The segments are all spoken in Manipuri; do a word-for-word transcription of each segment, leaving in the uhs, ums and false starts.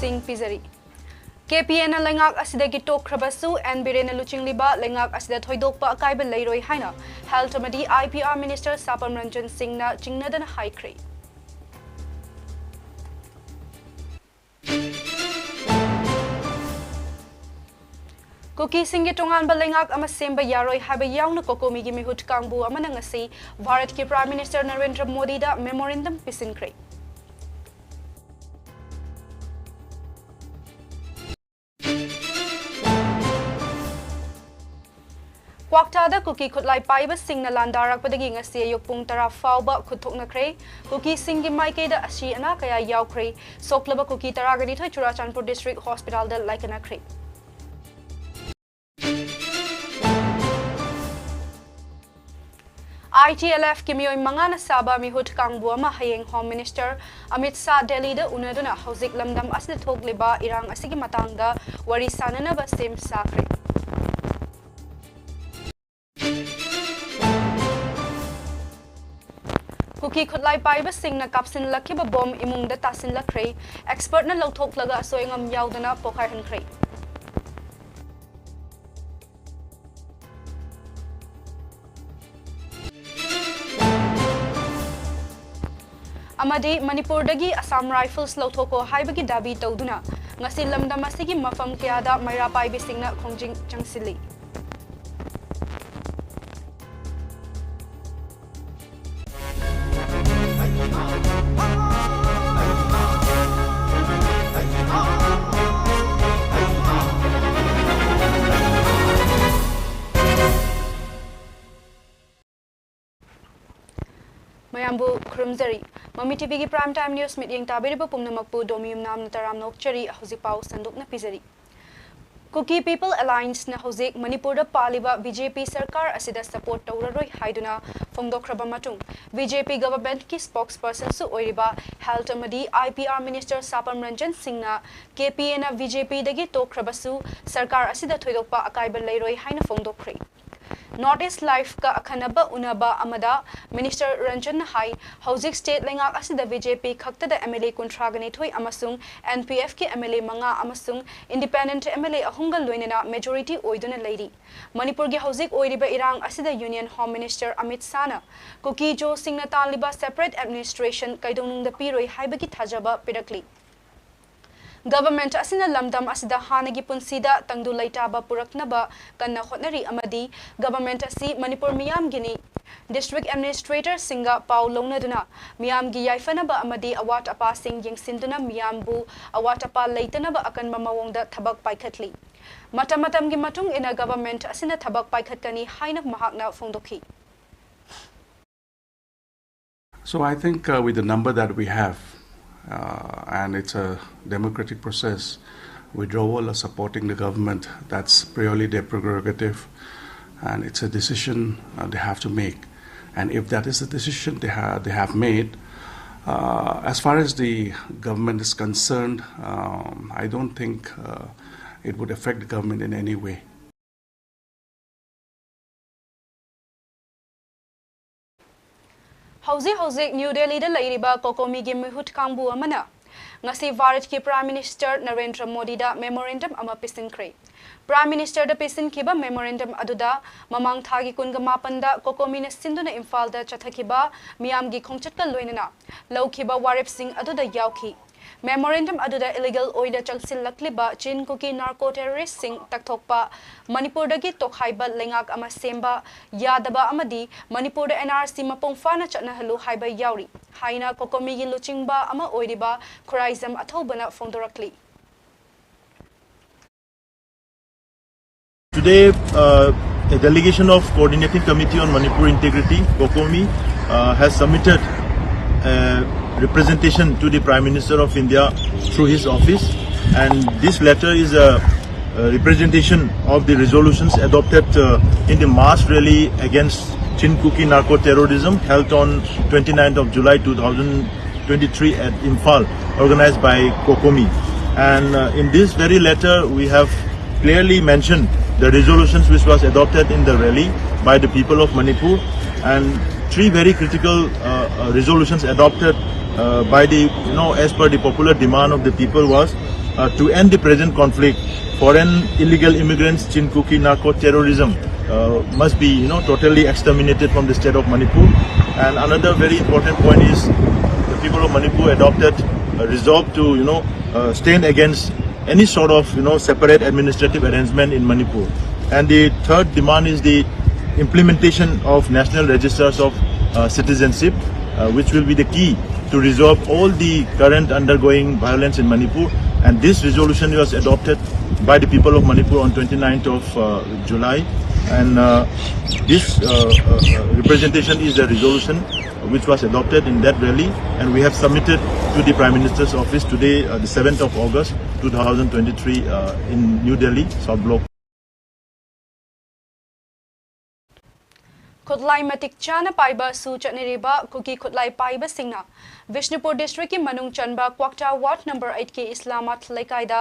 ꯁꯤꯡ ꯄꯤꯖꯔꯤ꯫ ꯀꯦ ꯄꯤ ꯑꯦꯅ ꯂꯩꯉꯥꯛ ꯑꯁꯤꯗꯒꯤ ꯇꯣꯛꯈ꯭ꯔꯕꯁꯨ, ꯑꯦꯟ ꯕꯤꯔꯦꯟꯅ ꯂꯨꯆꯤꯡꯂꯤꯕ ꯂꯩꯉꯥꯛ ꯑꯁꯤꯗ ꯊꯣꯏꯗꯣꯛꯄ ꯑꯀꯥꯏꯕ ꯂꯩꯔꯣꯏ ꯍꯥꯏꯅ Health ꯑꯃꯗꯤ I P R Minister ꯁꯥꯄꯝ Ranjan ꯁꯤꯡꯅ ꯆꯤꯡꯅꯗꯅ ꯍꯥꯏꯈ꯭ꯔꯦ꯫ ꯀꯨꯀꯤꯁꯤꯡꯒꯤ ꯇꯣꯉꯥꯟꯕ ꯂꯩꯉꯥꯛ ꯑꯃ ꯁꯦꯝꯕ ꯌꯥꯔꯣꯏ ꯍꯥꯏꯕ ꯌꯥꯎꯅ ꯀꯣꯀꯣꯃꯤꯒꯤ ꯃꯤꯍꯨꯠ ꯀꯥꯡꯕꯨ ꯑꯃꯅ ꯉꯁꯤ ꯚꯥꯔꯠꯀꯤ Prime Minister ꯅꯔꯦꯟꯗ꯭ꯔ ꯃꯣꯗꯤꯗ memorandum ꯄꯤꯁꯤꯟꯈ꯭ꯔꯦ꯫ ꯀ꯭ꯋꯥꯛꯇꯥꯗ ꯀꯨꯀꯤ ꯈꯨꯠꯂꯥꯏ ꯄꯥꯏꯕꯁꯤꯡꯅ ꯂꯥꯟꯗꯥꯔꯛꯄꯗꯒꯤ ꯉꯁꯤ ꯑꯌꯨꯛ ꯄꯨꯡ ꯇꯔꯥ ꯐꯥꯎꯕ ꯈꯨꯠ ꯊꯣꯛꯅꯈ꯭ꯔꯦ꯫ ꯀꯨꯀꯤꯁꯤꯡꯒꯤ ꯃꯥꯏꯀꯩꯗ ꯑꯁꯤ ꯑꯅꯥ ꯀꯌꯥ ꯌꯥꯎꯈ꯭ꯔꯦ꯫ ꯁꯣꯛꯂꯕ ꯀꯨꯀꯤ ꯇꯔꯥꯒ ꯅꯤꯊꯣꯏ Churachandpur district hospitalꯗ ꯂꯥꯏꯀꯠꯅꯈ꯭ꯔꯦ꯫ I T L Fꯀꯤ ꯃꯤꯑꯣꯏ ꯃꯉꯥꯅ ꯁꯥꯕ ꯃꯤꯍꯨꯠ ꯀꯥꯡꯕꯨ ꯑꯃ ꯍꯌꯦꯡ Home Minister ꯑꯃꯤꯠ ꯁꯥꯍ ꯗꯦꯜꯂꯤꯗ ꯎꯅꯗꯨꯅ ꯍꯧꯖꯤꯛ ꯂꯝꯗꯝ ꯑꯁꯤꯗ ꯊꯣꯛꯂꯤꯕ ꯏꯔꯥꯡ ꯑꯁꯤꯒꯤ ꯃꯇꯥꯡꯗ ꯋꯥꯔꯤ ꯁꯥꯅꯅꯕ ꯁꯦꯝ ꯁꯥꯈ꯭ꯔꯦ꯫ ꯀꯨꯀꯤ ꯈꯨꯠꯂꯥꯏ ꯄꯥꯏꯕꯁꯤꯡꯅ ꯀꯥꯞꯁꯤꯜꯂꯛꯈꯤꯕ ꯕꯣꯝ ꯏꯃꯨꯡꯗ ꯇꯥꯁꯤꯜꯂꯛꯈ꯭ꯔꯦ꯫ Expertꯅ ꯂꯧꯊꯣꯛꯂꯒ ꯑꯁꯣꯏ ꯑꯉꯥꯝ ꯌꯥꯎꯗꯅ ꯄꯣꯈꯥꯏꯍꯟꯈ꯭ꯔꯦ꯫ ꯑꯃꯗꯤ ꯃꯅꯤꯄꯨꯔꯗꯒꯤ Assam Rifles ꯂꯧꯊꯣꯛꯈꯣ ꯍꯥꯏꯕꯒꯤ ꯗꯥꯕꯤ ꯇꯧꯗꯨꯅ ꯉꯁꯤ ꯂꯝꯗꯝ ꯑꯁꯤꯒꯤ ꯃꯐꯝ ꯀꯌꯥꯗ ꯃꯩꯔꯥ ꯄꯥꯏꯕꯤꯁꯤꯡꯅ ꯈꯣꯡꯖꯪ ꯆꯪꯁꯤꯜꯂꯤ꯫ ꯃꯌꯥꯝꯕꯨ ꯈꯨꯔꯨꯝꯖꯔꯤ꯫ ꯃꯃꯤ TVꯒꯤ Prime Time News ꯃꯤꯠꯌꯦꯡ ꯇꯥꯕꯤꯔꯤꯕ ꯄꯨꯝꯅꯃꯛꯄꯨ ꯗꯣꯃꯤ ꯌꯨꯝꯅꯥꯝꯅ ꯇꯔꯥꯝꯅ ꯑꯣꯛꯆꯔꯤ꯫ ꯍꯧꯖꯤꯛ ꯄꯥꯎ ꯁꯟꯗꯣꯛꯅ ꯄꯤꯖꯔꯤ꯫ Kuki People Allianceꯅ ꯍꯧꯖꯤꯛ ꯃꯅꯤꯄꯨꯔꯗ ꯄꯥꯜꯂꯤꯕ BJP ꯁꯔꯀꯥꯔ ꯑꯁꯤꯗ support ꯇꯧꯔꯔꯣꯏ ꯍꯥꯏꯗꯨꯅ ꯐꯣꯡꯗꯣꯛꯈ꯭ꯔꯕ ꯃꯇꯨꯡ, BJP governmentꯀꯤ spokespersonꯁꯨ ꯑꯣꯏꯔꯤꯕ Health ꯑꯃꯗꯤ IPR Minister ꯁꯥꯄꯝ ꯔꯟꯖꯟ ꯁꯤꯡꯅ KPAꯅ BJPꯗꯒꯤ ꯇꯣꯛꯈ꯭ꯔꯕꯁꯨ ꯁꯔꯀꯥꯔ ꯑꯁꯤꯗ ꯊꯣꯏꯗꯣꯛꯄ ꯑꯀꯥꯏꯕ ꯂꯩꯔꯣꯏ ꯍꯥꯏꯅ ꯐꯣꯡꯗꯣꯛꯈ꯭ꯔꯦ꯫ North East Live-ꯀ ꯑꯈꯟꯅꯕ ꯎꯅꯕ ꯑꯃꯗ Minister ꯔꯟꯖꯟꯅ ꯍꯥꯏ, ꯍꯧꯖꯤꯛ state ꯂꯩꯉꯥꯛ ꯑꯁꯤꯗ BJP ꯈꯛꯇꯗ MLA ꯀꯨꯟꯊ꯭ꯔꯥꯒ ꯅꯤꯊꯣꯏ ꯑꯃꯁꯨꯡ NPF-ꯀꯤ MLA ꯃꯉꯥ ꯑꯃꯁꯨꯡ independent MLA ꯑꯍꯨꯝꯒ ꯂꯣꯏꯅꯅ majority ꯑꯣꯏꯗꯨꯅ ꯂꯩꯔꯤ꯫ ꯃꯅꯤꯄꯨꯔꯒꯤ ꯍꯧꯖꯤꯛ ꯑꯣꯏꯔꯤꯕ ꯏꯔꯥꯡ ꯑꯁꯤꯗ Union Home Minister ꯑꯃꯤꯠ ꯁꯥꯍꯅ ꯀꯨꯀꯤ ꯖꯣꯁꯤꯡꯅ ꯇꯥꯜꯂꯤꯕ separate administration ꯀꯩꯗꯧꯅꯨꯡꯗ ꯄꯤꯔꯣꯏ ꯍꯥꯏꯕꯒꯤ ꯊꯥꯖꯕ ꯄꯤꯔꯛꯂꯤ꯫ Government ꯑꯁꯤꯅ ꯂꯝꯗꯝ ꯑꯁꯤꯗ ꯍꯥꯟꯅꯒꯤ ꯄꯨꯟꯁꯤꯗ ꯇꯪꯗꯨ ꯂꯩꯇꯥꯕ ꯄꯨꯔꯛꯅꯕ ꯀꯟꯅ ꯍꯣꯠꯅꯔꯤ ꯑꯃꯗꯤ government ꯑꯁꯤ ꯃꯅꯤꯄꯨꯔ ꯃꯤꯌꯥꯝꯒꯤꯅꯤ꯫ District administrator-ꯁꯤꯡꯒ ꯄꯥꯎ ꯂꯧꯅꯗꯨꯅ ꯃꯤꯌꯥꯝꯒꯤ ꯌꯥꯏꯐꯅꯕ ꯑꯃꯗꯤ ꯑꯋꯥꯠ ꯑꯄꯥꯁꯤꯡ ꯌꯦꯡꯁꯤꯟꯗꯨꯅ ꯃꯤꯌꯥꯝꯕꯨ ꯑꯋꯥꯠ ꯑꯄꯥ ꯂꯩꯇꯅꯕ ꯑꯀꯟꯕ ꯃꯑꯣꯡꯗ ꯊꯕꯛ ꯄꯥꯏꯈꯠꯂꯤ꯫ ꯃꯇꯝ ꯃꯇꯝꯒꯤ ꯃꯇꯨꯡ ꯏꯟꯅ government ꯑꯁꯤꯅ ꯊꯕꯛ ꯄꯥꯏꯈꯠꯀꯅꯤ ꯍꯥꯏꯅ ꯃꯍꯥꯛꯅ ꯐꯣꯡꯗꯣꯛꯈꯤ꯫ So I think uh, with the number that we have, uh, and it's a democratic process, withdrawal or supporting the government, that's purely their prerogative, and it's a decision uh, they have to make. And if that is the decision they, ha- they have made, uh, as far as the government is concerned, um, I don't think uh, it would affect the government in any way. ꯍꯧꯖꯤꯛ ꯍꯧꯖꯤꯛ ꯅ꯭ꯌꯨ ꯗꯦꯜꯂꯤꯗ ꯂꯩꯔꯤꯕ ꯀꯣꯀꯣꯃꯤꯒꯤ ꯃꯤꯍꯨꯠ ꯀꯥꯡꯕꯨ ꯑꯃꯅ ꯉꯁꯤ ꯚꯥꯔꯠꯀꯤ Prime Minister ꯅꯔꯦꯟꯗ꯭ꯔ ꯃꯣꯗꯤꯗ memorandum ꯑꯃ ꯄꯤꯁꯤꯟꯈ꯭ꯔꯦ꯫ Prime Ministerꯗ ꯄꯤꯁꯤꯟꯈꯤꯕ memorandum ꯑꯗꯨꯗ ꯃꯃꯥꯡ ꯊꯥꯒꯤ ꯀꯨꯟꯒ ꯃꯥꯄꯟꯗ ꯀꯣꯀꯣꯃꯤꯅ ꯁꯤꯟꯗꯨꯅ ꯏꯝꯐꯥꯜꯗ ꯆꯠꯊꯈꯤꯕ ꯃꯤꯌꯥꯝꯒꯤ ꯈꯣꯡꯆꯠꯀ ꯂꯣꯏꯅꯅ ꯂꯧꯈꯤꯕ ꯋꯥꯔꯦꯞꯁꯤꯡ ꯑꯗꯨꯗ ꯌꯥꯎꯈꯤ꯫ Memorandum ꯑꯗꯨꯗ illegal ꯑꯣꯏꯅ ꯆꯪꯁꯤꯜꯂꯛꯂꯤꯕ ꯆꯤꯟ ꯀꯨꯀꯤ narco terrorist-ꯁꯤꯡ ꯇꯛꯊꯣꯛꯄ, ꯃꯅꯤꯄꯨꯔꯗꯒꯤ ꯇꯣꯈꯥꯏꯕ ꯂꯩꯉꯥꯛ ꯑꯃ ꯁꯦꯝꯕ ꯌꯥꯗꯕ ꯑꯃꯗꯤ ꯃꯅꯤꯄꯨꯔꯗ NRC ꯃꯄꯨꯡ ꯐꯥꯅ ꯆꯠꯅꯍꯜꯂꯨ ꯍꯥꯏꯕ ꯌꯥꯎꯔꯤ ꯍꯥꯏꯅ ꯀꯣꯀꯣꯃꯤꯒꯤ ꯂꯨꯆꯤꯡꯕ ꯑꯃ ꯑꯣꯏꯔꯤꯕ Khuraijam ꯑꯊꯧꯕꯅ ꯐꯣꯡꯗꯣꯔꯛꯂꯤ꯫ Today, uh, a delegation of Coordinating Committee on Manipur Integrity, COCOMI, uh, has submitted a representation to the Prime Minister of India through his office. And this letter is a, a representation of the resolutions adopted uh, in the mass rally against Chin Kuki narco terrorism held on twenty-ninth of July two thousand twenty-three at Imphal, organized by COCOMI. And uh, in this very letter, we have clearly mentioned the resolutions which was adopted in the rally by the people of Manipur, and three very critical uh, uh, resolutions adopted uh, by the, you know, as per the popular demand of the people was uh, to end the present conflict. Foreign illegal immigrants, Chin Kuki narco terrorism uh, must be, you know, totally exterminated from the state of Manipur. And another very important point is the people of Manipur adopted a resolve to, you know, uh, stand against any sort of, you know, separate administrative arrangement in Manipur. And the third demand is the implementation of national registers of uh, citizenship, uh, which will be the key to resolve all the current undergoing violence in Manipur. And this resolution was adopted by the people of Manipur on twenty-ninth of uh, July. And uh, this uh, uh, uh, representation is a resolution which was adopted in that rally, and we have submitted to the Prime Minister's office today, uh, the seventh of August two thousand twenty-three, uh, in New Delhi, South Block. ꯈꯨꯠꯂꯥꯏ ꯃꯇꯤꯛ ꯆꯥꯅ ꯄꯥꯏꯕ ꯁꯨ ꯆꯠꯅꯔꯤꯕ ꯀꯨꯀꯤ ꯈꯨꯠꯂꯥꯏ ꯄꯥꯏꯕꯁꯤꯡꯅ ꯕꯤꯁꯅꯨꯄꯨꯔ ꯗꯤꯁꯇ꯭ꯔꯤꯛꯀꯤ ꯃꯅꯨꯡ ꯆꯟꯕ ꯀ꯭ꯋꯥꯛꯇꯥ ꯋꯥꯔꯗ ꯅꯝꯕꯔ ꯑꯩꯠꯀꯤ ꯏꯁꯂꯥꯃꯥꯠ ꯂꯩꯀꯥꯏꯗ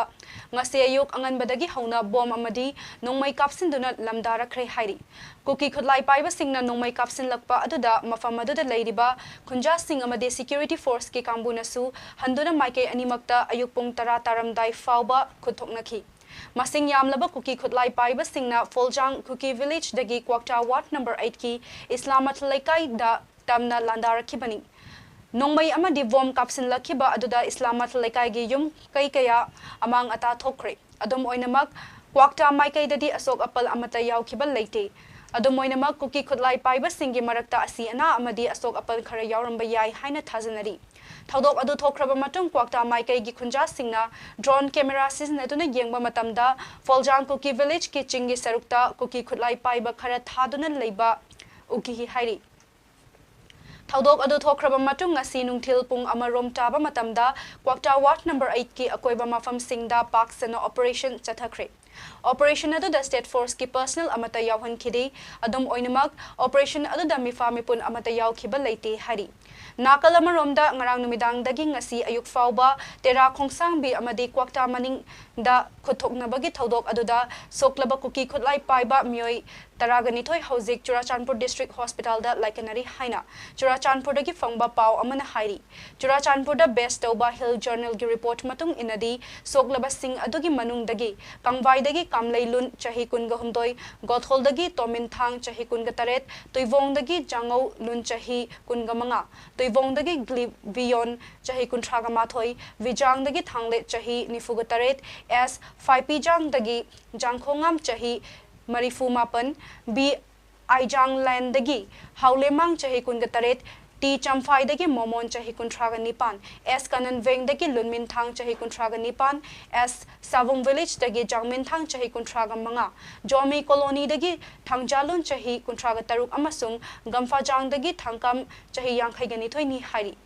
ꯉꯁꯤ ꯑꯌꯨꯛ ꯑꯉꯟꯕꯗꯒꯤ ꯍꯧꯅ ꯕꯣꯝ ꯑꯃꯗꯤ ꯅꯣꯡꯃꯩ ꯀꯥꯞꯁꯤꯟꯗꯨꯅ ꯂꯝꯗꯥꯔꯛꯈ꯭ꯔꯦ ꯍꯥꯏꯔꯤ꯫ ꯀꯨꯀꯤ ꯈꯨꯠꯂꯥꯏ ꯄꯥꯏꯕꯁꯤꯡꯅ ꯅꯣꯡꯃꯩ ꯀꯥꯞꯁꯤꯜꯂꯛꯄ ꯑꯗꯨꯗ ꯃꯐꯝ ꯑꯗꯨꯗ ꯂꯩꯔꯤꯕ ꯈꯨꯟꯖꯥꯁꯤꯡ ꯑꯃꯗꯤ ꯁꯦꯀ꯭ꯌꯨꯔꯤꯇꯤ ꯐꯣꯔꯁꯀꯤ ꯀꯥꯡꯕꯨꯅꯁꯨ ꯍꯟꯗꯨꯅ ꯃꯥꯏꯀꯩ ꯑꯅꯤꯃꯛꯇ ꯑꯌꯨꯛ ꯄꯨꯡ ꯇꯔꯥ ꯇꯥꯔꯝꯗꯥꯏ ꯐꯥꯎꯕ ꯈꯨꯠ ꯊꯣꯛꯅꯈꯤ꯫ ꯃꯁꯤꯡ ꯌꯥꯝꯂꯕ ꯀꯨꯀꯤ ꯈꯨꯠꯂꯥꯏ ꯄꯥꯏꯕꯁꯤꯡꯅ ꯐꯣꯜꯖꯥꯡ ꯀꯨꯀꯤ ꯚꯤꯂꯦꯖꯗꯒꯤ ꯀ꯭ꯋꯥꯛꯇꯥ ꯋꯥꯔꯗ ꯅꯝꯕꯔ ꯑꯩꯠꯀꯤ ꯏꯁꯂꯥꯃꯥꯠ ꯂꯩꯀꯥꯏꯗ ꯇꯝꯅ ꯂꯥꯟꯗꯥꯔꯛꯈꯤꯕꯅꯤ꯫ ꯅꯣꯡꯃꯩ ꯑꯃꯗꯤ ꯕꯣꯝ ꯀꯥꯞꯁꯤꯜꯂꯛꯈꯤꯕ ꯑꯗꯨꯗ ꯏꯁꯂꯥꯃꯥꯠ ꯂꯩꯀꯥꯏꯒꯤ ꯌꯨꯝ ꯀꯩ ꯀꯌꯥ ꯑꯃꯥꯡ ꯑꯇꯥ ꯊꯣꯛꯈ꯭ꯔꯦ꯫ ꯑꯗꯨꯝ ꯑꯣꯏꯅꯃꯛ, ꯀ꯭ꯋꯥꯛꯇꯥ ꯃꯥꯏꯀꯩꯗꯗꯤ ꯑꯁꯣꯛ ꯑꯄꯜ ꯑꯃꯠꯇ ꯌꯥꯎꯈꯤꯕ ꯂꯩꯇꯦ꯫ ꯑꯗꯨꯝ ꯑꯣꯏꯅꯃꯛ, ꯀꯨꯀꯤ ꯈꯨꯠꯂꯥꯏ ꯄꯥꯏꯕꯁꯤꯡꯒꯤ ꯃꯔꯛꯇ ꯑꯁꯤ ꯑꯅꯥ ꯑꯃꯗꯤ ꯑꯁꯣꯛ ꯑꯄꯜ ꯈꯔ ꯌꯥꯎꯔꯝꯕ ꯌꯥꯏ ꯍꯥꯏꯅ ꯊꯥꯖꯅꯔꯤ꯫ ꯊꯧꯗꯣꯛ ꯑꯗꯨ ꯊꯣꯛꯈ꯭ꯔꯕ ꯃꯇꯨꯡ ꯀ꯭ꯋꯥꯛꯇꯥ ꯃꯥꯏꯀꯩꯒꯤ ꯈꯨꯟꯖꯥꯁꯤꯡꯅ ꯗ꯭ꯔꯣꯟ ꯀꯦꯃꯦꯔꯥ ꯁꯤꯖꯤꯟꯅꯗꯨꯅ ꯌꯦꯡꯕ ꯃꯇꯝꯗ ꯐꯣꯜꯖꯥꯡ ꯀꯨꯀꯤ ꯚꯤꯂꯦꯖꯀꯤ ꯆꯤꯡꯒꯤ ꯁꯔꯨꯛꯇ ꯀꯨꯀꯤ ꯈꯨꯠꯂꯥꯏ ꯄꯥꯏꯕ ꯈꯔ ꯊꯥꯗꯨꯅ ꯂꯩꯕ ꯎꯈꯤ ꯍꯥꯏꯔꯤ꯫ ꯊꯧꯗꯣꯛ ꯑꯗꯨ ꯊꯣꯛꯈ꯭ꯔꯕ ꯃꯇꯨꯡ ꯉꯁꯤ ꯅꯨꯡꯊꯤꯜ ꯄꯨꯡ ꯑꯃꯔꯣꯝ ꯇꯥꯕ ꯃꯇꯝꯗ ꯀ꯭ꯋꯥꯛꯇꯥ ꯋꯥꯔꯗ ꯅꯝꯕꯔ ꯑꯩꯠꯀꯤ ꯑꯀꯣꯏꯕ ꯃꯐꯝꯁꯤꯡꯗ ꯄꯥꯛ ꯁꯟꯅ ꯑꯣꯄꯔꯦꯁꯟ ꯆꯠꯊꯈ꯭ꯔꯦ꯫ ꯑꯣꯄꯔꯦꯁꯟ ꯑꯗꯨꯗ ꯁ꯭ꯇꯦꯠ ꯐꯣꯔꯁꯀꯤ ꯄꯔꯁꯅꯦꯜ ꯑꯃꯠꯇ ꯌꯥꯎꯍꯟꯈꯤꯗꯦ꯫ ꯑꯗꯨꯝ ꯑꯣꯏꯅꯃꯛ, ꯑꯣꯄꯔꯦꯁꯟ ꯑꯗꯨꯗ ꯃꯤꯐꯥ ꯃꯤꯄꯨꯟ ꯑꯃꯠꯇ ꯌꯥꯎꯈꯤꯕ ꯂꯩꯇꯦ ꯍꯥꯏꯔꯤ꯫ ꯅꯥꯀꯜ ꯑꯃꯔꯣꯝꯗ ꯉꯔꯥꯡ ꯅꯨꯃꯤꯗꯥꯡꯗꯒꯤ ꯉꯁꯤ ꯑꯌꯨꯛ ꯐꯥꯎꯕ ꯇꯦꯔꯥ ꯈꯣꯡꯁꯥꯡꯕꯤ ꯑꯃꯗꯤ ꯀ꯭ꯋꯥꯛꯇꯥ ꯃꯅꯤꯡ ꯗ ꯈꯨꯠꯊꯣꯛꯅꯕꯒꯤ ꯊꯧꯗꯣꯛ ꯑꯗꯨꯗ ꯁꯣꯛꯂꯕ ꯀꯨꯀꯤ ꯈꯨꯠꯂꯥꯏ ꯄꯥꯏꯕ ꯃꯤꯑꯣꯏ ꯇꯔꯥꯒ ꯅꯤꯊꯣꯏ ꯍꯧꯖꯤꯛ ꯆꯨꯔꯥꯆꯥꯟꯄꯨꯔ ꯗꯤꯁꯇ꯭ꯔꯤꯛ ꯍꯣꯁꯄꯤꯇꯥꯜꯗ ꯂꯥꯏꯀꯠꯅꯔꯤ ꯍꯥꯏꯅ ꯆꯨꯔꯥꯆꯥꯟꯄꯨꯔꯗꯒꯤ ꯐꯪꯕ ꯄꯥꯎ ꯑꯃꯅ ꯍꯥꯏꯔꯤ꯫ ꯆꯨꯔꯥꯆꯥꯟꯄꯨꯔꯗ ꯕꯦꯁ ꯇꯧꯕ ꯍꯤꯜ ꯖꯔꯅꯦꯜꯒꯤ ꯔꯤꯄꯣꯔꯠ ꯃꯇꯨꯡ ꯏꯟꯅꯗꯤ, ꯁꯣꯛꯂꯕꯁꯤꯡ ꯑꯗꯨꯒꯤ ꯃꯅꯨꯡꯗꯒꯤ ꯀꯪꯕꯥꯏꯗꯒꯤ ꯀꯥꯝꯂꯩꯂꯨꯟ, ꯆꯍꯤ ꯀꯨꯟꯒ ꯍꯨꯝꯗꯣꯏ, ꯒꯣꯊꯣꯜꯗꯒꯤ ꯇꯣꯃꯤꯟꯊꯥꯡ, ꯆꯍꯤ ꯀꯨꯟꯒ ꯇꯔꯦꯠ, ꯇꯨꯏꯕꯣꯡꯗꯒꯤ ꯖꯥꯉꯧ ꯂꯨꯟ, ꯆꯍꯤ ꯀꯨꯟꯒ ꯃꯉꯥ, ꯇꯨꯏꯕꯣꯡꯗꯒꯤ ꯒ꯭ꯂꯤꯕꯤꯌꯣꯟ, ꯆꯍꯤ ꯀꯨꯟꯊ꯭ꯔꯥꯒ ꯃꯥꯊꯣꯏ, ꯕꯤꯖꯥꯡꯗꯒꯤ ꯊꯥꯡꯂꯦꯠ, ꯆꯍꯤ ꯅꯤꯐꯨꯒ ꯇꯔꯦꯠ, ꯑꯦꯁ ꯐꯥꯏꯄꯤꯖꯥꯡꯗꯒꯤ ꯖꯥꯡꯈꯣꯉꯥꯝ, ꯆꯍꯤ ꯃꯔꯤꯐꯨ ꯃꯥꯄꯟ, ꯕꯤ ꯑꯥꯏꯖꯥꯡꯂꯦꯟꯗꯒꯤ ꯍꯥꯎꯂꯦꯃꯥꯡ, ꯆꯍꯤ ꯀꯨꯟꯒ ꯇꯔꯦꯠ, ꯇꯤ ꯆꯝꯐꯥꯏꯗꯒꯤ ꯃꯣꯃꯣꯟ, ꯆꯍꯤ ꯀꯨꯟꯊ꯭ꯔꯥꯒ ꯅꯤꯄꯥꯟ, ꯑꯦꯁ ꯀꯥꯅꯟꯚꯦꯡꯗꯒꯤ ꯂꯨꯟꯃꯤꯟꯊꯥꯡ, ꯆꯍꯤ ꯀꯨꯟꯊ꯭ꯔꯥꯒ ꯅꯤꯄꯥꯟ, ꯑꯦꯁ ꯁꯥꯕꯨꯡ ꯚꯤꯂꯦꯖꯇꯒꯤ ꯖꯥꯡꯃꯤꯟꯊꯥꯡ, ꯆꯍꯤ ꯀꯨꯟꯊ꯭ꯔꯥꯒ ꯃꯉꯥ, ꯖꯣꯃꯤ ꯀꯣꯂꯣꯅꯤꯗꯒꯤ ꯊꯥꯡꯖꯥꯂꯨꯟ, ꯆꯍꯤ ꯀꯨꯟꯊ꯭ꯔꯥꯒ ꯇꯔꯨꯛ ꯑꯃꯁꯨꯡ ꯒꯝꯐꯥꯖꯥꯡꯗꯒꯤ ꯊꯥꯡꯀꯥꯝ, ꯆꯍꯤ ꯌꯥꯡꯈꯩꯒ ꯅꯤꯊꯣꯏꯅꯤ ꯍꯥꯏꯔꯤ꯫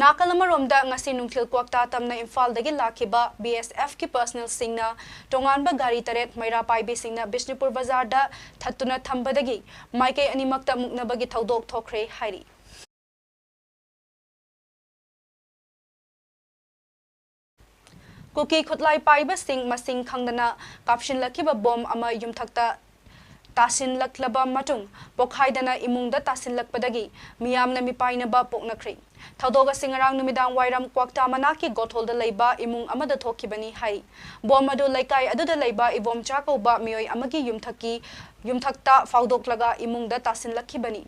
ꯅꯥꯀꯜ ꯑꯃꯔꯣꯝꯗ, ꯉꯁꯤ ꯅꯨꯡꯊꯤꯜ ꯀ꯭ꯋꯥꯛꯇꯥ ꯇꯝꯅ ꯏꯝꯐꯥꯜꯗꯒꯤ ꯂꯥꯛꯈꯤꯕ ꯕꯤ ꯑꯦꯁ ꯑꯦꯐꯀꯤ ꯄꯔꯁꯅꯦꯜꯁꯤꯡꯅ ꯇꯣꯉꯥꯟꯕ ꯒꯥꯔꯤ ꯇꯔꯦꯠ ꯃꯩꯔꯥ ꯄꯥꯏꯕꯤꯁꯤꯡꯅ ꯕꯤꯁꯅꯨꯄꯨꯔ ꯕꯖꯥꯔꯗ ꯊꯠꯇꯨꯅ ꯊꯝꯕꯗꯒꯤ ꯃꯥꯏꯀꯩ ꯑꯅꯤꯃꯛꯇ ꯃꯨꯛꯅꯕꯒꯤ ꯊꯧꯗꯣꯛ ꯊꯣꯛꯈ꯭ꯔꯦ ꯍꯥꯏꯔꯤ꯫ ꯀꯨꯀꯤ ꯈꯨꯠꯂꯥꯏ ꯄꯥꯏꯕꯁꯤꯡ ꯃꯁꯤꯡ ꯈꯪꯗꯅ ꯀꯥꯞꯁꯤꯜꯂꯛꯈꯤꯕ ꯕꯣꯝ ꯑꯃ ꯌꯨꯝꯊꯛꯇ ꯇꯥꯁꯤꯜꯂꯛꯂꯕ ꯃꯇꯨꯡ, ꯄꯣꯈꯥꯏꯗꯅ ꯏꯃꯨꯡꯗ ꯇꯥꯁꯤꯜꯂꯛꯄꯗꯒꯤ ꯃꯤꯌꯥꯝꯅ ꯃꯤꯄꯥꯏꯅꯕ ꯄꯣꯛꯅꯈ꯭ꯔꯦ꯫ ꯊꯧꯗꯣꯛ ꯑꯁꯤ ꯉꯔꯥꯡ ꯅꯨꯃꯤꯗꯥꯡ ꯋꯥꯏꯔꯝ ꯀ꯭ꯋꯥꯛꯇꯥ ꯃꯅꯥꯛꯀꯤ ꯒꯣꯊꯣꯜꯗ ꯂꯩꯕ ꯏꯃꯨꯡ ꯑꯃꯗ ꯊꯣꯛꯈꯤꯕꯅꯤ ꯍꯥꯏ꯫ ꯕꯣꯝ ꯑꯗꯨ ꯂꯩꯀꯥꯏ ꯑꯗꯨꯗ ꯂꯩꯕ ꯏꯕꯣꯝꯆꯥ ꯀꯧꯕ ꯃꯤꯑꯣꯏ ꯑꯃꯒꯤ ꯌꯨꯝꯊꯛꯀꯤ, ꯌꯨꯝꯊꯛꯇ ꯐꯥꯎꯗꯣꯛꯂꯒ ꯏꯃꯨꯡꯗ ꯇꯥꯁꯤꯜꯂꯛꯈꯤꯕꯅꯤ꯫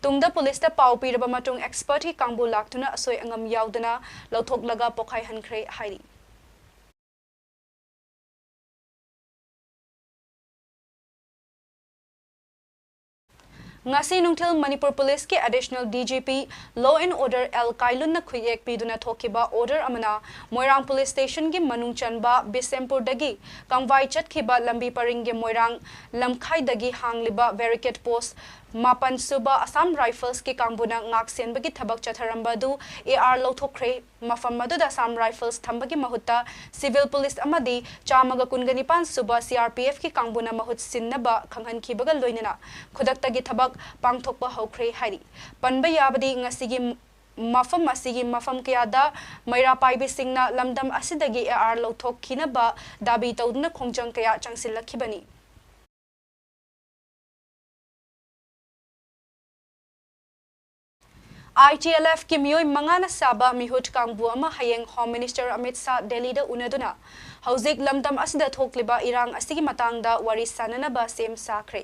ꯇꯨꯡꯗ ꯄꯨꯂꯤꯁꯇ ꯄꯥꯎ ꯄꯤꯔꯕ ꯃꯇꯨꯡ, ꯑꯦꯛꯁꯄꯔꯠꯀꯤ ꯀꯥꯡꯕꯨ ꯂꯥꯛꯇꯨꯅ ꯑꯁꯣꯏ ꯑꯉꯥꯝ ꯌꯥꯎꯗꯅ ꯂꯧꯊꯣꯛꯂꯒ ꯄꯣꯈꯥꯏꯍꯟꯈ꯭ꯔꯦ ꯍꯥꯏꯔꯤ꯫ ꯉꯁꯤ ꯅꯨꯡꯊꯤꯜ ꯃꯅꯤꯄꯨꯔ ꯄꯨꯂꯤꯁꯀꯤ additional D G P, Law and Order, L ꯀꯥꯏꯂꯨꯟꯅ ꯈꯨꯠꯌꯦꯛ ꯄꯤꯗꯨꯅ ꯊꯣꯛꯈꯤꯕ ꯑꯣꯔꯗꯔ ꯑꯃꯅ ꯃꯣꯏꯔꯥꯡ ꯄꯨꯂꯤꯁ ꯁ꯭ꯇꯦꯁꯟꯒꯤ ꯃꯅꯨꯡ ꯆꯟꯕ ꯕꯤꯁꯦꯝꯄꯨꯔꯗꯒꯤ ꯀꯪꯕꯥꯏ ꯆꯠꯈꯤꯕ ꯂꯝꯕꯤ ꯄꯔꯤꯡꯒꯤ ꯃꯣꯏꯔꯥꯡ ꯂꯝꯈꯥꯏꯗꯒꯤ ꯍꯥꯡꯂꯤꯕ ꯕꯦꯔꯤꯀꯦꯗ ꯄꯣꯁ ꯃꯥꯄꯟ ꯁꯨꯕ ꯑꯁꯥꯝ ꯔꯥꯏꯐꯜꯁꯀꯤ ꯀꯥꯡꯕꯨꯅ ꯉꯥꯛ ꯁꯦꯟꯕꯒꯤ ꯊꯕꯛ ꯆꯠꯊꯔꯝꯕ ꯑꯗꯨ ꯑꯦ ꯑꯥꯔ ꯂꯧꯊꯣꯛꯈ꯭ꯔꯦ꯫ ꯃꯐꯝ ꯑꯗꯨꯗ ꯑꯁꯥꯝ ꯔꯥꯏꯐꯜꯁ ꯊꯝꯕꯒꯤ ꯃꯍꯨꯠꯇ ꯁꯤꯚꯤꯜ ꯄꯨꯂꯤꯁ ꯑꯃꯗꯤ ꯆꯥꯝꯃꯒ ꯀꯨꯟꯒ ꯅꯤꯄꯥꯟ ꯁꯨꯕ ꯁꯤ ꯑꯥꯔ ꯄꯤ ꯑꯦꯐꯀꯤ ꯀꯥꯡꯕꯨꯅ ꯃꯍꯨꯠ ꯁꯤꯟꯅꯕ ꯈꯪꯍꯟꯈꯤꯕꯒ ꯂꯣꯏꯅꯅ ꯈꯨꯗꯛꯇꯒꯤ ꯊꯕꯛ ꯄꯥꯡꯊꯣꯛꯄ ꯍꯧꯈ꯭ꯔꯦ ꯍꯥꯏꯔꯤ꯫ ꯄꯟꯕ ꯌꯥꯕꯗꯤ, ꯉꯁꯤꯒꯤ ꯃꯐꯝ ꯑꯁꯤꯒꯤ ꯃꯐꯝ ꯀꯌꯥꯗ ꯃꯩꯔꯥ ꯄꯥꯏꯕꯤꯁꯤꯡꯅ ꯂꯝꯗꯝ ꯑꯁꯤꯗꯒꯤ ꯑꯦ ꯑꯥꯔ ꯂꯧꯊꯣꯛꯈꯤꯅꯕ ꯗꯥꯕꯤ ꯇꯧꯗꯨꯅ ꯈꯣꯡꯖꯪ ꯀꯌꯥ ꯆꯪꯁꯤꯜꯂꯛꯈꯤꯕꯅꯤ꯫ ꯑꯥꯏ ꯇꯤ ꯑꯦꯜ ꯑꯦꯐꯀꯤ ꯃꯤꯑꯣꯏ ꯃꯉꯥꯅ ꯁꯥꯕ ꯃꯤꯍꯨꯠ ꯀꯥꯡꯕꯨ ꯑꯃ ꯍꯌꯦꯡ ꯍꯣꯝ ꯃꯤꯅꯤꯁꯇꯔ ꯑꯃꯤꯠ ꯁꯥꯍ ꯗꯦꯜꯂꯤꯗ ꯎꯅꯗꯨꯅ ꯍꯧꯖꯤꯛ ꯂꯝꯗꯝ ꯑꯁꯤꯗ ꯊꯣꯛꯂꯤꯕ ꯏꯔꯥꯡ ꯑꯁꯤꯒꯤ ꯃꯇꯥꯡꯗ ꯋꯥꯔꯤ ꯁꯥꯅꯅꯕ ꯁꯦꯝ ꯁꯥꯈ꯭ꯔꯦ꯫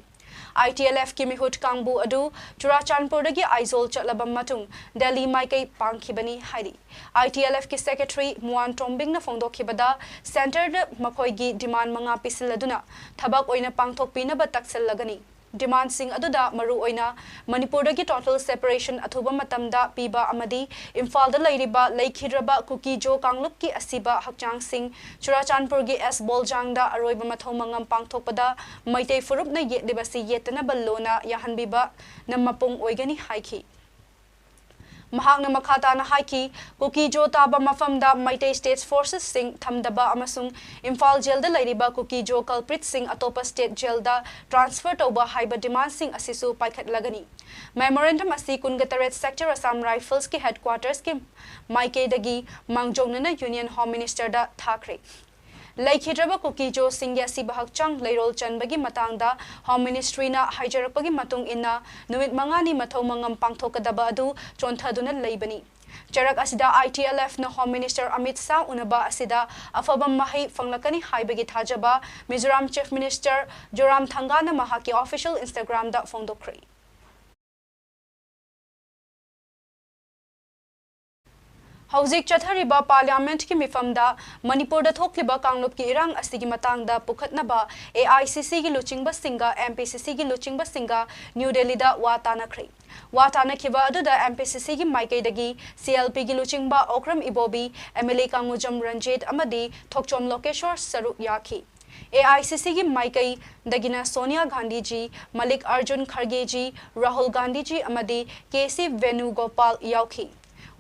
ꯑꯥꯏ ꯇꯤ ꯑꯦꯜ ꯑꯦꯐꯀꯤ ꯃꯤꯍꯨꯠ ꯀꯥꯡꯕꯨ ꯑꯗꯨ ꯆꯨꯔꯥꯆꯥꯟꯄꯨꯔꯗꯒꯤ ꯑꯥꯏꯖꯣꯜ ꯆꯠꯂꯕ ꯃꯇꯨꯡ ꯗꯦꯜꯂꯤ ꯃꯥꯏꯀꯩ ꯄꯥꯡꯈꯤꯕꯅꯤ ꯍꯥꯏꯔꯤ꯫ ꯑꯥꯏ ꯇꯤ ꯑꯦꯜ ꯑꯦꯐꯀꯤ ꯁꯦꯀ꯭ꯔꯦꯇꯔꯤ ꯃꯨꯑꯥꯟ ꯇꯣꯝꯕꯤꯡꯅ ꯐꯣꯡꯗꯣꯛꯈꯤꯕꯗ ꯁꯦꯟꯇꯔꯗ ꯃꯈꯣꯏꯒꯤ ꯗꯤꯃꯥꯟ ꯃꯉꯥ ꯄꯤꯁꯤꯜꯂꯗꯨꯅ ꯊꯕꯛ ꯑꯣꯏꯅ ꯄꯥꯡꯊꯣꯛꯄꯤꯅꯕ ꯇꯛꯁꯤꯜꯂꯒꯅꯤ꯫ ꯗꯤꯃꯥꯟꯁꯤꯡ ꯑꯗꯨꯗ ꯃꯔꯨꯑꯣꯏꯅ ꯃꯅꯤꯄꯨꯔꯗꯒꯤ ꯇꯣꯇꯦꯜ ꯁꯦꯄꯔꯦꯁꯟ ꯑꯊꯨꯕ ꯃꯇꯝꯗ ꯄꯤꯕ ꯑꯃꯗꯤ ꯏꯝꯐꯥꯜꯗ ꯂꯩꯔꯤꯕ ꯂꯩꯈꯤꯗ꯭ꯔꯕ ꯀꯨꯀꯤ ꯖꯣ ꯀꯥꯡꯂꯨꯞꯀꯤ ꯑꯁꯤꯕ ꯍꯛꯆꯥꯡꯁꯤꯡ ꯆꯨꯔꯥꯆꯥꯟꯄꯨꯔꯒꯤ ꯑꯦꯁ ꯕꯣꯜꯖꯥꯡꯗ ꯑꯔꯣꯏꯕ ꯃꯊꯧ ꯃꯉꯝ ꯄꯥꯡꯊꯣꯛꯄꯗ ꯃꯩꯇꯩ ꯐꯨꯔꯨꯞꯅ ꯌꯦꯠꯂꯤꯕꯁꯤ ꯌꯦꯠꯇꯅꯕ ꯂꯣꯟꯅ ꯌꯥꯍꯟꯕꯤꯕꯅ ꯃꯄꯨꯡ ꯑꯣꯏꯒꯅꯤ ꯍꯥꯏꯈꯤ꯫ ꯃꯍꯥꯛꯅ ꯃꯈꯥ ꯇꯥꯅ ꯍꯥꯏꯈꯤ, ꯀꯨꯀꯤ ꯖꯣ ꯇꯥꯕ ꯃꯐꯝꯗ ꯃꯩꯇꯩ ꯁ꯭ꯇꯦꯠ ꯐꯣꯔꯁꯦꯁꯁꯤꯡ ꯊꯝꯗꯕ ꯑꯃꯁꯨꯡ ꯏꯝꯐꯥꯜ ꯖꯦꯜꯗ ꯂꯩꯔꯤꯕ ꯀꯨꯀꯤ ꯖꯣ ꯀꯜꯄ꯭ꯔꯤꯠꯁꯤꯡ ꯑꯇꯣꯞꯄ ꯁ꯭ꯇꯦꯠ ꯖꯦꯜꯗ ꯇ꯭ꯔꯥꯟꯁꯐꯔ ꯇꯧꯕ ꯍꯥꯏꯕ ꯗꯤꯃꯥꯟꯁꯤꯡ ꯑꯁꯤꯁꯨ ꯄꯥꯏꯈꯠꯂꯒꯅꯤ꯫ ꯃꯦꯃꯣꯔꯦꯟꯗꯝ ꯑꯁꯤ ꯀꯨꯟꯒ ꯇꯔꯦꯠ ꯁꯦꯛꯇꯔ ꯑꯁꯥꯝ ꯔꯥꯏꯐꯜꯁꯀꯤ ꯍꯦꯗꯀ꯭ꯋꯥꯇꯔꯁꯀꯤ ꯃꯥꯏꯀꯩꯗꯒꯤ ꯃꯥꯡꯖꯧꯅꯅ ꯌꯨꯅꯤꯌꯟ ꯍꯣꯝ ꯃꯤꯅꯤꯁꯇꯔꯗ ꯊꯥꯈ꯭ꯔꯦ꯫ ꯂꯩꯈꯤꯗ꯭ꯔꯕ ꯀꯨꯀꯤ ꯖꯣꯁꯤꯡꯒꯤ ꯑꯁꯤꯕ ꯍꯛꯆꯥꯡ ꯂꯩꯔꯣꯜ ꯆꯟꯕꯒꯤ ꯃꯇꯥꯡꯗ ꯍꯣꯝ ꯃꯤꯅꯤꯁꯇ꯭ꯔꯤꯅ ꯍꯥꯏꯖꯔꯛꯄꯒꯤ ꯃꯇꯨꯡ ꯏꯟꯅ ꯅꯨꯃꯤꯠ ꯃꯉꯥꯅꯤ ꯃꯊꯧ ꯃꯉꯝ ꯄꯥꯡꯊꯣꯛꯀꯗꯕ ꯑꯗꯨ ꯆꯣꯟꯊꯗꯨꯅ ꯂꯩꯕꯅꯤ꯫ ꯆꯔꯛ ꯑꯁꯤꯗ ꯑꯥꯏ ꯇꯤ ꯑꯦꯜ ꯑꯦꯐꯅ ꯍꯣꯝ ꯃꯤꯅꯤꯁꯇꯔ ꯑꯃꯤꯠ ꯁꯥꯍ ꯎꯅꯕ ꯑꯁꯤꯗ ꯑꯐꯕ ꯃꯍꯩ ꯐꯪꯂꯛꯀꯅꯤ ꯍꯥꯏꯕꯒꯤ ꯊꯥꯖꯕ ꯃꯤꯖꯣꯔꯥꯝ ꯆꯤꯐ ꯃꯤꯅꯤꯁꯇꯔ ꯖꯣꯔꯥꯝ ꯊꯪꯒꯥꯅ ꯃꯍꯥꯛꯀꯤ ꯑꯣꯐꯤꯁꯤꯌꯦꯜ ꯏꯟꯁꯇꯥꯒ꯭ꯔꯥꯝꯗ ꯐꯣꯡꯗꯣꯛꯈ꯭ꯔꯦ꯫ ꯍꯧꯖꯤꯛ ꯆꯠꯊꯔꯤꯕ ꯄꯥꯔꯂꯤꯌꯥꯃꯦꯟꯠꯀꯤ ꯃꯤꯐꯝꯗ ꯃꯅꯤꯄꯨꯔꯗ ꯊꯣꯛꯂꯤꯕ ꯀꯥꯡꯂꯨꯞꯀꯤ ꯏꯔꯥꯡ ꯑꯁꯤꯒꯤ ꯃꯇꯥꯡꯗ ꯄꯨꯈꯠꯅꯕ ꯑꯦ ꯑꯥꯏ ꯁꯤ ꯁꯤꯒꯤ ꯂꯨꯆꯤꯡꯕꯁꯤꯡꯒ ꯑꯦꯝ ꯄꯤ ꯁꯤ ꯁꯤꯒꯤ ꯂꯨꯆꯤꯡꯕꯁꯤꯡꯒ ꯅ꯭ꯌꯨ ꯗꯦꯜꯂꯤꯗ ꯋꯥ ꯇꯥꯅꯈ꯭ꯔꯦ꯫ ꯋꯥ ꯇꯥꯅꯈꯤꯕ ꯑꯗꯨꯗ ꯑꯦꯝ ꯄꯤ ꯁꯤ ꯁꯤꯒꯤ ꯃꯥꯏꯀꯩꯗꯒꯤ ꯁꯤ ꯑꯦꯜ ꯄꯤꯒꯤ ꯂꯨꯆꯤꯡꯕ Okram Ibobi, M L A Kangujam Ranjit ꯑꯃꯗꯤ ꯊꯣꯛꯆꯣꯝ ꯂꯣꯀꯦꯁꯣꯔ ꯁꯔꯨꯛ ꯌꯥꯈꯤ꯫ ꯑꯦ ꯑꯥꯏ ꯁꯤ ꯁꯤꯒꯤ ꯃꯥꯏꯀꯩꯗꯒꯤꯅ ꯁꯣꯅꯤꯌꯥ ꯒꯥꯟꯙꯤꯖꯤ, ꯃꯜꯂꯤꯛ ꯑꯔꯖꯨꯟ ꯈꯔꯒꯦꯖꯤ, ꯔꯥꯍꯨꯜ ꯒꯥꯟꯙꯤꯖꯤ ꯑꯃꯗꯤ ꯀꯦ ꯁꯤ ꯚꯦꯅꯨꯒꯣꯄꯥꯜ ꯌꯥꯎꯈꯤ꯫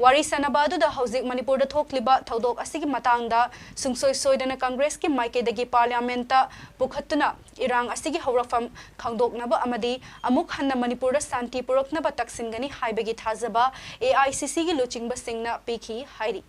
ꯋꯥꯔꯤ ꯁꯥꯅꯕ ꯑꯗꯨꯗ ꯍꯧꯖꯤꯛ ꯃꯅꯤꯄꯨꯔꯗ ꯊꯣꯛꯂꯤꯕ ꯊꯧꯗꯣꯛ ꯑꯁꯤꯒꯤ ꯃꯇꯥꯡꯗ ꯁꯨꯡꯁꯣꯏ ꯁꯣꯏꯗꯅ ꯀꯪꯒ꯭ꯔꯦꯁꯀꯤ ꯃꯥꯏꯀꯩꯗꯒꯤ ꯄꯥꯔꯂꯤꯌꯥꯃꯦꯟꯠꯇ ꯄꯨꯈꯠꯇꯨꯅ ꯏꯔꯥꯡ ꯑꯁꯤꯒꯤ ꯍꯧꯔꯛꯐꯝ ꯈꯪꯗꯣꯛꯅꯕ ꯑꯃꯗꯤ ꯑꯃꯨꯛ ꯍꯟꯅ ꯃꯅꯤꯄꯨꯔꯗ ꯁꯥꯟꯇꯤ ꯄꯨꯔꯛꯅꯕ ꯇꯛꯁꯤꯟꯒꯅꯤ ꯍꯥꯏꯕꯒꯤ ꯊꯥꯖꯕ ꯑꯦ ꯑꯥꯏ ꯁꯤ ꯁꯤꯒꯤ ꯂꯨꯆꯤꯡꯕꯁꯤꯡꯅ ꯄꯤꯈꯤ ꯍꯥꯏꯔꯤ꯫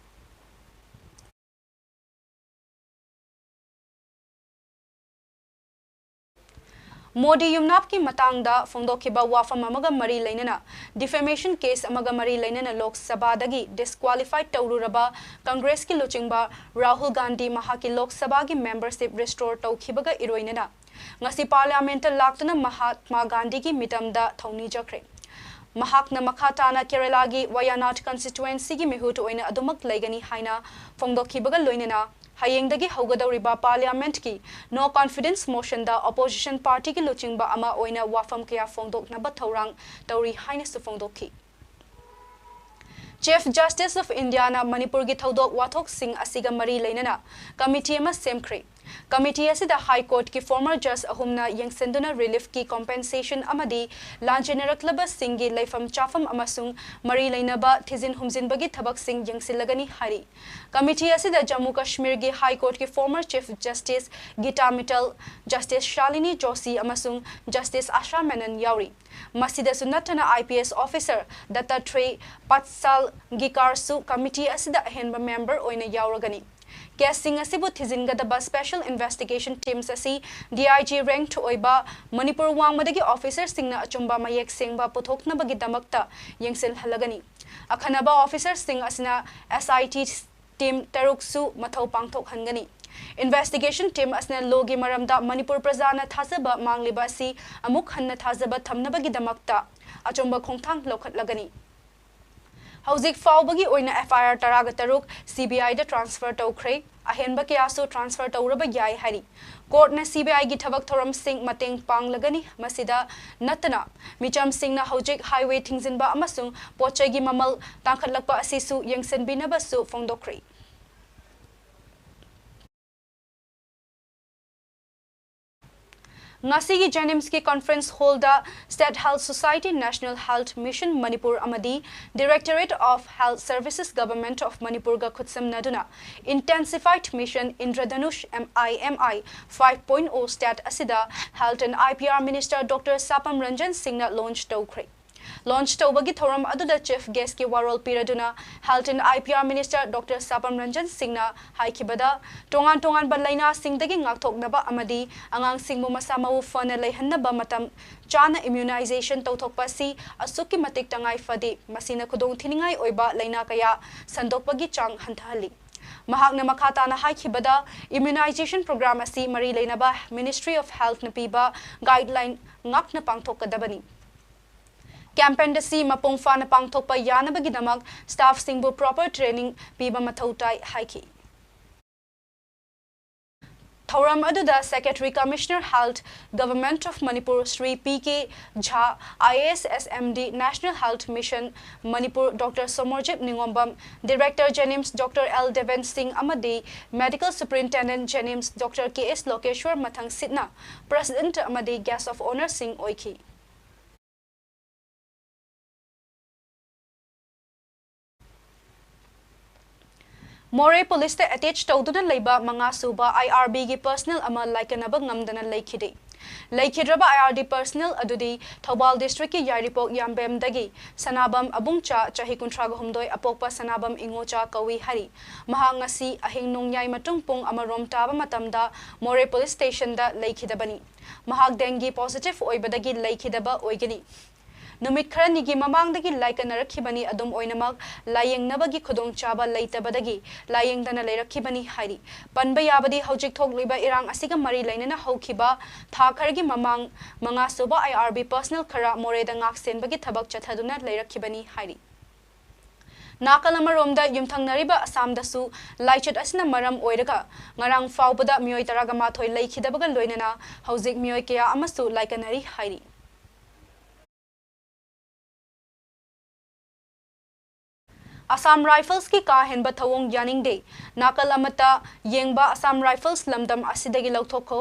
ꯃꯣꯗꯤ ꯌꯨꯝꯅꯥꯞꯀꯤ ꯃꯇꯥꯡꯗ ꯐꯣꯡꯗꯣꯛꯈꯤꯕ ꯋꯥꯐꯝ ꯑꯃꯒ ꯃꯔꯤ ꯂꯩꯅꯅ, defamation case ꯑꯃꯒ ꯃꯔꯤ ꯂꯩꯅꯅ ꯂꯣꯛ ꯁꯚꯥꯗꯒꯤ disqualify ꯇꯧꯔꯨꯔꯕ ꯀꯪꯒ꯭ꯔꯦꯁꯀꯤ ꯂꯨꯆꯤꯡꯕ ꯔꯥꯍꯨꯜ ꯒꯥꯟꯙꯤ ꯃꯍꯥꯛꯀꯤ ꯂꯣꯛ ꯁꯚꯥꯒꯤ membership restore ꯇꯧꯈꯤꯕꯒ ꯏꯔꯣꯏꯅꯅ ꯉꯁꯤ ꯄꯥꯔꯂꯤꯌꯥꯃꯦꯟꯠꯇ ꯂꯥꯛꯇꯨꯅ ꯃꯍꯥꯠꯃꯥ ꯒꯥꯟꯙꯤꯒꯤ ꯃꯤꯇꯝꯗ ꯊꯧꯅꯤꯖꯈ꯭ꯔꯦ꯫ ꯃꯍꯥꯛꯅ ꯃꯈꯥ ꯇꯥꯅ ꯀꯦꯔꯂꯥꯒꯤ ꯋꯥꯌꯥꯅꯥꯗ constituencyꯒꯤ ꯃꯤꯍꯨꯠ ꯑꯣꯏꯅ ꯑꯗꯨꯃꯛ ꯂꯩꯒꯅꯤ ꯍꯥꯏꯅ ꯐꯣꯡꯗꯣꯛꯈꯤꯕꯒ ꯂꯣꯏꯅꯅ ꯍꯌꯦꯡꯗꯒꯤ ꯍꯧꯒꯗꯧꯔꯤꯕ ꯄꯥꯔꯂꯤꯌꯥꯃꯦꯟꯠꯀꯤ no confidence motionꯗ opposition partyꯒꯤ ꯂꯨꯆꯤꯡꯕ ꯑꯃ ꯑꯣꯏꯅ ꯋꯥꯐꯝ ꯀꯌꯥ ꯐꯣꯡꯗꯣꯛꯅꯕ ꯊꯧꯔꯥꯡ ꯇꯧꯔꯤ ꯍꯥꯏꯅꯁꯨ ꯐꯣꯡꯗꯣꯛꯈꯤ꯫ Chief Justice of Indiaꯅ ꯃꯅꯤꯄꯨꯔꯒꯤ ꯊꯧꯗꯣꯛ ꯋꯥꯊꯣꯛꯁꯤꯡ ꯑꯁꯤꯒ ꯃꯔꯤ ꯂꯩꯅꯅ committee ꯑꯃ ꯁꯦꯝꯈ꯭ꯔꯦ꯫ Committee ꯑꯁꯤꯗ High Courtꯀꯤ former judge ꯑꯍꯨꯝꯅ ꯌꯦꯡꯁꯤꯟꯗꯨꯅ reliefꯀꯤ compensation ꯑꯃꯗꯤ ꯂꯥꯟꯖꯦꯟꯅꯔꯛꯂꯕꯁꯤꯡꯒꯤ ꯂꯩꯐꯝ ꯆꯥꯐꯝ ꯑꯃꯁꯨꯡ ꯃꯔꯤ ꯂꯩꯅꯕ ꯊꯤꯖꯤꯟ ꯍꯨꯝꯖꯤꯟꯕꯒꯤ ꯊꯕꯛꯁꯤꯡ ꯌꯦꯡꯁꯤꯜꯂꯒꯅꯤ ꯍꯥꯏꯔꯤ꯫ Committee ꯑꯁꯤꯗ ꯖꯝꯃꯨ ꯀꯥꯁꯃꯤꯔꯒꯤ High Courtꯀꯤ former Chief Justice Gita Mittal, Justice Shalini Joshi ꯑꯃꯁꯨꯡ Justice ꯑꯥꯁꯥ ꯃꯦꯅꯟ ꯌꯥꯎꯔꯤ꯫ ꯃꯁꯤꯗꯁꯨ ꯅꯠꯇꯅ I P S officer ꯗꯠꯇꯥꯇ꯭ꯔꯦꯌ ꯄꯥꯠꯁꯥꯜꯒꯤꯀꯥꯔꯁꯨ committee ꯑꯁꯤꯗ ꯑꯍꯦꯟꯕ member ꯑꯣꯏꯅ ꯌꯥꯎꯔꯒꯅꯤ꯫ Caseꯁꯤꯡ ꯑꯁꯤꯕꯨ ꯊꯤꯖꯤꯟꯒꯗꯕ special investigation teams ꯑꯁꯤ D I G ranked ꯑꯣꯏꯕ ꯃꯅꯤꯄꯨꯔ ꯋꯥꯡꯃꯗꯒꯤ officerꯁꯤꯡꯅ ꯑꯆꯨꯝꯕ ꯃꯌꯦꯛ ꯁꯦꯡꯕ ꯄꯨꯊꯣꯛꯅꯕꯒꯤꯗꯃꯛꯇ ꯌꯦꯡꯁꯤꯜꯍꯜꯂꯒꯅꯤ꯫ ꯑꯈꯟꯅꯕ officerꯁꯤꯡ ꯑꯁꯤꯅ S I T team ꯇꯔꯨꯛꯁꯨ ꯃꯊꯧ ꯄꯥꯡꯊꯣꯛꯍꯟꯒꯅꯤ꯫ Investigation team ꯑꯁꯤꯅ lawꯒꯤ ꯃꯔꯝꯗ ꯃꯅꯤꯄꯨꯔ ꯄ꯭ꯔꯖꯥꯅ ꯊꯥꯖꯕ ꯃꯥꯡꯂꯤꯕ ꯑꯁꯤ ꯑꯃꯨꯛ ꯍꯟꯅ ꯊꯥꯖꯕ ꯊꯝꯅꯕꯒꯤꯗꯃꯛꯇ ꯑꯆꯨꯝꯕ ꯈꯣꯡꯊꯥꯡ ꯂꯧꯈꯠꯂꯒꯅꯤ꯫ ꯍꯧꯖꯤꯛ ꯐꯥꯎꯕꯒꯤ ꯑꯣꯏꯅ F I R ꯇꯔꯥꯒ ꯇꯔꯨꯛ C B Iꯗ transfer ꯇꯧꯈ꯭ꯔꯦ꯫ ꯑꯍꯦꯟꯕ ꯀꯌꯥꯁꯨ transfer ꯇꯧꯔꯕ ꯌꯥꯏ ꯍꯥꯏꯔꯤ꯫ Courtꯅ C B Iꯒꯤ ꯊꯕꯛ ꯊꯧꯔꯝꯁꯤꯡ ꯃꯇꯦꯡ ꯄꯥꯡꯂꯒꯅꯤ꯫ ꯃꯁꯤꯗ ꯅꯠꯇꯅ ꯃꯤꯆꯝꯁꯤꯡꯅ ꯍꯧꯖꯤꯛ highway ꯊꯤꯡꯖꯤꯟꯕ ꯑꯃꯁꯨꯡ ꯄꯣꯠꯆꯩꯒꯤ ꯃꯃꯜ ꯇꯥꯡꯈꯠꯂꯛꯄ ꯑꯁꯤꯁꯨ ꯌꯦꯡꯁꯤꯟꯕꯤꯅꯕꯁꯨ ꯐꯣꯡꯗꯣꯛꯈ꯭ꯔꯤ꯫ ꯉꯁꯤꯒꯤ JNIMSꯀꯤ conference hallꯗ State Health Society, National Health Mission Manipur ꯑꯃꯗꯤ Directorate of Health Services, Government of Manipurꯒ ꯈꯨꯠꯁꯝꯅꯗꯨꯅ Intensified Mission Indradhanush M I M I five point oh stat ꯑꯁꯤꯗ Health and IPR Minister Doctor Sapam Ranjan Singhꯅ launch ꯇꯧꯈ꯭ꯔꯦ꯫ Launch ꯇꯧꯕꯒꯤ ꯊꯧꯔꯝ ꯑꯗꯨꯗ chief guestꯀꯤ ꯋꯥꯔꯣꯜ ꯄꯤꯔꯗꯨꯅ Health and IPR Minister Doctor Sapam Ranjan Singhꯅ ꯍꯥꯏꯈꯤꯕꯗ, ꯇꯣꯉꯥꯟ ꯇꯣꯉꯥꯟꯕ ꯂꯥꯏꯅꯥꯁꯤꯡꯗꯒꯤ ꯉꯥꯛꯊꯣꯛꯅꯕ ꯑꯃꯗꯤ ꯑꯉꯥꯡꯁꯤꯡꯕꯨ ꯃꯁꯥ ꯃꯎ ꯐꯅ ꯂꯩꯍꯟꯅꯕ ꯃꯇꯝ ꯆꯥꯅ immunization ꯇꯧꯊꯣꯛꯄ ꯑꯁꯤ ꯑꯁꯨꯛꯀꯤ ꯃꯇꯤꯛ ꯇꯉꯥꯏ ꯐꯗꯦ꯫ ꯃꯁꯤꯅ ꯈꯨꯗꯣꯡꯊꯤꯅꯤꯡꯉꯥꯏ ꯑꯣꯏꯕ ꯂꯥꯏꯅꯥ ꯀꯌꯥ ꯁꯟꯗꯣꯛꯄꯒꯤ ꯆꯥꯡ ꯍꯟꯊꯍꯜꯂꯤ꯫ ꯃꯍꯥꯛꯅ ꯃꯈꯥ ꯇꯥꯅ ꯍꯥꯏꯈꯤꯕꯗ, immunization program ꯑꯁꯤ ꯃꯔꯤ ꯂꯩꯅꯕ Ministry of Healthꯅ ꯄꯤꯕ guideline ꯉꯥꯛꯅ ꯄꯥꯡꯊꯣꯛꯀꯗꯕꯅꯤ꯫ Campaign ꯑꯁꯤ ꯃꯄꯨꯡ ꯐꯥꯅ ꯄꯥꯡꯊꯣꯛꯄ ꯌꯥꯅꯕꯒꯤꯗꯃꯛ staffꯁꯤꯡꯕꯨ proper training ꯄꯤꯕ ꯃꯊꯧ ꯇꯥꯏ ꯍꯥꯏꯈꯤ꯫ ꯊꯧꯔꯝ ꯑꯗꯨꯗ Secretary Commissioner Health, Government of Manipur, Shri P K Jha, IAS, SMD, National Health Mission Manipur, Doctor Somorjit Ningombam, Director JNIMS, Doctor L Deven Singh ꯑꯃꯗꯤ Medical Superintendent JNIMS, Doctor K S Lokeshwar ꯃꯊꯪꯁꯤꯠꯅ President ꯑꯃꯗꯤ Guest of Honourꯁꯤꯡ ꯑꯣꯏꯈꯤ꯫ ꯃꯣꯔꯦ ꯄꯨꯂꯤꯁꯇ attach ꯇꯧꯗꯨꯅ ꯂꯩꯕ ꯃꯉꯥ ꯁꯨꯕ IRBꯒꯤ personnel ꯑꯃ ꯂꯥꯏꯀꯠꯅꯕ ꯉꯝꯗꯅ ꯂꯩꯈꯤꯗꯦ꯫ ꯂꯩꯈꯤꯗ꯭ꯔꯕ IRB personnel ꯑꯗꯨꯗꯤ ꯊꯧꯕꯥꯜ districtꯀꯤ ꯌꯥꯏꯔꯤꯄꯣꯛ ꯌꯥꯝꯕꯦꯝꯗꯒꯤ ꯁꯅꯥꯕꯝ ꯑꯕꯨꯡꯆꯥ, ꯆꯍꯤ ꯀꯨꯟꯊ꯭ꯔꯥꯒ ꯍꯨꯝꯗꯣꯏ, ꯑꯄꯣꯛꯄ ꯁꯅꯥꯕꯝ ꯏꯉꯣꯆꯥ ꯀꯧꯏ ꯍꯥꯏꯔꯤ꯫ ꯃꯍꯥꯛ ꯉꯁꯤ ꯑꯍꯤꯡ ꯅꯣꯡꯌꯥꯏ ꯃꯇꯨꯡ ꯄꯨꯡ ꯑꯃꯔꯣꯝ ꯇꯥꯕ ꯃꯇꯝꯗ ꯃꯣꯔꯦ police stationꯗ ꯂꯩꯈꯤꯗꯕꯅꯤ꯫ ꯃꯍꯥꯛ dengue positive ꯑꯣꯏꯕꯗꯒꯤ ꯂꯩꯈꯤꯗꯕ ꯑꯣꯏꯒꯅꯤ꯫ ꯅꯨꯃꯤꯠ ꯈꯔꯅꯤꯒꯤ ꯃꯃꯥꯡꯗꯒꯤ ꯂꯥꯏꯀꯠꯅꯔꯛꯈꯤꯕꯅꯤ, ꯑꯗꯨꯝ ꯑꯣꯏꯅꯃꯛ ꯂꯥꯌꯦꯡꯅꯕꯒꯤ ꯈꯨꯗꯣꯡꯆꯥꯕ ꯂꯩꯇꯕꯗꯒꯤ ꯂꯥꯌꯦꯡꯗꯅ ꯂꯩꯔꯛꯈꯤꯕꯅꯤ ꯍꯥꯏꯔꯤ꯫ ꯄꯟꯕ ꯌꯥꯕꯗꯤ ꯍꯧꯖꯤꯛ ꯊꯣꯛꯂꯤꯕ ꯏꯔꯥꯡ ꯑꯁꯤꯒ ꯃꯔꯤ ꯂꯩꯅꯅ ꯍꯧꯈꯤꯕ ꯊꯥ ꯈꯔꯒꯤ ꯃꯃꯥꯡ ꯃꯉꯥ ꯁꯨꯕ IRB personnel ꯈꯔ ꯃꯣꯔꯦꯗ ꯉꯥꯛ ꯁꯦꯟꯕꯒꯤ ꯊꯕꯛ ꯆꯠꯊꯗꯨꯅ ꯂꯩꯔꯛꯈꯤꯕꯅꯤ ꯍꯥꯏꯔꯤ꯫ ꯅꯥꯀꯜ ꯑꯃꯔꯣꯝꯗ ꯌꯨꯝꯊꯪꯅꯔꯤꯕ ꯑꯁꯥꯝꯗꯁꯨ ꯂꯥꯏꯆꯠ ꯑꯁꯤꯅ ꯃꯔꯝ ꯑꯣꯏꯔꯒ ꯉꯔꯥꯡ ꯐꯥꯎꯕꯗ ꯃꯤꯑꯣꯏ ꯇꯔꯥꯒ ꯃꯥꯊꯣꯏ ꯂꯩꯈꯤꯗꯕꯒ ꯂꯣꯏꯅꯅ ꯍꯧꯖꯤꯛ ꯃꯤꯑꯣꯏ ꯀꯌꯥ ꯑꯃꯁꯨ ꯂꯥꯏꯀꯠꯅꯔꯤ ꯍꯥꯏꯔꯤ꯫ ꯑꯁꯥꯝ ꯔꯥꯏꯐꯜꯁꯀꯤ ꯀꯥ ꯍꯦꯟꯕ ꯊꯧꯑꯣꯡ ꯌꯥꯅꯤꯡꯗꯦ꯫ ꯅꯥꯀꯜ ꯑꯃꯠꯇ ꯌꯦꯡꯕ ꯑꯁꯥꯝ ꯔꯥꯏꯐꯜꯁ ꯂꯝꯗꯝ ꯑꯁꯤꯗꯒꯤ ꯂꯧꯊꯣꯛꯈꯣ꯫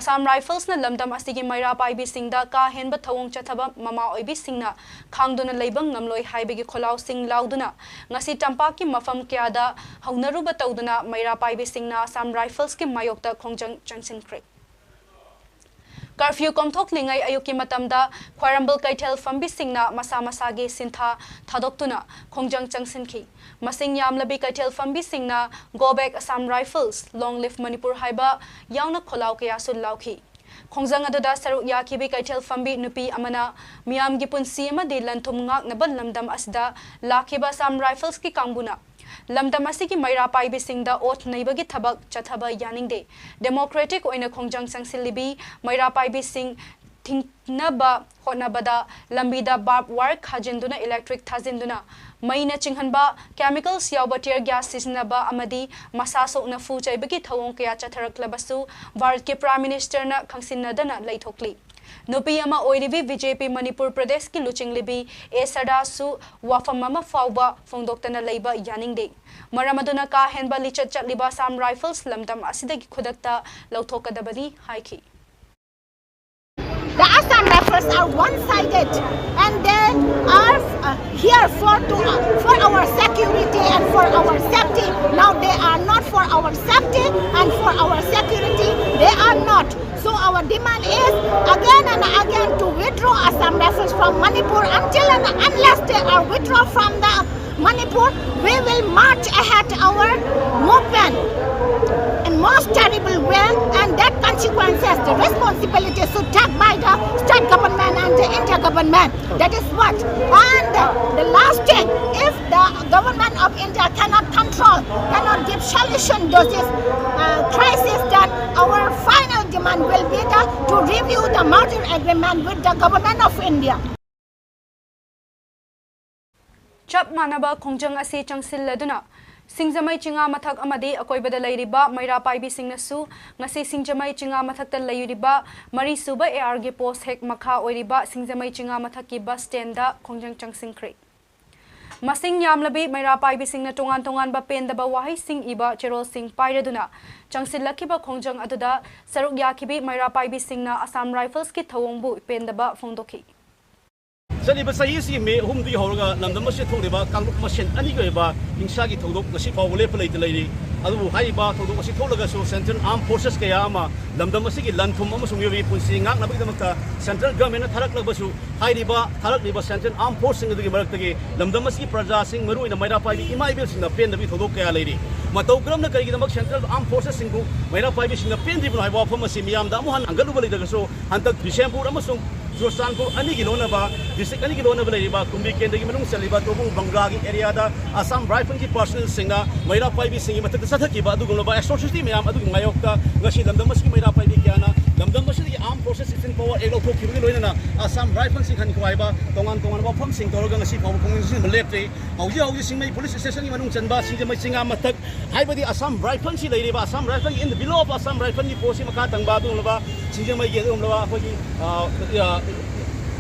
ꯑꯁꯥꯝ ꯔꯥꯏꯐꯜꯁꯅ ꯂꯝꯗꯝ ꯑꯁꯤꯒꯤ ꯃꯩꯔꯥ ꯄꯥꯏꯕꯤꯁꯤꯡꯗ ꯀꯥ ꯍꯦꯟꯕ ꯊꯧꯑꯣꯡ ꯆꯠꯊꯕ ꯃꯃꯥ ꯑꯣꯏꯕꯤꯁꯤꯡꯅ ꯈꯥꯡꯗꯨꯅ ꯂꯩꯕ ꯉꯝꯂꯣꯏ ꯍꯥꯏꯕꯒꯤ ꯈꯣꯜꯂꯥꯎꯁꯤꯡ ꯂꯥꯎꯗꯨꯅ ꯉꯁꯤ ꯇꯝꯄꯥꯛꯀꯤ ꯃꯐꯝ ꯀꯌꯥꯗ ꯍꯧꯅꯔꯨꯕ ꯇꯧꯗꯨꯅ ꯃꯩꯔꯥ ꯄꯥꯏꯕꯤꯁꯤꯡꯅ ꯑꯁꯥꯝ ꯔꯥꯏꯐꯜꯁꯀꯤ ꯃꯥꯌꯣꯛꯇ ꯈꯣꯡꯖꯪ ꯆꯪꯁꯤꯟꯈ꯭ꯔꯦ꯫ ꯀꯔꯐ꯭ꯌꯨ ꯀꯣꯝꯊꯣꯛꯂꯤꯉꯩ ꯑꯌꯨꯛꯀꯤ ꯃꯇꯝꯗ ꯈ꯭ꯋꯥꯏꯔꯝꯕꯟ ꯀꯩꯊꯦꯜ ꯐꯝꯕꯤꯁꯤꯡꯅ ꯃꯁꯥ ꯃꯁꯥꯒꯤ ꯁꯤꯟꯊꯥ ꯊꯥꯗꯣꯛꯇꯨꯅ ꯈꯣꯡꯖꯪ ꯆꯪꯁꯤꯟꯈꯤ꯫ ꯃꯁꯤꯡ ꯌꯥꯝꯂꯕꯤ ꯀꯩꯊꯦꯜ ꯐꯝꯕꯤꯁꯤꯡꯅ "Go back Assam Rifles, long live Manipur" ꯍꯥꯏꯕ ꯌꯥꯎꯅ ꯈꯣꯜꯂꯥꯎ ꯀꯌꯥꯁꯨ ꯂꯥꯎꯈꯤ꯫ ꯈꯣꯡꯖꯪ ꯑꯗꯨꯗ ꯁꯔꯨꯛ ꯌꯥꯈꯤꯕꯤ ꯀꯩꯊꯦꯜ ꯐꯝꯕꯤ ꯅꯨꯄꯤ ꯑꯃꯅ ꯃꯤꯌꯥꯝꯒꯤ ꯄꯨꯟꯁꯤ ꯑꯃꯗꯤ ꯂꯟ ꯊꯨꯝ ꯉꯥꯛꯅꯕ ꯂꯝꯗꯝ ꯑꯁꯤꯗ ꯂꯥꯛꯈꯤꯕ ꯑꯁꯥꯝ ꯔꯥꯏꯐꯜꯁꯀꯤ ꯀꯥꯡꯕꯨꯅ ꯂꯝꯗꯝ ꯑꯁꯤꯒꯤ ꯃꯩꯔꯥ ꯄꯥꯏꯕꯤꯁꯤꯡꯗ ꯑꯣꯠ ꯅꯩꯕꯒꯤ ꯊꯕꯛ ꯆꯠꯊꯕ ꯌꯥꯅꯤꯡꯗꯦ꯫ ꯗꯦꯃꯣꯀ꯭ꯔꯦꯇꯤꯛ ꯑꯣꯏꯅ ꯈꯣꯡꯖꯪ ꯆꯪꯁꯤꯜꯂꯤꯕꯤ ꯃꯩꯔꯥ ꯄꯥꯏꯕꯤꯁꯤꯡ ꯊꯤꯡꯅꯕ ꯍꯣꯠꯅꯕꯗ ꯂꯝꯕꯤꯗ barbed wire ꯈꯥꯖꯤꯟꯗꯨꯅ, electric ꯊꯥꯖꯤꯟꯗꯨꯅ, ꯃꯩꯅ ꯆꯤꯡꯍꯟꯕ, chemicals ꯌꯥꯎꯕ tear gas ꯁꯤꯖꯤꯟꯅꯕ ꯑꯃꯗꯤ ꯃꯁꯥ ꯁꯣꯛꯅ ꯐꯨ ꯆꯩꯕꯒꯤ ꯊꯧꯑꯣꯡ ꯀꯌꯥ ꯆꯠꯊꯔꯛꯂꯕꯁꯨ ꯚꯥꯔꯠꯀꯤ Prime Minister ꯅ ꯈꯪꯁꯤꯟꯅꯗꯅ ꯂꯩꯊꯣꯛꯂꯤ꯫ ꯅꯨꯄꯤ ꯑꯃ ꯑꯣꯏꯔꯤꯕꯤ ꯕꯤ ꯖꯦ ꯄꯤ ꯃꯅꯤꯄꯨꯔ ꯄ꯭ꯔꯗꯦꯁꯀꯤ ꯂꯨꯆꯤꯡꯂꯤꯕꯤ ꯑꯦ ꯁꯔꯗꯥꯁꯨ ꯋꯥꯐꯝ ꯑꯃ ꯐꯥꯎꯕ ꯐꯣꯡꯗꯣꯛꯇꯅ ꯂꯩꯕ ꯌꯥꯅꯤꯡꯗꯦ꯫ ꯃꯔꯝ ꯑꯗꯨꯅ ꯀꯥ ꯍꯦꯟꯕ ꯂꯤꯆꯠ ꯆꯠꯂꯤꯕ ꯑꯁꯥꯝ ꯔꯥꯏꯐꯜꯁ ꯂꯝꯗꯝ ꯑꯁꯤꯗꯒꯤ ꯈꯨꯗꯛꯇ ꯂꯧꯊꯣꯛꯀꯗꯕꯅꯤ ꯍꯥꯏꯈꯤ꯫ The Assam Rifles are one-sided and they are uh, here for to, uh, for our security and for our safety. Now they are not for our safety and for our security. They are not. So our demand is again and again to withdraw Assam Rifles from Manipur. Until and unless they are withdraw from the Manipur, we will march ahead our movement in most terrible way, and that consequences, the responsibility should take by the state government and the India government. That is what. And the last thing, if the government of India cannot control, cannot give solution to this uh, crisis, then our final demand will be the, to review the merger agreement with the government of India. ꯆꯞ ꯃꯥꯟꯅꯕ ꯈꯣꯡꯖꯪ ꯑꯁꯤ ꯆꯪꯁꯤꯜꯂꯗꯨꯅ ꯁꯤꯡꯖꯃꯩ ꯆꯤꯉꯥ ꯃꯊꯛ ꯑꯃꯗꯤ ꯑꯀꯣꯏꯕꯗ ꯂꯩꯔꯤꯕ ꯃꯩꯔꯥ ꯄꯥꯏꯕꯤꯁꯤꯡꯅꯁꯨ ꯉꯁꯤ ꯁꯤꯡꯖꯃꯩ ꯆꯤꯉꯥ ꯃꯊꯛꯇ ꯂꯩꯔꯤꯕ ꯃꯔꯤꯁꯨꯕ ꯑꯦ ꯑꯥꯔꯒꯤ ꯄꯣꯁ ꯍꯦꯛ ꯃꯈꯥ ꯑꯣꯏꯔꯤꯕ ꯁꯤꯡꯖꯃꯩ ꯆꯤꯉꯥ ꯃꯊꯛꯀꯤ ꯕꯁ ꯁ꯭ꯇꯦꯟꯗ ꯈꯣꯡꯖꯪ ꯆꯪꯁꯤꯟꯈ꯭ꯔꯦ꯫ ꯃꯁꯤꯡ ꯌꯥꯝꯂꯕꯤ ꯃꯩꯔꯥ ꯄꯥꯏꯕꯤꯁꯤꯡꯅ ꯇꯣꯉꯥꯟ ꯇꯣꯉꯥꯟꯕ ꯄꯦꯟꯗꯕ ꯋꯥꯍꯩꯁꯤꯡ ꯏꯕ ꯆꯦꯔꯣꯜꯁꯤꯡ ꯄꯥꯏꯔꯗꯨꯅ ꯆꯪꯁꯤꯜꯂꯛꯈꯤꯕ ꯈꯣꯡꯖꯪ ꯑꯗꯨꯗ ꯁꯔꯨꯛ ꯌꯥꯈꯤꯕꯤ ꯃꯩꯔꯥ ꯄꯥꯏꯕꯤꯁꯤꯡꯅ Assam Riflesꯀꯤ ꯊꯧꯑꯣꯡꯕꯨ ꯄꯦꯟꯗꯕ ꯐꯣꯡꯗꯣꯛꯈꯤ꯫ ꯆꯠꯂꯤꯕ ꯆꯍꯤ ꯑꯁꯤꯒꯤ ꯃꯦ ꯑꯍꯨꯝꯗꯒꯤ ꯍꯧꯔꯒ ꯂꯝꯗꯝ ꯑꯁꯤꯗ ꯊꯣꯛꯂꯤꯕ ꯀꯥꯡꯂꯨꯞ ꯃꯁꯦꯟ ꯑꯅꯤꯒꯤ ꯑꯣꯏꯕ ꯍꯤꯡꯁꯥꯒꯤ ꯊꯧꯗꯣꯛ ꯉꯁꯤ ꯐꯥꯎꯕ ꯂꯦꯞꯄ ꯂꯩꯇ ꯂꯩꯔꯤ꯫ ꯑꯗꯨꯕꯨ ꯍꯥꯏꯔꯤꯕ ꯊꯧꯗꯣꯛ ꯑꯁꯤ ꯊꯣꯛꯂꯒꯁꯨ Central Armed Forces ꯀꯌꯥ ꯑꯃ ꯂꯝꯗꯝ ꯑꯁꯤꯒꯤ ꯂꯟ ꯊꯨꯝ ꯑꯃꯁꯨꯡ ꯃꯤꯑꯣꯏꯕꯒꯤ ꯄꯨꯟꯁꯤ ꯉꯥꯛꯅꯕꯒꯤꯗꯃꯛꯇ Central Governmentꯅ ꯊꯥꯔꯛꯂꯕꯁꯨ ꯍꯥꯏꯔꯤꯕ ꯊꯥꯔꯛꯂꯤꯕ Central Armed Forceꯁꯤꯡ ꯑꯗꯨꯒꯤ ꯃꯔꯛꯇꯒꯤ ꯂꯝꯗꯝ ꯑꯁꯤꯒꯤ ꯄ꯭ꯔꯖꯥꯁꯤꯡ, ꯃꯔꯨꯑꯣꯏꯅ ꯃꯩꯔꯥ ꯄꯥꯏꯕꯤ ꯏꯃꯥ ꯏꯕꯦꯜꯁꯤꯡꯅ ꯄꯦꯟꯗꯕꯒꯤ ꯊꯧꯗꯣꯛ ꯀꯌꯥ ꯂꯩꯔꯤ꯫ ꯃꯇꯧ ꯀꯔꯝꯅ ꯀꯔꯤꯒꯤꯗꯃꯛ Central Armed Forcesꯁꯤꯡꯕꯨ ꯃꯩꯔꯥ ꯄꯥꯏꯕꯤꯁꯤꯡꯅ ꯄꯦꯟꯗ꯭ꯔꯤꯕꯅꯣ ꯍꯥꯏꯕ ꯋꯥꯐꯝ ꯑꯁꯤ ꯃꯤꯌꯥꯝꯗ ꯑꯃꯨꯛ ꯍꯟꯅ ꯍꯪꯒꯠꯂꯨꯕ ꯂꯩꯇ꯭ꯔꯒꯁꯨ, ꯍꯟꯗꯛ ꯕꯤꯁꯦꯝꯄꯨꯔ ꯑꯃꯁꯨꯡ ꯆꯨꯔꯆꯥꯟꯄꯨꯔ ꯑꯅꯤꯒꯤ ꯂꯣꯟꯅꯕ, district ꯑꯅꯤꯒꯤ ꯂꯣꯟꯅꯕ ꯂꯩꯔꯤꯕ ꯀꯨꯝꯕꯤ ꯀꯦꯟꯗ꯭ꯔꯒꯤ ꯃꯅꯨꯡ ꯆꯜꯂꯤꯕ ꯇꯣꯕꯨꯡ ꯕꯪꯒ꯭ꯂꯥꯒꯤ areaꯗ Assam Riflesꯀꯤ personnelꯁꯤꯡꯅ ꯃꯩꯔꯥ ꯄꯥꯏꯕꯤꯁꯤꯡꯒꯤ ꯃꯊꯛꯇ ꯆꯠꯊꯈꯤꯕ ꯑꯗꯨꯒꯨꯝꯂꯕ atrocity ꯃꯌꯥꯝ ꯑꯗꯨꯒꯤ ꯃꯥꯌꯣꯛꯇ ꯉꯁꯤ ꯂꯝꯗꯝ ꯑꯁꯤꯒꯤ ꯃꯩꯔꯥ ꯄꯥꯏꯕꯤ ꯀꯌꯥꯅ ꯂꯝꯗꯝ ꯑꯁꯤꯗꯒꯤ Armed Forces Sitting Power Act ꯂꯧꯊꯣꯛꯈꯤꯕꯒꯤ ꯂꯣꯏꯅꯅ Assam Riflesꯁꯤꯡ ꯍꯟꯈꯤꯕ ꯍꯥꯏꯕ ꯇꯣꯉꯥꯟ ꯇꯣꯉꯥꯟꯕ ꯋꯥꯐꯝꯁꯤꯡ ꯇꯧꯔꯒ ꯉꯁꯤ ꯐꯥꯎꯕ ꯈꯣꯡꯖꯪ ꯆꯦꯟꯁꯤꯟꯕ ꯂꯦꯞꯇ꯭ꯔꯤ꯫ ꯍꯧꯖꯤꯛ ꯍꯧꯖꯤꯛ ꯁꯤꯡꯖꯃꯩ police stationꯒꯤ ꯃꯅꯨꯡ ꯆꯟꯕ ꯁꯤꯡꯖꯃꯩ ꯆꯤꯡꯉꯥ ꯃꯊꯛ, ꯍꯥꯏꯕꯗꯤ Assam Riflesꯀꯤ ꯂꯩꯔꯤꯕ Assam Riflesꯀꯤ in the below of Assam Riflesꯀꯤ post ꯃꯈꯥ ꯊꯪꯕ ꯑꯗꯨꯒꯨꯝꯂꯕ ꯁꯤꯡꯖꯃꯩꯒꯤ ꯑꯗꯨꯒꯨꯝꯂꯕ ꯑꯩꯈꯣꯏꯒꯤ, ꯑ, ꯑ,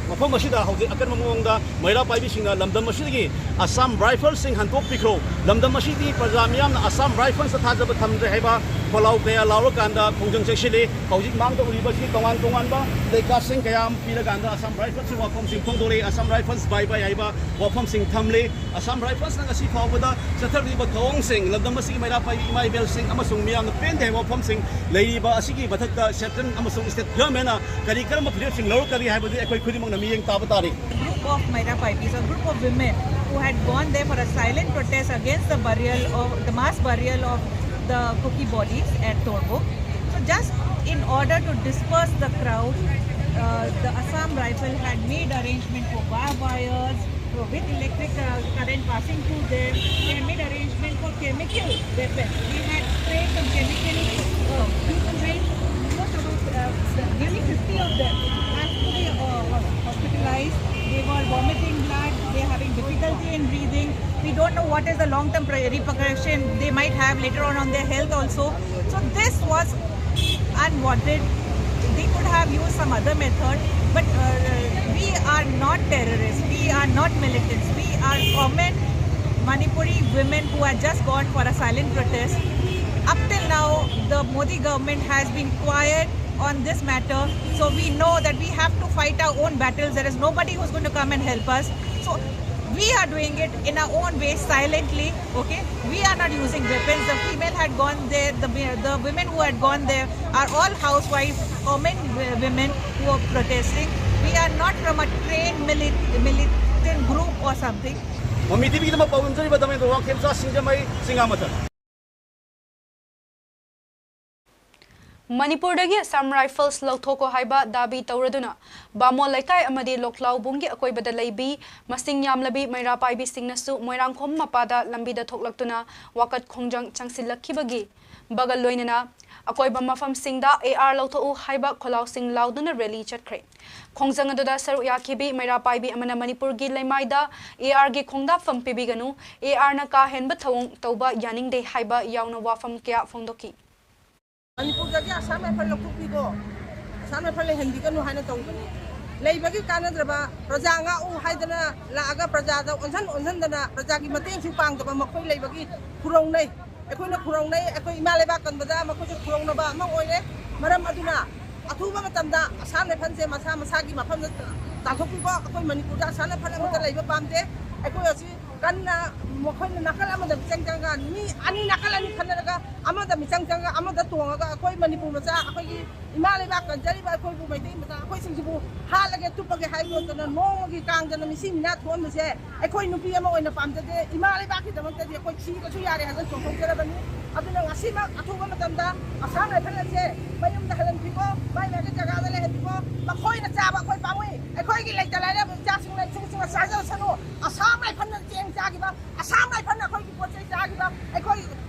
ꯃꯐꯝ ꯑꯁꯤꯗ ꯍꯧꯖꯤꯛ ꯑꯀꯟꯕ ꯃꯑꯣꯡꯗ ꯃꯩꯔꯥ ꯄꯥꯏꯕꯤꯁꯤꯡꯅ ꯂꯝꯗꯝ ꯑꯁꯤꯗꯒꯤ Assam Riflesꯁꯤꯡ ꯍꯟꯗꯣꯛꯄꯤꯈ꯭ꯔꯣ, ꯂꯝꯗꯝ ꯑꯁꯤꯒꯤ ꯄ꯭ꯔꯖꯥ ꯃꯤꯌꯥꯝꯅ Assam Riflesꯇ ꯊꯥꯖꯕ ꯊꯝꯗ꯭ꯔꯦ ꯍꯥꯏꯕ ꯈꯣꯜꯂꯥꯎ ꯀꯌꯥ ꯂꯥꯎꯔꯀꯥꯟꯗ ꯈꯣꯡꯖꯪ ꯆꯪꯁꯤꯜꯂꯤ꯫ ꯍꯧꯖꯤꯛ ꯃꯥꯡꯗ ꯎꯔꯤꯕꯁꯤ ꯇꯣꯉꯥꯟ ꯇꯣꯉꯥꯟꯕ ꯂꯩꯀꯥꯁꯤꯡ ꯀꯌꯥ ꯑꯃ ꯄꯤꯔꯀꯥꯟꯗ Assam Riflesꯀꯤ ꯋꯥꯐꯝꯁꯤꯡ ꯐꯣꯡꯗꯣꯔꯛꯏ꯫ Assam Rifles bye bye ꯍꯥꯏꯕ ꯋꯥꯐꯝꯁꯤꯡ ꯊꯝꯂꯤ꯫ Assam Riflesꯅ ꯉꯁꯤ ꯐꯥꯎꯕꯗ ꯆꯠꯊꯔꯤꯕ ꯊꯧꯑꯣꯡꯁꯤꯡ, ꯂꯝꯗꯝ ꯑꯁꯤꯒꯤ ꯃꯩꯔꯥ ꯄꯥꯏꯕꯤ ꯏꯃꯥ ꯏꯕꯦꯜꯁꯤꯡ ꯑꯃꯁꯨꯡ ꯃꯤꯌꯥꯝꯅ ꯄꯦꯟꯗꯦ ꯍꯥꯏꯕ ꯋꯥꯐꯝꯁꯤꯡ ꯂꯩꯔꯤꯕ ꯑꯁꯤꯒꯤ ꯃꯊꯛꯇ Central ꯑꯃꯁꯨꯡ State Governmentꯅ ꯀꯔꯤ ꯀꯔꯝꯕ ꯐꯤꯔꯦꯞꯁꯤꯡ ꯂꯧꯔꯛꯀꯅꯤ ꯍꯥꯏꯕꯗꯤ ꯑꯩꯈꯣꯏ ꯈꯨꯗꯤꯡꯃꯛꯅ ꯃꯤꯠꯌꯦꯡ ꯇꯥꯕ ꯇꯥꯔꯤ꯫ Group of Maira Paibis, a group of women who had gone there for a silent protest against the burial of the mass burial of the Kuki bodies at Torbuk. So just in order to disperse the crowd, uh, the Assam Rifle had made arrangement for barbed wires, with electric uh, current passing through them. They had made arrangement for chemical weapons. They had sprayed some chemical uh, people rain. Most about uh, nearly fifty of them. Actually uh, hospitalized. They were vomiting blood. They're having difficulty in breathing. We don't know what is the long-term repercussion they might have later on on their health also. So this was unwanted. They could have used some other method, but uh, we are not terrorists. We are not militants. We Our comment, Manipuri women who had just gone for a silent protest. Up till now, the Modi government has been quiet on this matter. So we know that we have to fight our own battles. There is nobody who's going to come and help us. So we are doing it in our own way, silently. Okay, we are not using weapons. The female had gone there. The the women who had gone there are all housewives or men women who are protesting. We are not from a trained milit- militant group or something. ꯃꯃꯤ ꯇꯤꯚꯤꯒꯤꯗꯃꯛ ꯄꯥꯎꯗꯝꯖꯔꯤꯕ ꯗꯃꯦꯟꯗ꯭ꯔ ꯋꯥꯡꯈꯦꯝꯆꯥ ꯁꯤꯡꯖꯃꯩ ꯆꯤꯡꯉꯥꯃꯊꯦꯜ꯫ ꯃꯅꯤꯄꯨꯔꯗꯒꯤ ꯑꯁꯥꯝ ꯔꯥꯏꯐꯜꯁ ꯂꯧꯊꯣꯛꯈꯣ ꯍꯥꯏꯕ ꯗꯥꯕꯤ ꯇꯧꯔꯗꯨꯅ ꯕꯥꯃꯣꯟ ꯂꯩꯀꯥꯏ ꯑꯃꯗꯤ ꯂꯣꯛꯂꯥꯎꯕꯨꯡꯒꯤ ꯑꯀꯣꯏꯕꯗ ꯂꯩꯕꯤ ꯃꯁꯤꯡ ꯌꯥꯝꯂꯕꯤ ꯃꯩꯔꯥ ꯄꯥꯏꯕꯤꯁꯤꯡꯅꯁꯨ ꯃꯣꯏꯔꯥꯡꯈꯣꯝ ꯃꯄꯥꯗ ꯂꯝꯕꯤꯗ ꯊꯣꯛꯂꯛꯇꯨꯅ ꯋꯥꯀꯠ ꯈꯣꯡꯖꯪ ꯆꯪꯁꯤꯜꯂꯛꯈꯤꯕꯒꯤ ꯕꯒ ꯂꯣꯏꯅꯅ ꯑꯀꯣꯏꯕ ꯃꯐꯝꯁꯤꯡꯗ "ꯑꯦ ꯑꯥꯔ ꯂꯧꯊꯣꯛꯎ" ꯍꯥꯏꯕ ꯈꯣꯜꯂꯥꯎꯁꯤꯡ ꯂꯥꯎꯗꯨꯅ ꯔꯦꯂꯤ ꯆꯠꯈ꯭ꯔꯦ꯫ ꯈꯣꯡꯖꯪ ꯑꯗꯨꯗ ꯁꯔꯨꯛ ꯌꯥꯈꯤꯕꯤ ꯃꯩꯔꯥ ꯄꯥꯏꯕꯤ ꯑꯃꯅ ꯃꯅꯤꯄꯨꯔꯒꯤ ꯂꯩꯃꯥꯏꯗ "ꯑꯦ ꯑꯥꯔꯒꯤ ꯈꯣꯡꯗꯥꯐꯝ ꯄꯤꯕꯤꯒꯅꯨ, ꯑꯦ ꯑꯥꯔꯅ ꯀꯥ ꯍꯦꯟꯕ ꯊꯧꯑꯣꯡ ꯇꯧꯕ ꯌꯥꯅꯤꯡꯗꯦ" ꯍꯥꯏꯕ ꯌꯥꯎꯅ ꯋꯥꯐꯝ ꯀꯌꯥ ꯐꯣꯡꯗꯣꯛꯈꯤ꯫ ꯃꯅꯤꯄꯨꯔꯗꯒꯤ ꯑꯁꯥꯝ ꯔꯥꯏꯐꯜ ꯂꯧꯊꯣꯛꯄꯤꯈꯣ, ꯑꯁꯥꯝ ꯔꯥꯏꯐꯜ ꯂꯩꯍꯟꯕꯤꯒꯅꯨ ꯍꯥꯏꯅ ꯇꯧꯕꯅꯤ꯫ ꯂꯩꯕꯒꯤ ꯀꯥꯟꯅꯗ꯭ꯔꯕ, ꯄ꯭ꯔꯖꯥ ꯉꯥꯛꯎ ꯍꯥꯏꯗꯅ ꯂꯥꯛꯑꯒ ꯄ꯭ꯔꯖꯥꯗ ꯑꯣꯟꯁꯟ ꯑꯣꯟꯁꯟꯗꯅ ꯄ꯭ꯔꯖꯥꯒꯤ ꯃꯇꯦꯡꯁꯨ ꯄꯥꯡꯗꯕ ꯃꯈꯣꯏ ꯂꯩꯕꯒꯤ ꯈꯨꯔꯧꯅꯩ꯫ ꯑꯩꯈꯣꯏꯅ ꯈꯨꯔꯧꯅꯩ, ꯑꯩꯈꯣꯏ ꯏꯃꯥ ꯂꯩꯕꯥꯛ ꯀꯟꯕꯗ ꯃꯈꯣꯏꯁꯨ ꯈꯨꯔꯧꯅꯕ ꯑꯃ ꯑꯣꯏꯔꯦ꯫ ꯃꯔꯝ ꯑꯗꯨꯅ ꯑꯊꯨꯕ ꯃꯇꯝꯗ ꯑꯁꯥꯝ ꯔꯥꯏꯐꯜꯁꯦ ꯃꯁꯥ ꯃꯁꯥꯒꯤ ꯃꯐꯝꯗ ꯇꯥꯟꯊꯣꯛꯄꯤꯈꯣ꯫ ꯑꯩꯈꯣꯏ ꯃꯅꯤꯄꯨꯔꯗ ꯑꯁꯥꯝ ꯔꯥꯏꯐꯜ ꯑꯃꯠꯇ ꯂꯩꯕ ꯄꯥꯝꯗꯦ꯫ ꯑꯩꯈꯣꯏ ꯑꯁꯤ ꯀꯟꯅ ꯃꯈꯣꯏꯅ ꯅꯥꯀꯜ ꯑꯃꯗ ꯃꯤꯆꯪ ꯆꯪꯉꯒ ꯃꯤ ꯑꯅꯤ ꯅꯥꯀꯜ ꯑꯅꯤ ꯈꯟꯅꯔꯒ ꯑꯃꯗ ꯃꯤꯆꯪ ꯆꯪꯉꯒ ꯑꯃꯗ ꯇꯣꯡꯉꯒ ꯑꯩꯈꯣꯏ ꯃꯅꯤꯄꯨꯔ ꯃꯆꯥ, ꯑꯩꯈꯣꯏꯒꯤ ꯏꯃꯥ ꯂꯩꯕꯥꯛ ꯀꯟꯖꯔꯤꯕ ꯑꯩꯈꯣꯏꯕꯨ ꯃꯩꯇꯩ ꯃꯆꯥ ꯑꯩꯈꯣꯏꯁꯤꯡꯁꯤꯕꯨ ꯍꯥꯠꯂꯒꯦ ꯇꯨꯞꯄꯒꯦ ꯍꯥꯏꯕ ꯅꯠꯇꯅ ꯅꯣꯡꯃꯒꯤ ꯀꯥꯡꯗꯅ ꯃꯤꯁꯤ ꯃꯤꯅꯥ ꯊꯣꯛꯍꯟꯕꯁꯦ ꯑꯩꯈꯣꯏ ꯅꯨꯄꯤ ꯑꯃ ꯑꯣꯏꯅ ꯄꯥꯝꯖꯗꯦ꯫ ꯏꯃꯥ ꯂꯩꯕꯥꯛꯀꯤꯗꯃꯛꯇꯗꯤ ꯑꯩꯈꯣꯏ ꯁꯤꯔꯁꯨ ꯌꯥꯔꯦ ꯍꯥꯏꯅ ꯆꯣꯡꯊꯣꯛꯆꯔꯕꯅꯤ꯫ ꯑꯗꯨꯅ ꯉꯁꯤꯃꯛ ꯑꯊꯨꯕ ꯃꯇꯝꯗ ꯑꯁꯥꯝ ꯔꯥꯏꯐꯜ ꯑꯁꯦ ꯃꯌꯨꯝꯗ ꯍꯜꯍꯟꯕꯤꯈꯣ, ꯃꯥꯏ ꯃꯥꯏꯒꯤ ꯖꯒꯥꯗ ꯂꯩꯍꯟꯕꯤꯈꯣ꯫ ꯃꯈꯣꯏꯅ ꯆꯥꯕ ꯑꯩꯈꯣꯏ ꯄꯥꯝꯃꯨꯏ꯫ ꯑꯩꯈꯣꯏꯒꯤ ꯂꯩꯇ ꯂꯥꯏꯔꯕ ꯏꯆꯥꯁꯤꯡꯅ ꯏꯁꯤꯡꯁꯤꯡꯅ ꯆꯥꯖꯔꯁꯅꯨ꯫ ꯑꯁꯥꯝ ꯔꯥꯏꯐꯜꯅ ꯆꯦꯡ ꯆꯥꯈꯤꯕ, ꯑꯁꯥꯝ ꯔꯥꯏꯐꯜꯅ ꯑꯩꯈꯣꯏꯒꯤ ꯄꯣꯠ ꯆꯩ ꯆꯥꯈꯤꯕ ꯑꯩꯈꯣꯏ,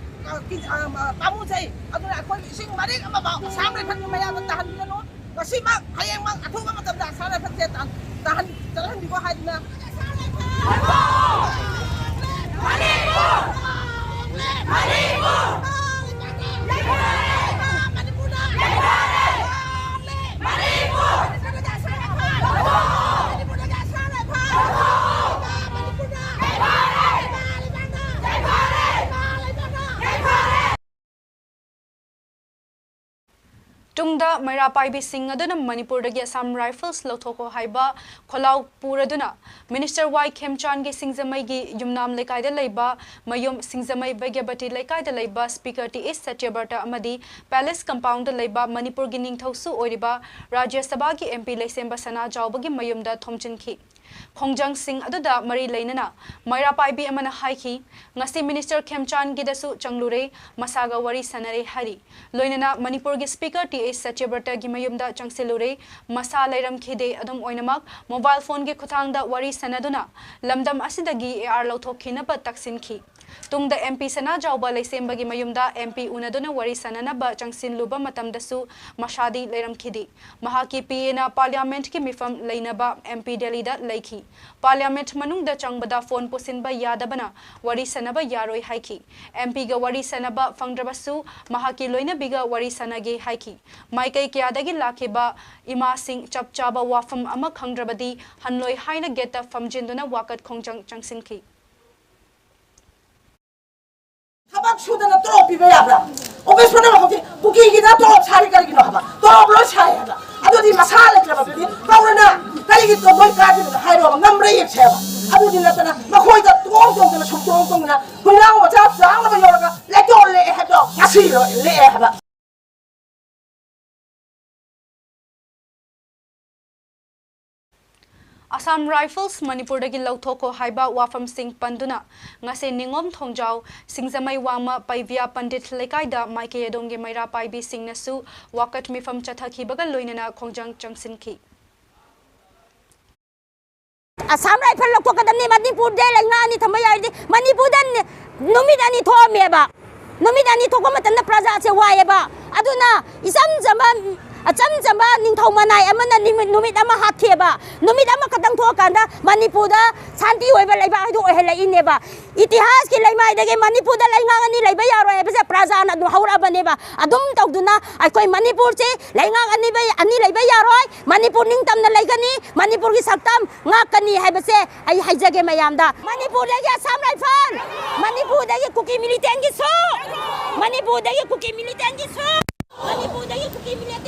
ꯑ, ꯀꯤ-, ꯑ, ꯑ, ꯄꯥꯝꯃꯨꯖꯩ꯫ ꯑꯗꯨꯅ ꯑꯩꯈꯣꯏꯒꯤ ꯏꯁꯤꯡ ꯃꯔꯤꯛ ꯑꯃꯐꯥꯎ ꯑꯁꯥꯝ ꯔꯥꯏꯐꯜꯒꯤ ꯃꯌꯥꯗ ꯇꯥꯍꯟꯕꯤꯒꯅꯨ꯫ ꯉꯁꯤꯃꯛ, ꯍꯌꯦꯡꯃꯛ, ꯑꯊꯨꯕ ꯃꯇꯝꯗ ꯑꯁꯥꯝ ꯔꯥꯏꯐꯜꯁꯦ ꯇꯥ-, ꯇꯥꯍꯟ-, ꯆꯠꯍꯟꯕꯤꯈꯣ ꯍꯥꯏꯗꯨꯅ꯫ ꯇꯨꯡꯗ ꯃꯩꯔꯥ ꯄꯥꯏꯕꯤꯁꯤꯡ ꯑꯗꯨꯅ ꯃꯅꯤꯄꯨꯔꯗꯒꯤ ꯑꯁꯥꯝ ꯔꯥꯏꯐꯜꯁ ꯂꯧꯊꯣꯛꯈꯣ ꯍꯥꯏꯕ ꯈꯣꯜꯂꯥꯎ ꯄꯨꯔꯗꯨꯅ ꯃꯤꯅꯤꯁꯇꯔ ꯋꯥꯏ ꯈꯦꯝꯆꯥꯟꯒꯤ ꯁꯤꯡꯖꯃꯩꯒꯤ ꯌꯨꯝꯅꯥꯝ ꯂꯩꯀꯥꯏꯗ ꯂꯩꯕ ꯃꯌꯨꯝ, ꯁꯤꯡꯖꯃꯩ ꯚꯒ꯭ꯌꯕꯇꯤ ꯂꯩꯀꯥꯏꯗ ꯂꯩꯕ ꯁ꯭ꯄꯤꯀꯔ ꯇꯤ ꯑꯦꯁ ꯁꯇ꯭ꯌꯕ꯭ꯔꯇ ꯑꯃꯗꯤ ꯄꯦꯂꯦꯁ ꯀꯝꯄꯥꯎꯟꯗ ꯂꯩꯕ ꯃꯅꯤꯄꯨꯔꯒꯤ ꯅꯤꯡꯊꯧꯁꯨ ꯑꯣꯏꯔꯤꯕ ꯔꯥꯖ꯭ꯌ ꯁꯚꯥꯒꯤ ꯑꯦꯝ ꯄꯤ ꯂꯩꯁꯦꯝꯕ ꯁꯅꯥꯖꯥꯎꯕꯒꯤ ꯃꯌꯨꯝꯗ ꯊꯣꯝꯖꯤꯟꯈꯤ꯫ ꯈꯣꯡꯖꯪꯁꯤꯡ ꯑꯗꯨꯗ ꯃꯔꯤ ꯂꯩꯅꯅ ꯃꯩꯔꯥ ꯄꯥꯏꯕꯤ ꯑꯃꯅ ꯍꯥꯏꯈꯤ, "ꯉꯁꯤ ꯃꯤꯅꯤꯁꯇꯔ ꯈꯦꯝꯆꯥꯟꯒꯤꯗꯁꯨ ꯆꯪꯂꯨꯔꯦ, ꯃꯁꯥꯒ ꯋꯥꯔꯤ ꯁꯥꯟꯅꯔꯦ" ꯍꯥꯏꯔꯤ꯫ ꯂꯣꯏꯅꯅ ꯃꯅꯤꯄꯨꯔꯒꯤ ꯁ꯭ꯄꯤꯀꯔ ꯇꯤ ꯑꯦꯁ ꯁꯇ꯭ꯌꯕ꯭ꯔꯇꯒꯤ ꯃꯌꯨꯝꯗ ꯆꯪꯁꯤꯜꯂꯨꯔꯦ, ꯃꯁꯥ ꯂꯩꯔꯝꯈꯤꯗꯦ꯫ ꯑꯗꯨꯝ ꯑꯣꯏꯅꯃꯛ, ꯃꯣꯕꯥꯏꯜ ꯐꯣꯟꯒꯤ ꯈꯨꯠꯊꯥꯡꯗ ꯋꯥꯔꯤ ꯁꯥꯟꯅꯗꯨꯅ ꯂꯝꯗꯝ ꯑꯁꯤꯗꯒꯤ ꯑꯦ ꯑꯥꯔ ꯂꯧꯊꯣꯛꯈꯤꯅꯕ ꯇꯛꯁꯤꯟꯈꯤ꯫ ꯇꯨꯡꯗ ꯑꯦꯝ ꯄꯤ ꯁꯅꯥꯖꯥꯎꯕ ꯂꯩꯁꯦꯝꯕꯒꯤ ꯃꯌꯨꯝꯗ ꯑꯦꯝ ꯄꯤ ꯎꯅꯗꯨꯅ ꯋꯥꯔꯤ ꯁꯥꯟꯅꯅꯕ ꯆꯪꯁꯤꯜꯂꯨꯕ ꯃꯇꯝꯗꯁꯨ ꯃꯁꯥꯗꯤ ꯂꯩꯔꯝꯈꯤꯗꯦ꯫ ꯃꯍꯥꯛꯀꯤ ꯄꯤ ꯑꯦꯅ ꯄꯥꯔꯂꯤꯌꯥꯃꯦꯟꯠꯀꯤ ꯃꯤꯐꯝ ꯂꯩꯅꯕ ꯑꯦꯝ ꯄꯤ ꯗꯦꯜꯂꯤꯗ ꯂꯩꯈꯤ꯫ ꯄꯥꯔꯂꯤꯌꯥꯃꯦꯟꯠ ꯃꯅꯨꯡꯗ ꯆꯪꯕꯗ ꯐꯣꯟ ꯄꯨꯁꯤꯟꯕ ꯌꯥꯗꯕꯅ ꯋꯥꯔꯤ ꯁꯥꯟꯅꯕ ꯌꯥꯔꯣꯏ ꯍꯥꯏꯈꯤ꯫ ꯑꯦꯝ ꯄꯤꯒ ꯋꯥꯔꯤ ꯁꯥꯟꯅꯕ ꯐꯪꯗ꯭ꯔꯕꯁꯨ ꯃꯍꯥꯛꯀꯤ ꯂꯣꯏꯅꯕꯤꯒ ꯋꯥꯔꯤ ꯁꯥꯟꯅꯒꯦ ꯍꯥꯏꯈꯤ꯫ ꯃꯥꯏꯀꯩ ꯀꯌꯥꯗꯒꯤ ꯂꯥꯛꯈꯤꯕ ꯏꯃꯥꯁꯤꯡ ꯆꯞ ꯆꯥꯕ ꯋꯥꯐꯝ ꯑꯃ ꯈꯪꯗ꯭ꯔꯕꯗꯤ ꯍꯟꯂꯣꯏ ꯍꯥꯏꯅ ꯒꯦꯠꯇ ꯐꯝꯖꯤꯟꯗꯨꯅ ꯋꯥꯀꯠ ꯈꯣꯡꯖꯪ ꯆꯪꯁꯤꯟꯈꯤ꯫ ꯊꯕꯛ ꯁꯨꯗꯅ ꯇꯣꯂꯣꯞ ꯄꯤꯕ ꯌꯥꯕ꯭ꯔꯥ? ꯑꯣꯐꯤꯁ ꯄꯨꯝꯅꯃꯛ ꯍꯧꯖꯤꯛ ꯀꯨꯀꯤꯒꯤꯅ ꯇꯣꯂꯣꯞ ꯁꯥꯔꯤ ꯀꯔꯤꯒꯤꯅꯣ ꯍꯥꯏꯕ? ꯇꯣꯂꯣꯞ ꯂꯣꯏ ꯁꯥꯏ ꯍꯥꯏꯕ꯫ ꯑꯗꯨꯗꯤ ꯃꯁꯥ ꯂꯩꯇ꯭ꯔꯕꯗꯨꯗꯤ ꯀꯧꯔꯅ ꯀꯔꯤꯒꯤ ꯇꯣꯂꯣꯞ ꯀꯥꯗ꯭ꯔꯤꯕꯅꯣ ꯍꯥꯏꯔꯣꯕ, ꯉꯝꯕ꯭ꯔꯥ ꯌꯦꯡꯁꯦ ꯍꯥꯏꯕ꯫ ꯑꯗꯨꯗꯤ ꯅꯠꯇꯅ ꯃꯈꯣꯏꯗ ꯇꯣꯡ ꯇꯣꯡꯗꯅ ꯁꯨꯝ ꯇꯣꯡ ꯇꯣꯡꯗꯅ ꯍꯨꯏꯅꯥꯎ ꯃꯆꯥ ꯆꯥꯎꯅꯕ ꯌꯧꯔꯒ ꯂꯦꯛꯇꯣ ꯂꯦꯛꯑꯦ ꯍꯥꯏꯕꯗꯣ ꯉꯁꯤ ꯂꯦꯛꯑꯦ ꯍꯥꯏꯕ꯫ ꯑꯁꯥꯝ ꯔꯥꯏꯐꯜꯁ ꯃꯅꯤꯄꯨꯔꯗꯒꯤ ꯂꯧꯊꯣꯛꯈꯣ ꯍꯥꯏꯕ ꯋꯥꯐꯝꯁꯤꯡ ꯄꯟꯗꯨꯅ ꯉꯁꯤ ꯅꯤꯉꯣꯝ ꯊꯣꯡꯖꯥꯎ, ꯁꯤꯡꯖꯃꯩ ꯋꯥꯡꯃ ꯄꯩꯕꯤꯌꯥ ꯄꯟꯗꯤꯠ ꯂꯩꯀꯥꯏꯗ ꯃꯥꯏꯀꯩ ꯑꯗꯣꯝꯒꯤ ꯃꯩꯔꯥ ꯄꯥꯏꯕꯤꯁꯤꯡꯅꯁꯨ ꯋꯥꯀꯠ ꯃꯤꯐꯝ ꯆꯠꯊꯈꯤꯕꯒ ꯂꯣꯏꯅꯅ ꯈꯣꯡꯖꯪ ꯆꯪꯁꯤꯟꯈꯤ꯫ ꯑꯁꯥꯝ ꯔꯥꯏꯐꯜ ꯂꯧꯊꯣꯛꯀꯗꯕꯅꯤ, ꯃꯅꯤꯄꯨꯔꯗ ꯂꯩꯉꯥꯛ ꯑꯅꯤ ꯊꯝꯕ ꯌꯥꯔꯗꯤ꯫ ꯃꯅꯤꯄꯨꯔꯗ ꯅ-, ꯅꯨꯃꯤꯠ ꯑꯅꯤ ꯊꯣꯛꯑꯝꯃꯦꯕ꯫ ꯅꯨꯃꯤꯠ ꯑꯅꯤ ꯊꯣꯛꯄ ꯃꯇꯝꯗ ꯄ꯭ꯔꯖꯥꯁꯦ ꯋꯥꯏꯑꯦꯕ꯫ ꯑꯗꯨꯅ ꯏꯆꯝ ꯆꯝꯕ, ꯑꯆꯝ ꯆꯝꯕ ꯅꯤꯡꯊꯧ ꯃꯅꯥꯏ ꯑꯃꯅ ꯅꯨꯃꯤꯠ, ꯅꯨꯃꯤꯠ ꯑꯃ ꯍꯥꯠꯈꯤꯑꯕ꯫ ꯅꯨꯃꯤꯠ ꯑꯃꯈꯛꯇꯪ ꯊꯣꯛꯑꯀꯥꯟꯗ ꯃꯅꯤꯄꯨꯔꯗ ꯁꯥꯟꯇꯤ ꯑꯣꯏꯕ ꯂꯩꯕꯥꯛ ꯍꯥꯏꯗꯨ ꯑꯣꯏꯍꯜꯂꯛꯏꯅꯦꯕ꯫ ꯏꯇꯤꯍꯥꯁꯀꯤ ꯂꯩꯃꯥꯏꯗꯒꯤ ꯃꯅꯤꯄꯨꯔꯗ ꯂꯩꯉꯥꯛ ꯑꯅꯤ ꯂꯩꯕ ꯌꯥꯔꯣꯏ ꯍꯥꯏꯕꯁꯦ ꯄ꯭ꯔꯖꯥꯅ ꯑꯗꯨꯝ ꯍꯧꯔꯛꯑꯕꯅꯦꯕ꯫ ꯑꯗꯨꯝ ꯇꯧꯗꯨꯅ ꯑꯩꯈꯣꯏ ꯃꯅꯤꯄꯨꯔꯁꯤ ꯂꯩꯉꯥꯛ ꯑꯅꯤ ꯂꯩ-, ꯑꯅꯤ ꯂꯩꯕ ꯌꯥꯔꯣꯏ꯫ ꯃꯅꯤꯄꯨꯔ ꯅꯤꯡꯇꯝꯅ ꯂꯩꯒꯅꯤ꯫ ꯃꯅꯤꯄꯨꯔꯒꯤ ꯁꯛꯇꯝ ꯉꯥꯛꯀꯅꯤ ꯍꯥꯏꯕꯁꯦ ꯑꯩ ꯍꯥꯏꯖꯒꯦ ꯃꯌꯥꯝꯗ꯫ ꯃꯅꯤꯄꯨꯔꯗꯒꯤ ꯑꯁꯥꯝ ꯔꯥꯏꯐꯜ, ꯃꯅꯤꯄꯨꯔꯗꯒꯤ ꯀꯨꯀꯤ ꯃꯤꯂꯤꯇꯦꯟꯒꯤꯁꯨ, ꯃꯅꯤꯄꯨꯔꯗꯒꯤ ꯀꯨꯀꯤ ꯃꯤꯂꯤꯇꯦꯟꯒꯤꯁꯨ, ꯃꯅꯤꯄꯨꯔꯗꯒꯤ ꯀꯨꯀꯤ ꯃꯤꯂꯤꯇꯦꯟ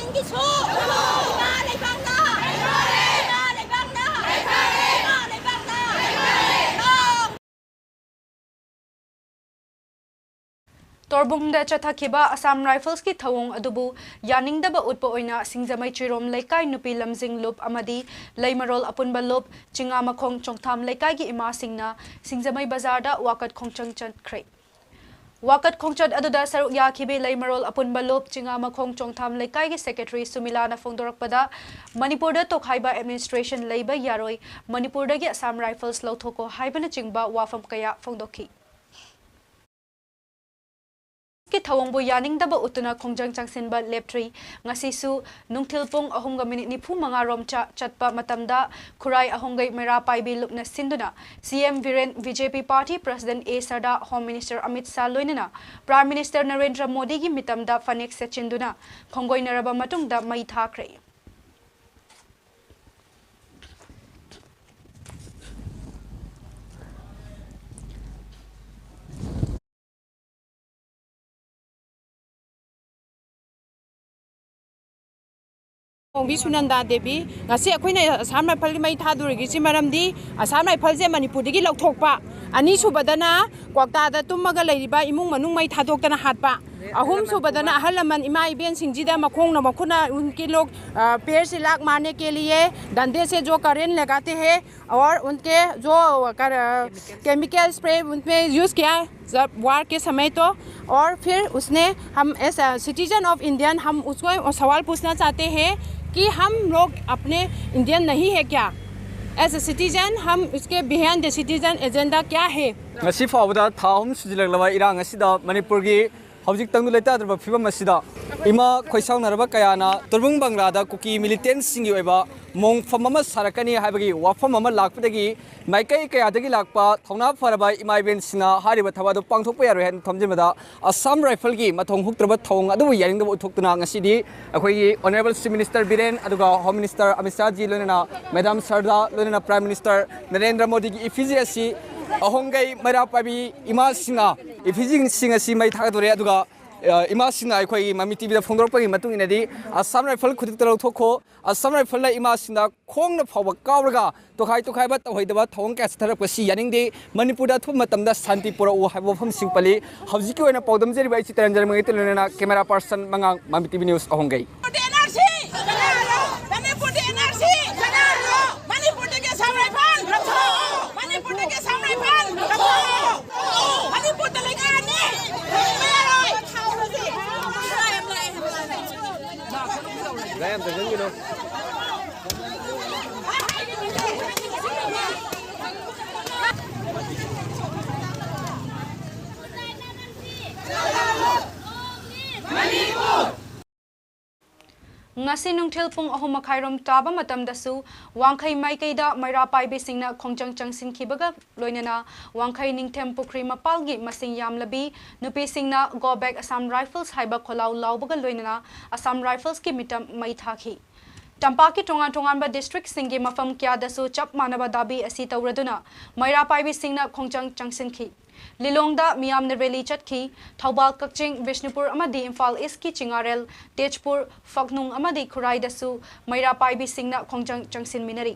ꯇꯣꯔꯕꯨꯡꯗ ꯆꯠꯊꯈꯤꯕ ꯑꯁꯥꯝ ꯔꯥꯏꯐꯜꯁꯀꯤ ꯊꯧꯑꯣꯡ ꯑꯗꯨꯕꯨ ꯌꯥꯅꯤꯡꯗꯕ ꯎꯠꯄ ꯑꯣꯏꯅ ꯁꯤꯡꯖꯃꯩ ꯆꯤꯔꯣꯝ ꯂꯩꯀꯥꯏ ꯅꯨꯄꯤ ꯂꯝꯖꯤꯡ ꯂꯨꯞ ꯑꯃꯗꯤ ꯂꯩꯃꯔꯣꯜ ꯑꯄꯨꯟꯕ ꯂꯨꯞ, ꯆꯤꯉꯥꯃꯈꯣꯡ ꯆꯣꯡꯊꯥꯝ ꯂꯩꯀꯥꯏꯒꯤ ꯏꯃꯥꯁꯤꯡꯅ ꯁꯤꯡꯖꯃꯩ ꯕꯖꯥꯔꯗ ꯋꯥꯀꯠ ꯈꯣꯡꯆꯪ ꯆꯠꯈ꯭ꯔꯦ꯫ ꯋꯥꯀꯠ ꯈꯣꯡꯆꯠ ꯑꯗꯨꯗ ꯁꯔꯨꯛ ꯌꯥꯈꯤꯕꯤ ꯂꯩꯃꯔꯣꯜ ꯑꯄꯨꯟꯕ ꯂꯨꯞ, ꯆꯤꯉꯥꯃꯈꯣꯡ ꯆꯣꯡꯊꯥꯝ ꯂꯩꯀꯥꯏꯒꯤ ꯁꯦꯀ꯭ꯔꯦꯇꯔꯤ ꯁꯨꯃꯤꯂꯥꯅ ꯐꯣꯡꯗꯣꯔꯛꯄꯗ, ꯃꯅꯤꯄꯨꯔꯗ ꯇꯣꯈꯥꯏꯕ ꯑꯦꯗꯃꯤꯅꯤꯁꯇ꯭ꯔꯦꯁꯟ ꯂꯩꯕ ꯌꯥꯔꯣꯏ, ꯃꯅꯤꯄꯨꯔꯗꯒꯤ ꯑꯁꯥꯝ ꯔꯥꯏꯐꯜꯁ ꯂꯧꯊꯣꯛꯀꯣ ꯍꯥꯏꯕꯅꯆꯤꯡꯕ ꯋꯥꯐꯝ ꯀꯌꯥ ꯐꯣꯡꯗꯣꯛꯈꯤ꯫ ꯀꯤ ꯊꯧꯑꯣꯡꯕꯨ ꯌꯥꯅꯤꯡꯗꯕ ꯎꯠꯇꯨꯅ ꯈꯣꯡꯖꯪ ꯆꯪꯁꯤꯟꯕ ꯂꯦꯞꯇ꯭ꯔꯤ꯫ ꯉꯁꯤꯁꯨ ꯅꯨꯡꯊꯤꯜ ꯄꯨꯡ ꯑꯍꯨꯝꯒ ꯃꯤꯅꯤꯠ ꯅꯤꯐꯨ ꯃꯉꯥ ꯔꯣꯝ ꯆ-, ꯆꯠꯄ ꯃꯇꯝꯗ ꯈꯨꯔꯥꯏ ꯑꯍꯣꯡꯒꯩ ꯃꯩꯔꯥ ꯄꯥꯏꯕꯤ ꯂꯨꯞꯅ ꯁꯤꯟꯗꯨꯅ ꯁꯤ ꯑꯦꯝ ꯕꯤꯔꯦꯟ, ꯕꯤ ꯖꯦ ꯄꯤ ꯄꯥꯔꯇꯤ ꯄ꯭ꯔꯁꯤꯗꯦꯟ ꯑꯦ ꯁꯔꯗꯥ, ꯍꯣꯝ ꯃꯤꯅꯤꯁꯇꯔ ꯑꯃꯤꯠ ꯁꯥꯍ ꯂꯣꯏꯅꯅ ꯄ꯭ꯔꯥꯏꯝ ꯃꯤꯅꯤꯁꯇꯔ ꯅꯔꯦꯟꯗ꯭ꯔ ꯃꯣꯗꯤꯒꯤ ꯃꯤꯇꯝꯗ ꯐꯅꯦꯛ ꯁꯦꯠꯆꯤꯟꯗꯨꯅ ꯈꯣꯡꯒꯣꯏꯅꯔꯕ ꯃꯇꯨꯡꯗ ꯃꯩ ꯊꯥꯈ꯭ꯔꯦ꯫ ꯈꯣꯡꯕꯤ ꯁꯨꯅꯟꯗꯥ ꯗꯦꯕꯤ, ꯉꯁꯤ ꯑꯩꯈꯣꯏꯅ ꯑꯁꯥꯝ ꯔꯥꯏꯐꯜꯒꯤ ꯃꯩ ꯊꯥꯗꯣꯔꯤꯕꯁꯤ ꯃꯔꯝꯗꯤ ꯑꯁꯥꯝ ꯔꯥꯏꯐꯜꯁꯦ ꯃꯅꯤꯄꯨꯔꯗꯒꯤ ꯂꯧꯊꯣꯛꯄ, ꯑꯅꯤꯁꯨꯕꯗꯅ ꯀ꯭ꯋꯥꯛꯇꯥꯗ ꯇꯨꯝꯃꯒ ꯂꯩꯔꯤꯕ ꯏꯃꯨꯡ ꯃꯅꯨꯡ ꯃꯩ ꯊꯥꯗꯣꯛꯇꯅ ꯍꯥꯠꯄ, ꯑꯍꯨꯝꯁꯨꯕꯗꯅ ꯑꯍꯜ ꯂꯃꯟ ꯏꯃꯥ ꯏꯕꯦꯟꯁꯤꯡꯁꯤꯗ ꯃꯈꯣꯡꯅ ꯃꯈꯨꯠꯅ ꯎꯟꯀꯤ ꯂꯣꯛ, ꯑ, पेड़ से लात मारने के लिए डंडे से जो करंट लगाते हैं, और उनके जो कर, केमिकल स्प्रे उनमें यूज़ किया जब वार के समय तो। और फिर उसने, हम एज सिटीजन ऑफ इंडियन, हम उसको सवाल पूछना चाहते हैं कि हम लोग अपने इंडियन नहीं है क्या? एज ए सिटीजन हम उसके बिहाइंड द सिटीजन एजेंडा क्या है? ꯉꯁꯤ ꯐꯥꯎꯕꯗ ꯊꯥ ꯑꯍꯨꯝ ꯁꯨꯖꯤꯜꯂꯛꯂꯕ ꯏꯔꯥꯡ ꯑꯁꯤꯗ ꯃꯅꯤꯄꯨꯔꯒꯤ ꯍꯧꯖꯤꯛ ꯇꯪꯗꯨ ꯂꯩꯇꯥꯗ꯭ꯔꯕ ꯐꯤꯕꯝ ꯑꯁꯤꯗ ꯏꯃꯥ ꯈꯣꯏꯁꯥꯎꯅꯔꯕ ꯀꯌꯥꯅ ꯇꯨꯔꯕꯨꯡ ꯕꯪꯒ꯭ꯂꯥꯗ ꯀꯨꯀꯤ ꯃꯤꯂꯤꯇꯦꯟꯁꯤꯡꯒꯤ ꯑꯣꯏꯕ ꯃꯣꯡꯐꯝ ꯑꯃ ꯁꯥꯔꯛꯀꯅꯤ ꯍꯥꯏꯕꯒꯤ ꯋꯥꯐꯝ ꯑꯃ ꯂꯥꯛꯄꯗꯒꯤ ꯃꯥꯏꯀꯩ ꯀꯌꯥꯗꯒꯤ ꯂꯥꯛꯄ ꯊꯧꯅꯥ ꯐꯔꯕ ꯏꯃꯥ ꯏꯕꯦꯟꯁꯤꯡꯅ ꯍꯥꯏꯔꯤꯕ ꯊꯕꯛ ꯑꯗꯨ ꯄꯥꯡꯊꯣꯛꯄ ꯌꯥꯔꯣꯏ ꯍꯥꯏꯅ ꯊꯝꯖꯤꯟꯕꯗ ꯑꯁꯥꯝ ꯔꯥꯏꯐꯜꯒꯤ ꯃꯊꯣꯡ ꯍꯨꯛꯇ꯭ꯔꯕ ꯊꯧꯑꯣꯡ ꯑꯗꯨꯕꯨ ꯌꯥꯅꯤꯡꯗꯕ ꯎꯠꯊꯣꯛꯇꯨꯅ ꯉꯁꯤꯗꯤ ꯑꯩꯈꯣꯏꯒꯤ ꯑꯣꯅꯔꯦꯕꯜ ꯆꯤꯐ ꯃꯤꯅꯤꯁꯇꯔ ꯕꯤꯔꯦꯟ ꯑꯗꯨꯒ ꯍꯣꯝ ꯃꯤꯅꯤꯁꯇꯔ ꯑꯃꯤꯠ ꯁꯥꯍꯖꯤ ꯂꯣꯏꯅꯅ ꯃꯦꯗꯥꯝ ꯁꯔꯗꯥ ꯂꯣꯏꯅꯅ ꯄ꯭ꯔꯥꯏꯝ ꯃꯤꯅꯤꯁꯇꯔ ꯅꯔꯦꯟꯗ꯭ꯔ ꯃꯣꯗꯤꯒꯤ ꯏꯐꯤꯖꯤ ꯑꯁꯤ ꯑꯍꯣꯡꯒꯩ ꯃꯩꯔꯥ ꯄꯥꯏꯕꯤ ꯏꯃꯥꯁꯤꯡꯅ ꯏꯐꯤꯖꯤꯁꯤꯡ ꯑꯁꯤ ꯃꯩ ꯊꯥꯒꯗꯣꯔꯦ꯫ ꯑꯗꯨꯒ ꯑ, ꯏꯃꯥꯁꯤꯡꯅ ꯑꯩꯈꯣꯏꯒꯤ ꯃꯃꯤ ꯇꯤꯚꯤꯗ ꯐꯣꯡꯗꯣꯔꯛꯄꯒꯤ ꯃꯇꯨꯡ ꯏꯟꯅꯗꯤ, ꯑꯁꯥꯝ ꯔꯥꯏꯐꯜ ꯈꯨꯗꯛꯇ ꯂꯧꯊꯣꯛꯈꯣ, ꯑꯁꯥꯝ ꯔꯥꯏꯐꯜꯅ ꯏꯃꯥꯁꯤꯡꯅ ꯈꯣꯡꯅ ꯐꯥꯎꯕ ꯀꯥꯎꯔꯒ ꯇꯣꯈꯥꯏ ꯇꯣꯈꯥꯏꯕ ꯇꯧꯍꯩꯗꯕ ꯊꯧꯑꯣꯡ ꯀꯌꯥ ꯆꯠꯊꯔꯛꯄꯁꯤ ꯌꯥꯅꯤꯡꯗꯦ꯫ ꯃꯅꯤꯄꯨꯔꯗ ꯑꯊꯨꯕ ꯃꯇꯝꯗ ꯁꯥꯟꯇꯤ ꯄꯨꯔꯛꯎ ꯍꯥꯏꯕ ꯋꯥꯐꯝꯁꯤꯡ ꯄꯜꯂꯤ꯫ ꯍꯧꯖꯤꯛꯀꯤ ꯑꯣꯏꯅ ꯄꯥꯎꯗꯝꯖꯔꯤꯕ ꯑꯩ ꯆꯤꯇꯔꯟꯖꯟ ꯃꯉꯩꯇ ꯂꯣꯏꯅꯅ ꯀꯦꯃꯦꯔꯥ ꯄꯥꯔꯁꯟ ꯃꯉꯥꯡ, ꯃꯃꯤ ꯇꯤꯚꯤ ꯅ꯭ꯌꯨꯁ, ꯑꯍꯣꯡꯒꯩ꯫ ꯃꯅꯤꯄꯨꯔꯗ ꯑꯦꯟ ꯑꯥꯔ ꯁꯤ! ꯃꯅꯤꯄꯨꯔꯗꯒꯤ ꯑꯁꯥꯝ ꯔꯥꯏꯐꯜ ꯂꯧꯊꯣꯛꯑꯣ! ꯃꯅꯤꯄꯨꯔꯗꯒꯤ ꯑꯁꯥꯝ ꯔꯥꯏꯐꯜ ꯂꯧꯊꯣꯛꯑꯣ! ꯃꯅꯤꯄꯨꯔꯗ ꯂꯩꯉꯥꯛꯅꯤ! ꯂꯩꯉꯥꯛ! ꯉꯁꯤ ꯅꯨꯡꯊꯤꯜ ꯄꯨꯡ ꯑꯍꯨꯝ ꯃꯈꯥꯏꯔꯣꯝ ꯇꯥꯕ ꯃꯇꯝꯗꯁꯨ ꯋꯥꯡꯈꯩ ꯃꯥꯏꯀꯩꯗ ꯃꯩꯔꯥ ꯄꯥꯏꯕꯤꯁꯤꯡꯅ ꯈꯣꯡꯖꯪ ꯆꯪꯁꯤꯟꯈꯤꯕꯒ ꯂꯣꯏꯅꯅ ꯋꯥꯡꯈꯩ ꯅꯤꯡꯊꯦꯝ ꯄꯨꯈ꯭ꯔꯤ ꯃꯄꯥꯜꯒꯤ ꯃꯁꯤꯡ ꯌꯥꯝꯂꯕꯤ ꯅꯨꯄꯤꯁꯤꯡꯅ Go Back Assam Rifles ꯍꯥꯏꯕ ꯈꯣꯜꯂꯥꯎ ꯂꯥꯎꯕꯒ ꯂꯣꯏꯅꯅ Assam Riflesꯀꯤ ꯃꯤꯇꯝ ꯃꯩ ꯊꯥꯈꯤ꯫ ꯇꯝꯄꯥꯛꯀꯤ ꯇꯣꯉꯥꯟ ꯇꯣꯉꯥꯟꯕ districtꯁꯤꯡꯒꯤ ꯃꯐꯝ ꯀꯌꯥꯗꯁꯨ ꯆꯞ ꯃꯥꯟꯅꯕ ꯗꯥꯕꯤ ꯑꯁꯤ ꯇꯧꯔꯗꯨꯅ ꯃꯩꯔꯥ ꯄꯥꯏꯕꯤꯁꯤꯡꯅ ꯈꯣꯡꯖꯪ ꯆꯪꯁꯤꯟꯈꯤ꯫ ꯂꯤꯂꯣꯡꯗ ꯃꯤꯌꯥꯝꯅ rally ꯆꯠꯈꯤ꯫ ꯊꯧꯕꯥꯜ, ꯀꯛꯆꯤꯡ, ꯕꯤꯁꯅꯨꯄꯨꯔ ꯑꯃꯗꯤ ꯏꯝꯐꯥꯜ Eastꯀꯤ ꯆꯤꯉꯥꯔꯦꯜ, ꯇꯦꯖꯄꯨꯔ, ꯐꯛꯅꯨꯡ ꯑꯃꯗꯤ ꯈꯨꯔꯥꯏꯗꯁꯨ ꯃꯩꯔꯥ ꯄꯥꯏꯕꯤꯁꯤꯡꯅ ꯈꯣꯡꯖꯪ ꯆꯪꯁꯤꯟꯃꯤꯟꯅꯔꯤ꯫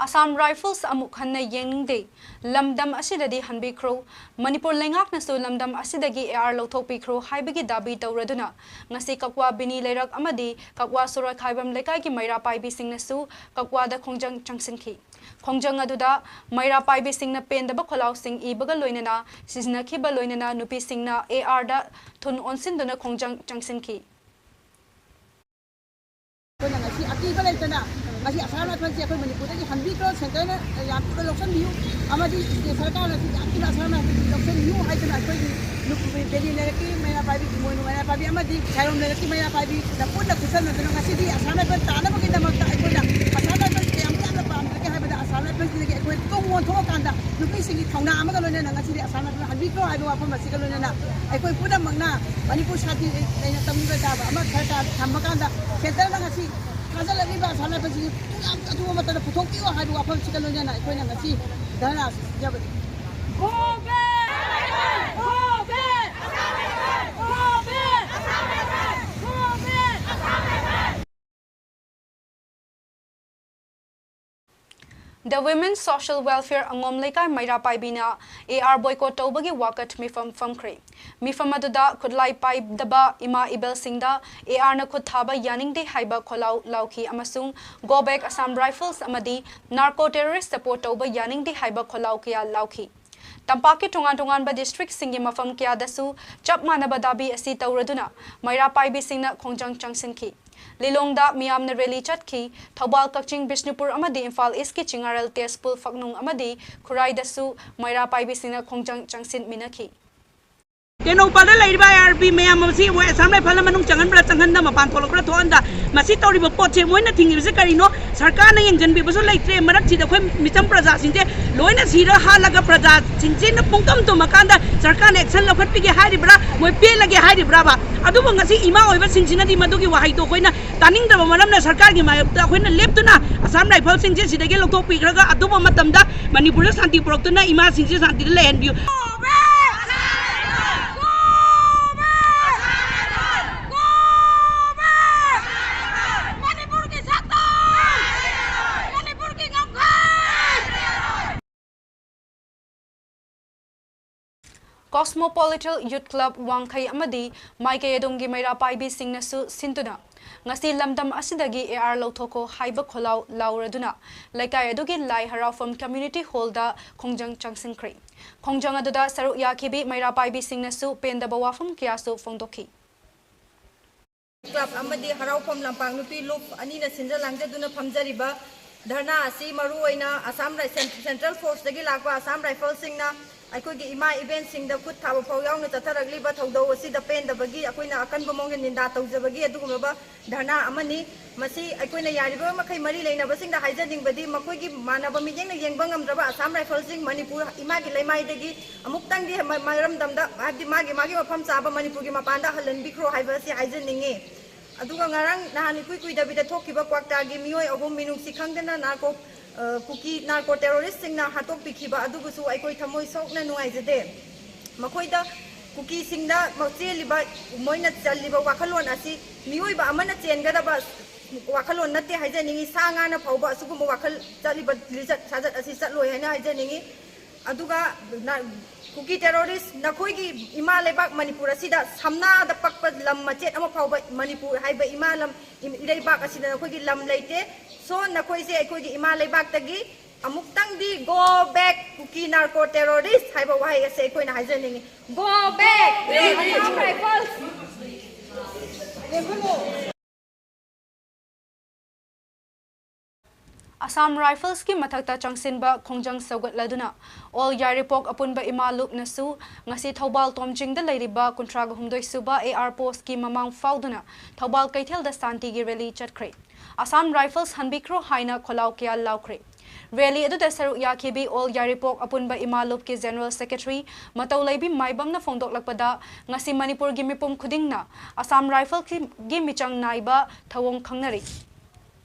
ꯑꯁꯥꯝ ꯔꯥꯏꯐꯜꯁ ꯑꯃꯨꯛ ꯍꯟꯅ ꯌꯦꯡꯅꯤꯡꯗꯦ꯫ ꯂꯝꯗꯝ ꯑꯁꯤꯗꯗꯤ ꯍꯟꯕꯤꯈ꯭ꯔꯣ꯫ ꯃꯅꯤꯄꯨꯔ ꯂꯩꯉꯥꯛꯅꯁꯨ ꯂꯝꯗꯝ ꯑꯁꯤꯗꯒꯤ ꯑꯦ ꯑꯥꯔ ꯂꯧꯊꯣꯛꯄꯤꯈ꯭ꯔꯣ ꯍꯥꯏꯕꯒꯤ ꯗꯥꯕꯤ ꯇꯧꯔꯗꯨꯅ ꯉꯁꯤ ꯀꯛꯋꯥ ꯕꯤꯅꯤ ꯂꯩꯔꯛ ꯑꯃꯗꯤ ꯀꯛꯋꯥ ꯁꯣꯔꯣꯏꯈꯥꯏꯕꯝ ꯂꯩꯀꯥꯏꯒꯤ ꯃꯩꯔꯥ ꯄꯥꯏꯕꯤꯁꯤꯡꯅꯁꯨ ꯀꯛꯋꯥꯗ ꯈꯣꯡꯖꯪ ꯆꯪꯁꯤꯟꯈꯤ꯫ ꯈꯣꯡꯖꯪ ꯑꯗꯨꯗ ꯃꯩꯔꯥ ꯄꯥꯏꯕꯤꯁꯤꯡꯅ ꯄꯦꯟꯗꯕ ꯈꯣꯜꯂꯥꯎꯁꯤꯡ ꯏꯕꯒ ꯂꯣꯏꯅꯅ ꯁꯤꯖꯤꯟꯅꯈꯤꯕ ꯂꯣꯏꯅꯅ ꯅꯨꯄꯤꯁꯤꯡꯅ ꯑꯦ ꯑꯥꯔꯗ ꯊꯨꯟ ꯑꯣꯟꯁꯤꯟꯗꯨꯅ ꯈꯣꯡꯖꯪ ꯆꯪꯁꯤꯟꯈꯤ꯫ ꯑꯩꯈꯣꯏꯅ ꯉꯁꯤ ꯑꯀꯤꯕ ꯂꯩꯇꯅ ꯉꯁꯤ ꯑꯁꯥꯝ ꯔꯥꯏꯐꯜꯁꯦ ꯑꯩꯈꯣꯏ ꯃꯅꯤꯄꯨꯔꯗꯒꯤ ꯍꯟꯕꯤꯈ꯭ꯔꯣ, ꯁꯦꯟꯇꯔꯅ ꯌꯥꯝ ꯊꯨꯅ ꯂꯧꯁꯤꯟꯕꯤꯌꯨ ꯑꯃꯗꯤ ꯁ꯭ꯇꯦꯠ ꯁꯔꯀꯥꯔꯅꯁꯨ ꯌꯥꯝ ꯊꯨꯅ ꯑꯁꯥꯝ ꯔꯥꯏꯐꯜꯁꯦ ꯂꯧꯁꯤꯟꯕꯤꯌꯨ ꯍꯥꯏꯗꯅ ꯑꯩꯈꯣꯏꯒꯤ ꯅꯨꯄꯤ ꯕꯦꯂꯤ ꯂꯩꯔꯛꯀꯤ ꯃꯩꯔꯥ ꯄꯥꯏꯕꯤ, ꯏꯃꯣꯏꯅꯨ ꯃꯩꯔꯥ ꯄꯥꯏꯕꯤ ꯑꯃꯗꯤ ꯈꯥꯏꯔꯣꯝ ꯂꯩꯔꯛꯀꯤ ꯃꯩꯔꯥ ꯄꯥꯏꯕꯤꯅ ꯄꯨꯟꯅ ꯈꯨꯠꯁꯝꯅꯗꯨꯅ ꯉꯁꯤꯗꯤ ꯑꯁꯥꯝ ꯔꯥꯏꯐꯜ ꯇꯥꯅꯕꯒꯤꯗꯃꯛꯇ ꯑꯩꯈꯣꯏꯅ ꯑꯁꯥꯝ ꯔꯥꯏꯐꯜꯁꯦ ꯀꯌꯥꯝ ꯌꯥꯝꯅ ꯄꯥꯝꯖꯒꯦ ꯍꯥꯏꯕꯗ ꯑꯁꯥꯝ ꯔꯥꯏꯐꯜꯁꯤꯗꯒꯤ ꯑꯩꯈꯣꯏ ꯇꯨꯡ ꯑꯣꯟꯊꯣꯛꯑꯀꯥꯟꯗ ꯅꯨꯄꯤꯁꯤꯡꯒꯤ ꯊꯧꯅꯥ ꯑꯃꯒ ꯂꯣꯏꯅꯅ ꯉꯁꯤꯗꯤ ꯑꯁꯥꯝ ꯔꯥꯏꯐꯜ ꯍꯟꯕꯤꯈ꯭ꯔꯣ ꯍꯥꯏꯕ ꯋꯥꯐꯝ ꯑꯁꯤꯒ ꯂꯣꯏꯅꯅ ꯑꯩꯈꯣꯏ ꯄꯨꯝꯅꯃꯛꯅ ꯃꯅꯤꯄꯨꯔ ꯁꯥꯟꯇꯤ ꯂꯩꯅ ꯇꯧꯅꯤꯡꯕ ꯇꯥꯕ ꯑꯃ ꯁꯔꯀꯥꯔ ꯊꯝꯃꯀꯥꯟꯗ ꯁꯦꯟꯇꯔꯅ ꯉꯁꯤ ꯊꯥꯖꯤꯜꯂꯛꯂꯤꯕ ꯑꯁꯥꯝ ꯔꯥꯏꯐꯜꯁꯤꯡ ꯌꯥꯝ ꯑꯊꯨꯕ ꯃꯇꯝꯗ ꯄꯨꯊꯣꯛꯄꯤꯌꯨ ꯍꯥꯏꯕ ꯋꯥꯐꯝꯁꯤꯒ ꯂꯣꯏꯅꯅ ꯑꯩꯈꯣꯏꯅ ꯉꯁꯤ ꯙꯔꯅꯥ ꯁꯤꯟꯖꯕꯅꯤ꯫ The Women Social Welfare ꯑꯉꯣꯝ ꯂꯩꯀꯥꯏ ꯃꯩꯔꯥ ꯄꯥꯏꯕꯤꯅ ꯑꯦ ꯑꯥꯔ ꯕꯣꯏꯀꯣꯠ ꯇꯧꯕꯒꯤ ꯋꯥꯀꯠ ꯃꯤꯐꯝ ꯐꯝꯈ꯭ꯔꯦ꯫ ꯃꯤꯐꯝ ꯑꯗꯨꯗ ꯈꯨꯠꯂꯥꯏ ꯄꯥꯏꯗꯕ ꯏꯃꯥ ꯏꯕꯦꯜꯁꯤꯡꯗ ꯑꯦ ꯑꯥꯔꯅ ꯈꯨꯠ ꯊꯥꯕ ꯌꯥꯅꯤꯡꯗꯦ ꯍꯥꯏꯕ ꯈꯣꯜꯂꯥꯎ ꯂꯥꯎꯈꯤ ꯑꯃꯁꯨꯡ Go Back Assam Rifles ꯑꯃꯗꯤ Narco Terrorist Support ꯇꯧꯕ ꯌꯥꯅꯤꯡꯗꯦ ꯍꯥꯏꯕ ꯈꯣꯜꯂꯥꯎ ꯀꯌꯥ ꯂꯥꯎꯈꯤ꯫ ꯇꯝꯄꯥꯛꯀꯤ ꯇꯣꯉꯥꯟ ꯇꯣꯉꯥꯟꯕ ꯗꯤꯁꯇ꯭ꯔꯤꯛꯁꯤꯡꯒꯤ ꯃꯐꯝ ꯀꯌꯥꯗꯁꯨ ꯆꯞ ꯃꯥꯟꯅꯕ ꯗꯥꯕꯤ ꯑꯁꯤ ꯇꯧꯔꯗꯨꯅ ꯃꯩꯔꯥ ꯄꯥꯏꯕꯤꯁꯤꯡꯅ ꯈꯣꯡꯖꯪ ꯆꯪꯁꯤꯟꯈꯤ꯫ ꯂꯤꯂꯣꯡꯗ ꯃꯤꯌꯥꯝꯅ ꯔꯦꯂꯤ ꯆꯠꯈꯤ꯫ ꯊꯧꯕꯥꯜ, ꯀꯛꯆꯤꯡ, ꯕꯤꯁꯅꯨꯄꯨꯔ ꯑꯃꯗꯤ ꯏꯝꯐꯥꯜ ꯏꯁꯀꯤ ꯆꯤꯡꯉꯥꯔꯦꯜ, ꯇꯦꯖꯄꯨꯔ, ꯐꯛꯅꯨꯡ ꯑꯃꯗꯤ ꯈꯨꯔꯥꯏꯗꯁꯨ ꯃꯩꯔꯥ ꯄꯥꯏꯕꯤꯁꯤꯡꯅ ꯈꯣꯡꯖꯪ ꯆꯪꯁꯤꯟꯃꯤꯟꯅꯈꯤ꯫ ꯇꯦꯡꯅꯧꯄꯜꯗ ꯂꯩꯔꯤꯕ ꯑꯥꯏ ꯑꯥꯔ ꯕꯤ ꯃꯌꯥꯝ ꯑꯁꯤ ꯃꯣꯏ ꯑꯁꯥꯝ ꯔꯥꯏꯐꯜꯅ ꯃꯅꯨꯡ ꯆꯪꯍꯟꯕ꯭ꯔꯥ, ꯆꯪꯍꯟꯗ, ꯃꯄꯥꯟ ꯊꯣꯛꯂꯛꯄ꯭ꯔꯥ, ꯊꯣꯛꯍꯟꯗ, ꯃꯁꯤ ꯇꯧꯔꯤꯕ ꯄꯣꯠꯁꯦ ꯃꯣꯏꯅ ꯊꯤꯡꯉꯤꯕꯁꯦ ꯀꯔꯤꯅꯣ? ꯁꯔꯀꯥꯔꯅ ꯌꯦꯡꯁꯤꯟꯕꯤꯕꯁꯨ ꯂꯩꯇ꯭ꯔꯦ꯫ ꯃꯔꯛꯁꯤꯗ ꯑꯩꯈꯣꯏ ꯃꯤꯆꯝ ꯄ꯭ꯔꯖꯥꯁꯤꯡꯁꯦ ꯂꯣꯏꯅ ꯁꯤꯔ ꯍꯥꯠꯂꯒ ꯄ꯭ꯔꯖꯥꯁꯤꯡꯁꯤꯅ ꯄꯨꯡꯇꯝ ꯇꯨꯝꯃꯀꯥꯟꯗ ꯁꯔꯀꯥꯔꯅ action ꯂꯧꯈꯠꯄꯤꯒꯦ ꯍꯥꯏꯔꯤꯕ꯭ꯔꯥ, ꯃꯣꯏ ꯄꯦꯜꯂꯒꯦ ꯍꯥꯏꯔꯤꯕ꯭ꯔꯥꯕ? ꯑꯗꯨꯕꯨ ꯉꯁꯤ ꯏꯃꯥ ꯑꯣꯏꯕꯁꯤꯡꯁꯤꯅꯗꯤ ꯃꯗꯨꯒꯤ ꯋꯥꯍꯩꯗꯣ ꯑꯩꯈꯣꯏꯅ ꯇꯥꯅꯤꯡꯗꯕ ꯃꯔꯝꯅ ꯁꯔꯀꯥꯔꯒꯤ ꯃꯥꯌꯣꯛꯇ ꯑꯩꯈꯣꯏꯅ ꯂꯦꯞꯇꯨꯅ ꯑꯁꯥꯝ ꯔꯥꯏꯐꯜꯁꯤꯡꯁꯦ ꯁꯤꯗꯒꯤ ꯂꯧꯊꯣꯛꯄꯤꯈ꯭ꯔꯒ ꯑꯗꯨꯝꯕ ꯃꯇꯝꯗ ꯃꯅꯤꯄꯨꯔꯗ ꯁꯥꯟꯇꯤ ꯄꯨꯔꯛꯇꯨꯅ ꯏꯃꯥꯁꯤꯡꯁꯦ ꯁꯥꯟꯇꯤꯗ ꯂꯩꯍꯟꯕꯤꯌꯨ꯫ ꯃꯅꯤꯄꯨꯔꯒꯤ ꯁꯛꯇꯝ! ꯃꯅꯤꯄꯨꯔꯒꯤ ꯉꯝꯈꯩ! Cosmopolitan Youth Club ꯋꯥꯡꯈꯩ ꯑꯃꯗꯤ ꯃꯥꯏꯀꯩ ꯑꯗꯣꯝꯒꯤ ꯃꯩꯔꯥ ꯄꯥꯏꯕꯤꯁꯤꯡꯅꯁꯨ ꯁꯤꯟꯗꯨꯅ ꯉꯁꯤ ꯂꯝꯗꯝ ꯑꯁꯤꯗꯒꯤ AR ꯂꯧꯊꯣꯛꯈꯣ ꯍꯥꯏꯕ ꯈꯣꯜꯂꯥꯎ ꯂꯥꯎꯔꯗꯨꯅ ꯂꯩꯀꯥꯏ ꯑꯗꯨꯒꯤ ꯂꯥꯏ ꯍꯔꯥꯎꯐꯝ Community Hallꯗ ꯈꯣꯡꯖꯪ ꯆꯪꯁꯤꯟꯈ꯭ꯔꯦ꯫ ꯈꯣꯡꯖꯪ ꯑꯗꯨꯗ ꯁꯔꯨꯛ ꯌꯥꯈꯤꯕꯤ ꯃꯩꯔꯥ ꯄꯥꯏꯕꯤꯁꯤꯡꯅꯁꯨ ꯄꯦꯟꯗꯕ ꯋꯥꯐꯝ ꯀꯌꯥꯁꯨ ꯐꯣꯡꯗꯣꯛꯈꯤ꯫ ꯀ꯭ꯂꯕ ꯑꯃꯗꯤ ꯍꯔꯥꯎꯐꯝ ꯂꯝꯄꯥꯛ ꯅꯨꯄꯤ ꯂꯨꯞ ꯑꯅꯤꯅ ꯁꯤꯟꯖ ꯂꯥꯡꯖꯗꯨꯅ ꯐꯝꯖꯔꯤꯕ ꯙꯔꯅꯥ ꯑꯁꯤ ꯃꯔꯨꯑꯣꯏꯅ ꯑꯁꯥꯝ ꯔꯥꯏ-, ꯁꯦꯟ-, ꯁꯦꯟꯇ꯭ꯔꯦꯜ ꯐꯣꯔꯁꯇꯒꯤ ꯂꯥꯛꯄ ꯑꯁꯥꯝ ꯔꯥꯏꯐꯜꯁꯤꯡꯅ ꯑꯩꯈꯣꯏꯒꯤ ꯏꯃꯥ ꯏꯕꯦꯟꯁꯤꯡꯗ ꯈꯨꯠ ꯊꯥꯕ ꯐꯥꯎ ꯌꯥꯎꯅ ꯆꯠꯊꯔꯛꯂꯤꯕ ꯊꯧꯗꯧ ꯑꯁꯤꯗ ꯄꯦꯟꯗꯕꯒꯤ ꯑꯩꯈꯣꯏꯅ ꯑꯀꯟꯕ ꯃꯑꯣꯡꯗ ꯅꯤꯟꯗꯥ ꯇꯧꯖꯕꯒꯤ ꯑꯗꯨꯒꯨꯝꯂꯕ ꯙꯔꯅꯥ ꯑꯃꯅꯤ꯫ ꯃꯁꯤ ꯑꯩꯈꯣꯏꯅ ꯌꯥꯔꯤꯕ ꯃꯈꯩ ꯃꯔꯤ ꯂꯩꯅꯕꯁꯤꯡꯗ ꯍꯥꯏꯖꯅꯤꯡꯕꯗꯤ, ꯃꯈꯣꯏꯒꯤ ꯃꯥꯟꯅꯕ ꯃꯤꯠꯌꯦꯡꯅ ꯌꯦꯡꯕ ꯉꯝꯗ꯭ꯔꯕ ꯑꯁꯥꯝ ꯔꯥꯏꯐꯜꯁꯤꯡ ꯃꯅꯤꯄꯨꯔ ꯏꯃꯥꯒꯤ ꯂꯩꯃꯥꯏꯗꯒꯤ ꯑꯃꯨꯛꯇꯪꯗꯤ ꯃ-, ꯃꯔꯝꯗꯝꯗ, ꯍꯥꯏꯕꯗꯤ ꯃꯥꯒꯤ, ꯃꯥꯒꯤ ꯃꯐꯝ ꯆꯥꯕ ꯃꯅꯤꯄꯨꯔꯒꯤ ꯃꯄꯥꯟꯗ ꯍꯜꯍꯟꯕꯤꯈ꯭ꯔꯣ ꯍꯥꯏꯕ ꯑꯁꯤ ꯍꯥꯏꯖꯅꯤꯡꯉꯤ꯫ ꯑꯗꯨꯒ ꯉꯔꯥꯡ ꯅꯍꯥꯟ ꯏꯀꯨꯏ ꯀꯨꯏꯗꯕꯤꯗ ꯊꯣꯛꯈꯤꯕ ꯀ꯭ꯋꯥꯛꯇꯥꯒꯤ ꯃꯤꯑꯣꯏ ꯑꯍꯨꯝ ꯃꯤꯅꯨꯡꯁꯤ ꯈꯪꯗꯅ ꯅꯥꯔꯀꯣ-, ꯑ, ꯀꯨꯀꯤ ꯅꯥꯔꯀꯣ ꯇꯦꯔꯣꯔꯤꯁꯁꯤꯡꯅ ꯍꯥꯠꯇꯣꯛꯄꯤꯈꯤꯕ ꯑꯗꯨꯕꯨꯁꯨ ꯑꯩꯈꯣꯏ ꯊꯃꯣꯏ ꯁꯣꯛꯅ ꯅꯨꯡꯉꯥꯏꯖꯗꯦ꯫ ꯃꯈꯣꯏꯗ, ꯀꯨꯀꯤꯁꯤꯡꯗ ꯃ-, ꯆꯦꯜꯂꯤꯕ, ꯃꯣꯏꯅ ꯆꯜꯂꯤꯕ ꯋꯥꯈꯜꯂꯣꯟ ꯑꯁꯤ ꯃꯤꯑꯣꯏꯕ ꯑꯃꯅ ꯆꯦꯟꯒꯗꯕ ꯋꯥꯈꯜꯂꯣꯟ ꯅꯠꯇꯦ ꯍꯥꯏꯖꯅꯤꯡꯏ꯫ ꯁꯥ ꯉꯥꯅ ꯐꯥꯎꯕ ꯑꯁꯤꯒꯨꯝꯕ ꯋꯥꯈꯜ ꯆꯠꯂꯤꯕ ꯂꯤꯆꯠ ꯁꯥꯖꯠ ꯑꯁꯤ ꯆꯠꯂꯣꯏ ꯍꯥꯏꯅ ꯍꯥꯏꯖꯅꯤꯡꯏ꯫ ꯑꯗꯨꯒ ꯅ-, ꯀꯨꯀꯤ ꯇꯦꯔꯣꯔꯤꯁ, ꯅꯈꯣꯏꯒꯤ ꯏꯃꯥ ꯂꯩꯕꯥꯛ ꯃꯅꯤꯄꯨꯔ ꯑꯁꯤꯗ ꯁꯝꯅꯥꯗ ꯄꯛꯄ ꯂꯝ ꯃꯆꯦꯠ ꯑꯃ ꯐꯥꯎꯕ ꯃꯅꯤꯄꯨꯔ ꯍꯥꯏꯕ ꯏꯃꯥ ꯂꯝ, ꯏ-, ꯏꯔꯩꯕꯥꯛ ꯑꯁꯤꯗ ꯅꯈꯣꯏꯒꯤ ꯂꯝ ꯂꯩꯇꯦ꯫ So, ꯅꯈꯣꯏꯁꯦ ꯑꯩꯈꯣꯏꯒꯤ ꯏꯃꯥ ꯂꯩꯕꯥꯛꯇꯒꯤ ꯑꯃꯨꯛꯇꯪꯗꯤ "Go back, Kuki narco terrorist" ꯍꯥꯏꯕ ꯋꯥꯍꯩ ꯑꯁꯦ ꯑꯩꯈꯣꯏꯅ ꯍꯥꯏꯖꯅꯤꯡꯉꯤ꯫ Go back! Assam Rifles! Assam ꯔꯥꯏꯐꯜꯁꯀꯤ ꯃꯊꯛꯇ ꯆꯪꯁꯤꯟꯕ ꯈꯣꯡꯖꯪ ꯁꯧꯒꯠꯂꯗꯨꯅ ꯑꯣꯜ ꯌꯥꯏꯔꯤꯄꯣꯛ ꯑꯄꯨꯟꯕ ꯏꯃꯥ ꯂꯨꯞꯅꯁꯨ ꯉꯁꯤ ꯊꯧꯕꯥꯜ ꯇꯣꯝꯖꯤꯡꯗ ꯂꯩꯔꯤꯕ ꯀꯨꯟꯊ꯭ꯔꯥ ꯍꯨꯝꯗꯣꯏ ꯁꯨꯕ AR ꯄꯣꯁꯀꯤ ꯃꯃꯥꯡ ꯐꯥꯎꯗꯨꯅ ꯊꯧꯕꯥꯜ ꯀꯩꯊꯦꯜꯗ ꯁꯥꯟꯇꯤꯒꯤ ꯔꯦꯂꯤ ꯆꯠꯈ꯭ꯔꯦ꯫ ꯑꯁꯥꯝ ꯔꯥꯏꯐꯜꯁ ꯍꯟꯕꯤꯈ꯭ꯔꯣ ꯍꯥꯏꯅ ꯈꯣꯜꯂꯥꯎ ꯀꯌꯥ ꯂꯥꯎꯈ꯭ꯔꯦ꯫ ꯔꯦꯂꯤ ꯑꯗꯨꯗ ꯁꯔꯨꯛ ꯌꯥꯈꯤꯕꯤ ꯑꯣꯜ ꯌꯥꯏꯔꯤꯄꯣꯛ ꯑꯄꯨꯟꯕ ꯏꯃꯥ ꯂꯨꯞꯀꯤ ꯖꯦꯅꯔꯦꯜ ꯁꯦꯀ꯭ꯔꯦꯇꯔꯤ ꯃꯇꯧꯂꯩꯕꯤ ꯃꯥꯏꯕꯝꯅ ꯐꯣꯡꯗꯣꯛꯂꯛꯄꯗ, ꯉꯁꯤ ꯃꯅꯤꯄꯨꯔꯒꯤ ꯃꯤꯄꯨꯝ ꯈꯨꯗꯤꯡꯅ ꯑꯁꯥꯝ ꯔꯥꯏꯐꯜꯁꯀꯤ ꯃꯤꯆꯪ ꯅꯥꯏꯕ ꯊꯧꯑꯣꯡ ꯈꯪꯅꯔꯤ꯫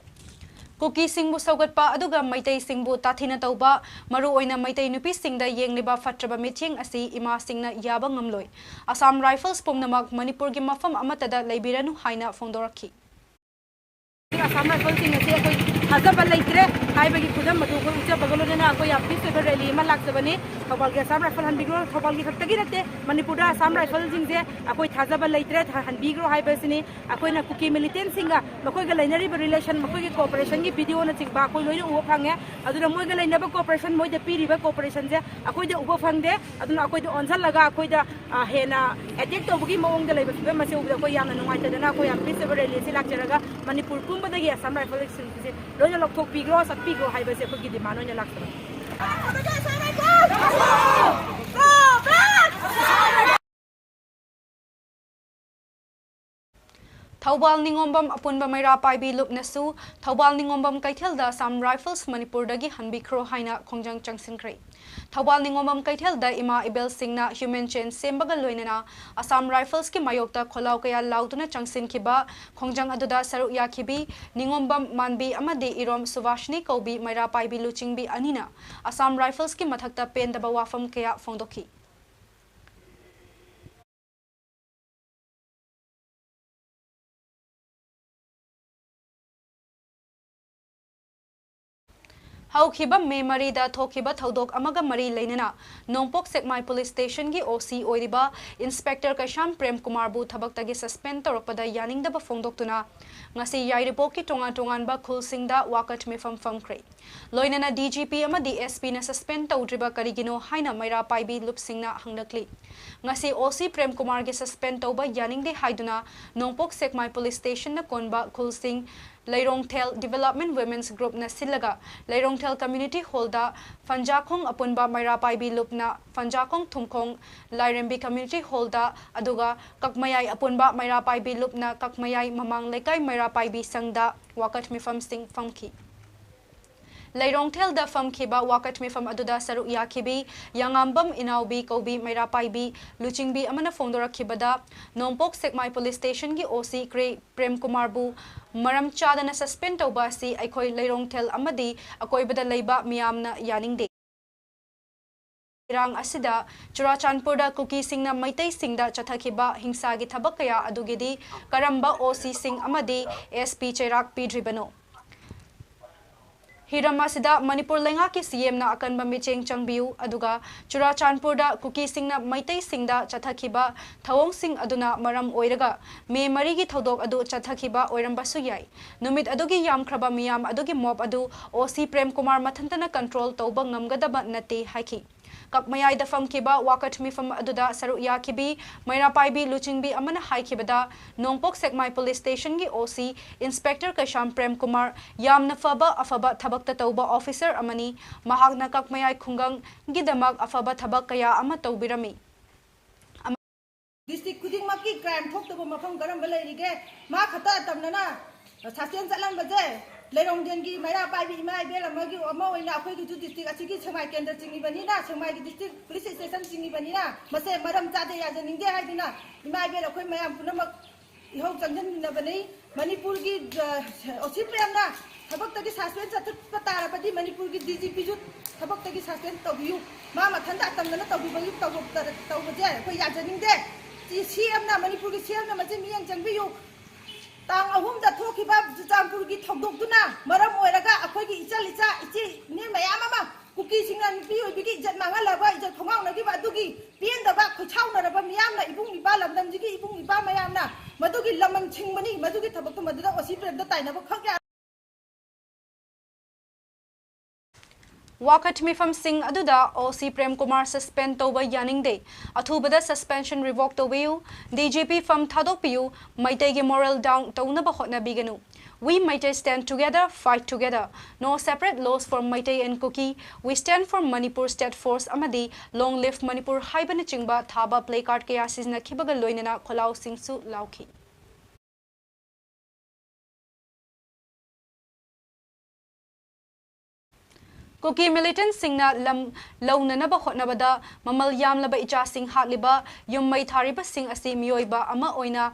ꯀꯨꯀꯤꯁꯤꯡꯕꯨ ꯁꯧꯒꯠꯄ ꯑꯗꯨꯒ ꯃꯩꯇꯩꯁꯤꯡꯕꯨ ꯇꯥꯊꯤꯅ ꯇꯧꯕ, ꯃꯔꯨꯑꯣꯏꯅ ꯃꯩꯇꯩ ꯅꯨꯄꯤꯁꯤꯡꯗ ꯌꯦꯡꯂꯤꯕ ꯐꯠꯇ꯭ꯔꯕ ꯃꯤꯠꯌꯦꯡ ꯑꯁꯤ ꯏꯃꯥꯁꯤꯡꯅ ꯌꯥꯕ ꯉꯝꯂꯣꯏ꯫ ꯑꯁꯥꯝ ꯔꯥꯏꯐꯜꯁ ꯄꯨꯝꯅꯃꯛ ꯃꯅꯤꯄꯨꯔꯒꯤ ꯃꯐꯝ ꯑꯃꯠꯇꯗ ꯂꯩꯕꯤꯔꯅꯨ ꯍꯥꯏꯅ ꯐꯣꯡꯗꯣꯔꯛꯈꯤ꯫ ꯑꯁꯥꯝ ꯔꯥꯏꯐꯜꯁꯤꯡ ꯑꯁꯤ ꯑꯩꯈꯣꯏ ꯊꯥꯖꯕ ꯂꯩꯇ꯭ꯔꯦ ꯍꯥꯏꯕꯒꯤ ꯈꯨꯗꯝ ꯑꯗꯨ ꯑꯩꯈꯣꯏ ꯎꯠꯆꯕꯒ ꯂꯣꯏꯅꯅ ꯑꯩꯈꯣꯏ ꯌꯥꯝ ꯄꯤꯁ ꯑꯣꯏꯕ ꯔꯦꯂꯤ ꯑꯃ ꯂꯥꯛꯆꯕꯅꯤ꯫ ꯊꯧꯕꯥꯜꯒꯤ ꯑꯁꯥꯝ ꯔꯥꯏꯐꯜ ꯍꯟꯕꯤꯈ꯭ꯔꯣ꯫ ꯊꯧꯕꯥꯜꯒꯤ ꯈꯛꯇꯒꯤ ꯅꯠꯇꯦ, ꯃꯅꯤꯄꯨꯔꯗ ꯑꯁꯥꯝ ꯔꯥꯏꯐꯜꯁꯤꯡꯁꯦ ꯑꯩꯈꯣꯏ ꯊꯥꯖꯕ ꯂꯩꯇ꯭ꯔꯦ, ꯊ-, ꯍꯟꯕꯤꯈ꯭ꯔꯣ ꯍꯥꯏꯕꯁꯤꯅꯤ꯫ ꯑꯩꯈꯣꯏꯅ ꯀꯨꯀꯤ ꯃꯤꯂꯤꯇꯦꯟꯁꯤꯡꯒ ꯃꯈꯣꯏꯒ ꯂꯩꯅꯔꯤꯕ ꯔꯤꯂꯦꯁꯟ, ꯃꯈꯣꯏꯒꯤ ꯀꯣꯑꯣꯄꯔꯦꯁꯟꯒꯤ ꯚꯤꯗꯤꯑꯣꯅꯆꯤꯡꯕ ꯑꯩꯈꯣꯏ ꯂꯣꯏꯅ ꯎꯕ ꯐꯪꯉꯦ꯫ ꯑꯗꯨꯅ ꯃꯣꯏꯒ ꯂꯩꯅꯕ ꯀꯣꯑꯣꯄꯔꯦꯁꯟ, ꯃꯣꯏꯗ ꯄꯤꯔꯤꯕ ꯀꯣꯑꯣꯄꯔꯦꯁꯟꯁꯦ ꯑꯩꯈꯣꯏꯗ ꯎꯕ ꯐꯪꯗꯦ꯫ ꯑꯗꯨꯅ ꯑꯩꯈꯣꯏꯗ ꯑꯣꯟꯁꯤꯜꯂꯒ ꯑꯩꯈꯣꯏꯗ, ꯑ, ꯍꯦꯟꯅ ꯑꯦꯇꯦꯛ ꯇꯧꯕꯒꯤ ꯃꯑꯣꯡꯗ ꯂꯩꯕ ꯐꯤꯕꯝ ꯑꯁꯤ ꯎꯕꯗ ꯑꯩꯈꯣꯏ ꯌꯥꯝꯅ ꯅꯨꯡꯉꯥꯏꯇꯗꯅ ꯑꯩꯈꯣꯏ ꯌꯥꯝ ꯄꯤꯁ ꯑꯣꯏꯕ ꯔꯦꯂꯤ ꯑꯁꯤ ꯂꯥꯛꯆꯔꯒ ꯃꯅꯤꯄꯨꯔ ꯄꯨꯝꯕꯗꯒꯤ ꯑꯁꯥꯝ ꯔꯥꯏꯐꯜꯁꯤꯡꯁꯦ ꯂꯣꯏꯅ ꯂꯧꯊꯣꯛꯄꯤꯈ꯭ꯔꯣ, ꯆꯠꯄꯤꯈ꯭ꯔꯣ ꯍꯥꯏꯕꯁꯦ ꯑꯩꯈꯣꯏꯒꯤ ꯗꯤꯃꯥꯟ ꯑꯣꯏꯅ ꯂꯥꯛꯆꯕꯅꯤ꯫ ꯊꯧꯕꯥꯜ ꯅꯤꯉꯣꯝꯕꯝ ꯑꯄꯨꯟꯕ ꯃꯩꯔꯥ ꯄꯥꯏꯕꯤ ꯂꯨꯞꯅꯁꯨ ꯊꯧꯕꯥꯜ ꯅꯤꯉꯣꯝꯕꯝ ꯀꯩꯊꯦꯜꯗ ꯑꯁꯥꯝ ꯔꯥꯏꯐꯜꯁ ꯃꯅꯤꯄꯨꯔꯗꯒꯤ ꯍꯟꯕꯤꯈ꯭ꯔꯣ ꯍꯥꯏꯅ ꯈꯣꯡꯖꯪ ꯆꯪꯁꯤꯟꯈ꯭ꯔꯦ꯫ ꯊꯧꯕꯥꯜ ꯅꯤꯉꯣꯝꯕꯝ ꯀꯩꯊꯦꯜꯗ ꯏꯃꯥ ꯏꯕꯦꯜꯁꯤꯡꯅ ꯍ꯭ꯌꯨꯃꯦꯟ ꯆꯦꯟ ꯁꯦꯝꯕꯒ ꯂꯣꯏꯅꯅ ꯑꯁꯥꯝ ꯔꯥꯏꯐꯜꯁꯀꯤ ꯃꯥꯌꯣꯛꯇ ꯈꯣꯜꯂꯥꯎ ꯀꯌꯥ ꯂꯥꯎꯗꯨꯅ ꯆꯪꯁꯤꯟꯈꯤꯕ ꯈꯣꯡꯖꯪ ꯑꯗꯨꯗ ꯁꯔꯨꯛ ꯌꯥꯈꯤꯕꯤ ꯅꯤꯉꯣꯝꯕꯝ ꯃꯥꯟꯕꯤ ꯑꯃꯗꯤ ꯏꯔꯣꯝ ꯁꯨꯚꯥꯁꯤꯅꯤ ꯀꯧꯕꯤ ꯃꯩꯔꯥ ꯄꯥꯏꯕꯤ ꯂꯨꯆꯤꯡꯕꯤ ꯑꯅꯤꯅ ꯑꯁꯥꯝ ꯔꯥꯏꯐꯜꯁꯀꯤ ꯃꯊꯛꯇ ꯄꯦꯟꯗꯕ ꯋꯥꯐꯝ ꯀꯌꯥ ꯐꯣꯡꯗꯣꯛꯈꯤ꯫ ꯍꯧꯈꯤꯕ ꯃꯦ ꯃꯔꯤꯗ ꯊꯣꯛꯈꯤꯕ ꯊꯧꯗꯣꯛ ꯑꯃꯒ ꯃꯔꯤ ꯂꯩꯅꯅ ꯅꯣꯡꯄꯣꯛ ꯁꯦꯛꯃꯥꯏ ꯄꯨꯂꯤꯁ ꯁ꯭ꯇꯦꯁꯟꯒꯤ ꯑꯣ ꯁꯤ ꯑꯣꯏꯔꯤꯕ ꯏꯟꯁꯄꯦꯛꯇꯔ ꯀꯩꯁꯥꯝ ꯄ꯭ꯔꯦꯝ ꯀꯨꯃꯥꯔꯕꯨ ꯊꯕꯛꯇꯒꯤ ꯁꯁꯄꯦꯟ ꯇꯧꯔꯛꯄꯗ ꯌꯥꯅꯤꯡꯗꯕ ꯐꯣꯡꯗꯣꯛꯇꯨꯅ ꯉꯁꯤ ꯌꯥꯏꯔꯤꯄꯣꯛꯀꯤ ꯇꯣꯉꯥꯟ ꯇꯣꯉꯥꯟꯕ ꯈꯨꯜꯁꯤꯡꯗ ꯋꯥꯀꯠ ꯃꯤꯐꯝ ꯐꯝꯈ꯭ꯔꯦ꯫ ꯂꯣꯏꯅꯅ ꯗꯤ ꯖꯤ ꯄꯤ ꯑꯃꯗꯤ ꯑꯦꯁ ꯄꯤꯅ ꯁꯁꯄꯦꯟ ꯇꯧꯗ꯭ꯔꯤꯕ ꯀꯔꯤꯒꯤꯅꯣ ꯍꯥꯏꯅ ꯃꯩꯔꯥ ꯄꯥꯏꯕꯤ ꯂꯨꯞꯁꯤꯡꯅ ꯍꯪꯂꯛꯂꯤ꯫ ꯉꯁꯤ ꯑꯣ ꯁꯤ ꯄ꯭ꯔꯦꯝ ꯀꯨꯃꯥꯔꯒꯤ ꯁꯁꯄꯦꯟ ꯇꯧꯕ ꯌꯥꯅꯤꯡꯗꯦ ꯍꯥꯏꯗꯨꯅ ꯅꯣꯡꯄꯣꯛ ꯁꯦꯛꯃꯥꯏ ꯄꯨꯂꯤꯁ ꯁ꯭ꯇꯦꯁꯟꯅ ꯀꯣꯟꯕ ꯈꯨꯜꯁꯤꯡ ꯂꯩꯔꯣꯡꯊꯦꯜ ꯗꯤꯚꯦꯂꯞꯃꯦꯟ ꯋꯨꯃꯦꯟꯁ ꯒ꯭ꯔꯨꯞꯅ ꯁꯤꯜꯂꯒ ꯂꯩꯔꯣꯡꯊꯦꯜ ꯀꯝꯃ꯭ꯌꯨꯅꯤꯇꯤ ꯍꯣꯜꯗ ꯐꯟꯖꯥꯈꯣꯡ ꯑꯄꯨꯟꯕ ꯃꯩꯔꯥ ꯄꯥꯏꯕꯤ ꯂꯨꯞꯅ ꯐꯟꯖꯥꯈꯣꯡ ꯊꯨꯝꯈꯣꯡ ꯂꯥꯏꯔꯦꯝꯕꯤ ꯀꯝꯃ꯭ꯌꯨꯅꯤꯇꯤ ꯍꯣꯜꯗ, ꯑꯗꯨꯒ ꯀꯛꯃꯌꯥꯏ ꯑꯄꯨꯟꯕ ꯃꯩꯔꯥ ꯄꯥꯏꯕꯤ ꯂꯨꯞꯅ ꯀꯛꯃꯌꯥꯏ ꯃꯃꯥꯡ ꯂꯩꯀꯥꯏ ꯃꯩꯔꯥ ꯄꯥꯏꯕꯤ ꯁꯪꯗ ꯋꯥꯀꯠ ꯃꯤꯐꯝꯁꯤꯡ ꯐꯝꯈꯤ꯫ ꯂꯩꯔꯣꯡꯊꯦꯜꯗ ꯐꯝꯈꯤꯕ ꯋꯥꯀꯠ ꯃꯤꯐꯝ ꯑꯗꯨꯗ ꯁꯔꯨꯛ ꯌꯥꯈꯤꯕꯤ ꯌꯥꯉꯥꯝꯕꯝ ꯏꯅꯥꯎꯕꯤ ꯀꯧꯕꯤ ꯃꯩꯔꯥ ꯄꯥꯏꯕꯤ ꯂꯨꯆꯤꯡꯕꯤ ꯑꯃꯅ ꯐꯣꯡꯗꯣꯔꯛꯈꯤꯕꯗ, ꯅꯣꯡꯄꯣꯛ ꯁꯦꯛꯃꯥꯏ ꯄꯨꯂꯤꯁ ꯁ꯭ꯇꯦꯁꯟꯒꯤ ꯑꯣ ꯁꯤ ꯀ꯭ꯔꯦ ꯄ꯭ꯔꯦꯝ ꯀꯨꯃꯥꯔꯕꯨ ꯃꯔꯝ ꯆꯥꯗꯅ ꯁꯁꯄꯦꯟ ꯇꯧꯕ ꯑꯁꯤ ꯑꯩꯈꯣꯏ ꯂꯩꯔꯣꯡꯊꯦꯜ ꯑꯃꯗꯤ ꯑꯀꯣꯏꯕꯗ ꯂꯩꯕ ꯃꯤꯌꯥꯝꯅ ꯌꯥꯅꯤꯡꯗꯦ꯫ ꯏꯔꯥꯡ ꯑꯁꯤꯗ ꯆꯨꯔꯥꯆꯥꯟꯄꯨꯔꯗ ꯀꯨꯀꯤꯁꯤꯡꯅ ꯃꯩꯇꯩꯁꯤꯡꯗ ꯆꯠꯊꯈꯤꯕ ꯍꯤꯡꯁꯥꯒꯤ ꯊꯕꯛ ꯀꯌꯥ ꯑꯗꯨꯒꯤꯗꯤ ꯀꯔꯝꯕ ꯑꯣ ꯁꯤꯁꯤꯡ ꯑꯃꯗꯤ ꯑꯦꯁ ꯄꯤ ꯆꯩꯔꯥꯛ ꯄꯤꯗ꯭ꯔꯤꯕꯅꯣ? ꯍꯤꯔꯝ ꯑꯁꯤꯗ ꯃꯅꯤꯄꯨꯔ ꯂꯩꯉꯥꯛꯀꯤ ꯁꯤ ꯑꯦꯝꯅ ꯑꯀꯟꯕ ꯃꯤꯠꯌꯦꯡ ꯆꯪꯕꯤꯌꯨ, ꯑꯗꯨꯒ ꯆꯨꯔꯥꯆꯥꯟꯄꯨꯔꯗ ꯀꯨꯀꯤꯁꯤꯡꯅ ꯃꯩꯇꯩꯁꯤꯡꯗ ꯆꯠꯊꯈꯤꯕ ꯊꯧꯑꯣꯡꯁꯤꯡ ꯑꯗꯨꯅ ꯃꯔꯝ ꯑꯣꯏꯔꯒ ꯃꯦ ꯃꯔꯤꯒꯤ ꯊꯧꯗꯣꯛ ꯑꯗꯨ ꯆꯠꯊꯈꯤꯕ ꯑꯣꯏꯔꯝꯕꯁꯨ ꯌꯥꯏ꯫ ꯅꯨꯃꯤꯠ ꯑꯗꯨꯒꯤ ꯌꯥꯝꯈ꯭ꯔꯕ ꯃꯤꯌꯥꯝ ꯑꯗꯨꯒꯤ ꯃꯣꯞ ꯑꯗꯨ ꯑꯣ ꯁꯤ ꯄ꯭ꯔꯦꯝ ꯀꯨꯃꯥꯔ ꯃꯊꯟꯇꯅ ꯀꯟꯇ꯭ꯔꯣꯜ ꯇꯧꯕ ꯉꯝꯒꯗꯕ ꯅꯠꯇꯦ ꯍꯥꯏꯈꯤ꯫ ꯀꯛꯃꯌꯥꯏꯗ ꯐꯝꯈꯤꯕ ꯋꯥꯀꯠ ꯃꯤꯐꯝ ꯑꯗꯨꯗ ꯁꯔꯨꯛ ꯌꯥꯈꯤꯕꯤ ꯃꯩꯔꯥ ꯄꯥꯏꯕꯤ ꯂꯨꯆꯤꯡꯕꯤ ꯑꯃꯅ ꯍꯥꯏꯈꯤꯕꯗ, ꯅꯣꯡꯄꯣꯛ ꯁꯦꯛꯃꯥꯏ ꯄꯨꯂꯤꯁ ꯁ꯭ꯇꯦꯁꯟꯒꯤ ꯑꯣ ꯁꯤ ꯏꯟꯁꯄꯦꯛꯇꯔ ꯀꯩꯁꯥꯝ ꯄ꯭ꯔꯦꯝ ꯀꯨꯃꯥꯔ ꯌꯥꯝꯅ ꯐꯕ ꯑꯐꯕ ꯊꯕꯛꯇ ꯇꯧꯕ ꯑꯣꯐꯤꯁꯔ ꯑꯃꯅꯤ꯫ ꯃꯍꯥꯛꯅ ꯀꯛꯃꯌꯥꯏ ꯈꯨꯡꯒꯪꯒꯤꯗꯃꯛ ꯑꯐꯕ ꯊꯕꯛ ꯀꯌꯥ ꯑꯃ ꯇꯧꯕꯤꯔꯝꯃꯤ꯫ ꯗꯤꯁꯇ꯭ꯔꯤꯛ ꯈꯨꯗꯤꯡꯃꯛꯀꯤ ꯀ꯭ꯔꯥꯏꯝ ꯊꯣꯛꯇꯕ ꯃꯐꯝ ꯀꯔꯝꯕ ꯂꯩꯔꯤꯒꯦ? ꯃꯥ ꯈꯛꯇ ꯑꯇꯝꯅꯅ ꯁꯁꯄꯦꯟ ꯆꯠꯍꯟꯕꯁꯦ ꯂꯩꯔꯣꯡꯗꯦꯟꯒꯤ ꯃꯩꯔꯥ ꯄꯥꯏꯕꯤ ꯏꯃꯥ ꯏꯕꯦꯜ ꯑꯃꯒꯤ ꯑꯃ ꯑꯣꯏꯅ ꯑꯩꯈꯣꯏꯒꯤꯁꯨ ꯗꯤꯁꯇ꯭ꯔꯤꯛ ꯑꯁꯤꯒꯤ ꯁꯦꯛꯃꯥꯏ ꯀꯦꯟꯗ꯭ꯔ ꯆꯤꯡꯉꯤꯕꯅꯤꯅ, ꯁꯦꯛꯃꯥꯏꯒꯤ ꯗꯤꯁꯇ꯭ꯔꯤꯛ ꯄꯨꯂꯤꯁ ꯁ꯭ꯇꯦꯁꯟ ꯆꯤꯡꯉꯤꯕꯅꯤꯅ ꯃꯁꯦ ꯃꯔꯝ ꯆꯥꯗꯦ, ꯌꯥꯖꯅꯤꯡꯗꯦ ꯍꯥꯏꯗꯨꯅ ꯏꯃꯥ ꯏꯕꯦꯜ ꯑꯩꯈꯣꯏ ꯃꯌꯥꯝ ꯄꯨꯝꯅꯃꯛ ꯏꯍꯧ ꯆꯪꯁꯤꯟꯃꯤꯟꯅꯕꯅꯤ꯫ ꯃꯅꯤꯄꯨꯔꯒꯤ, ꯑ, ꯑꯣ ꯁꯤ ꯄ꯭ꯔꯦꯝꯅ ꯊꯕꯛꯇꯒꯤ ꯁꯁꯄꯦꯟ ꯆꯠꯊꯠꯄ ꯇꯥꯔꯕꯗꯤ ꯃꯅꯤꯄꯨꯔꯒꯤ ꯗꯤ ꯖꯤ ꯄꯤꯁꯨ ꯊꯕꯛꯇꯒꯤ ꯁꯁꯄꯦꯟ ꯇꯧꯕꯤꯌꯨ꯫ ꯃꯥ ꯃꯊꯟꯇ ꯑꯇꯝꯅꯅ ꯇꯧꯕꯤꯕꯒꯤ ꯇꯧꯕ-, ꯇꯧꯕꯁꯦ ꯑꯩꯈꯣꯏ ꯌꯥꯖꯅꯤꯡꯗꯦ꯫ ꯁꯤ ꯁꯤ ꯑꯦꯝꯅ, ꯃꯅꯤꯄꯨꯔꯒꯤ ꯁꯤ ꯑꯦꯝꯅ ꯃꯁꯤ ꯃꯤꯠꯌꯦꯡ ꯆꯪꯕꯤꯌꯨ꯫ ꯇꯥꯡ ꯑꯍꯨꯝꯗ ꯊꯣꯛꯈꯤꯕ ꯆꯨꯔꯆꯥꯟꯄꯨꯔꯒꯤ ꯊꯧꯗꯣꯛꯇꯨꯅ ꯃꯔꯝ ꯑꯣꯏꯔꯒ ꯑꯩꯈꯣꯏꯒꯤ ꯏꯆꯜ ꯏꯆꯥ, ꯏꯆꯦ ꯏꯅꯦ ꯃꯌꯥꯝ ꯑꯃ ꯀꯨꯀꯤꯁꯤꯡꯅ ꯅꯨꯄꯤ ꯑꯣꯏꯕꯤꯒꯤ ꯏꯖꯠ ꯃꯥꯡꯍꯜꯂꯕ, ꯏꯖꯠ ꯈꯣꯡꯒꯥꯎꯅꯈꯤꯕ ꯑꯗꯨꯒꯤ ꯄꯦꯟꯗꯕ, ꯈꯣꯏꯁꯥꯎꯅꯔꯕ ꯃꯤꯌꯥꯝꯅ, ꯏꯕꯨꯡ ꯏꯄꯥ, ꯂꯝꯗꯝꯁꯤꯒꯤ ꯏꯕꯨꯡ ꯏꯄꯥ ꯃꯌꯥꯝꯅ ꯃꯗꯨꯒꯤ ꯂꯃꯟ ꯁꯤꯡꯕꯅꯤ꯫ ꯃꯗꯨꯒꯤ ꯊꯕꯛꯇꯨ ꯃꯗꯨꯗ ꯑꯣ ꯁꯤ ꯄ꯭ꯔꯦꯝꯗ ꯇꯥꯏꯅꯕ ꯈꯛ ꯌꯥ- ꯋꯥꯀꯠ ꯃꯤꯐꯝꯁꯤꯡ ꯑꯗꯨꯗ ꯑꯣ ꯁꯤ ꯄ꯭ꯔꯦꯝ ꯀꯨꯃꯥꯔ ꯁꯁꯄꯦꯟ ꯇꯧꯕ ꯌꯥꯅꯤꯡꯗꯦ, ꯑꯊꯨꯕꯗ ꯁꯁꯄꯦꯟꯁꯟ ꯔꯤꯚꯣꯛ ꯇꯧꯕꯤꯌꯨ, ꯗꯤ ꯖꯤ ꯄꯤ ꯐꯝ ꯊꯥꯗꯣꯛꯄꯤꯌꯨ, ꯃꯩꯇꯩꯒꯤ ꯃꯣꯔꯦꯜ ꯗꯥꯎꯟ ꯇꯧꯅꯕ ꯍꯣꯠꯅꯕꯤꯒꯅꯨ꯫ We Meitei stand together, fight together. No separate laws for Meitei and Kuki. We stand for Manipur State Force ꯑꯃꯗꯤ Long Live Manipur ꯍꯥꯏꯕꯅꯆꯤꯡꯕ ꯊꯥꯕ ꯄ꯭ꯂꯦ ꯀꯥꯔꯗ ꯀꯌꯥ ꯁꯤꯖꯤꯟꯅꯈꯤꯕꯒ ꯂꯣꯏꯅꯅ ꯈꯣꯜꯂꯥꯎꯁꯤꯡꯁꯨ ꯂꯥꯎꯈꯤ꯫ ꯀꯨꯀꯤ ꯃꯤꯂꯤꯇꯦꯟꯠꯁꯤꯡꯅ ꯂꯝ ꯂꯧꯅꯅꯕ ꯍꯣꯠꯅꯕꯗ ꯃꯃꯜ ꯌꯥꯝꯂꯕ ꯏꯆꯥꯁꯤꯡ ꯍꯥꯠꯂꯤꯕ ꯌꯨꯝ ꯃꯩ ꯊꯥꯔꯤꯕꯁꯤꯡ ꯑꯁꯤ ꯃꯤꯑꯣꯏꯕ ꯑꯃ ꯑꯣꯏꯅ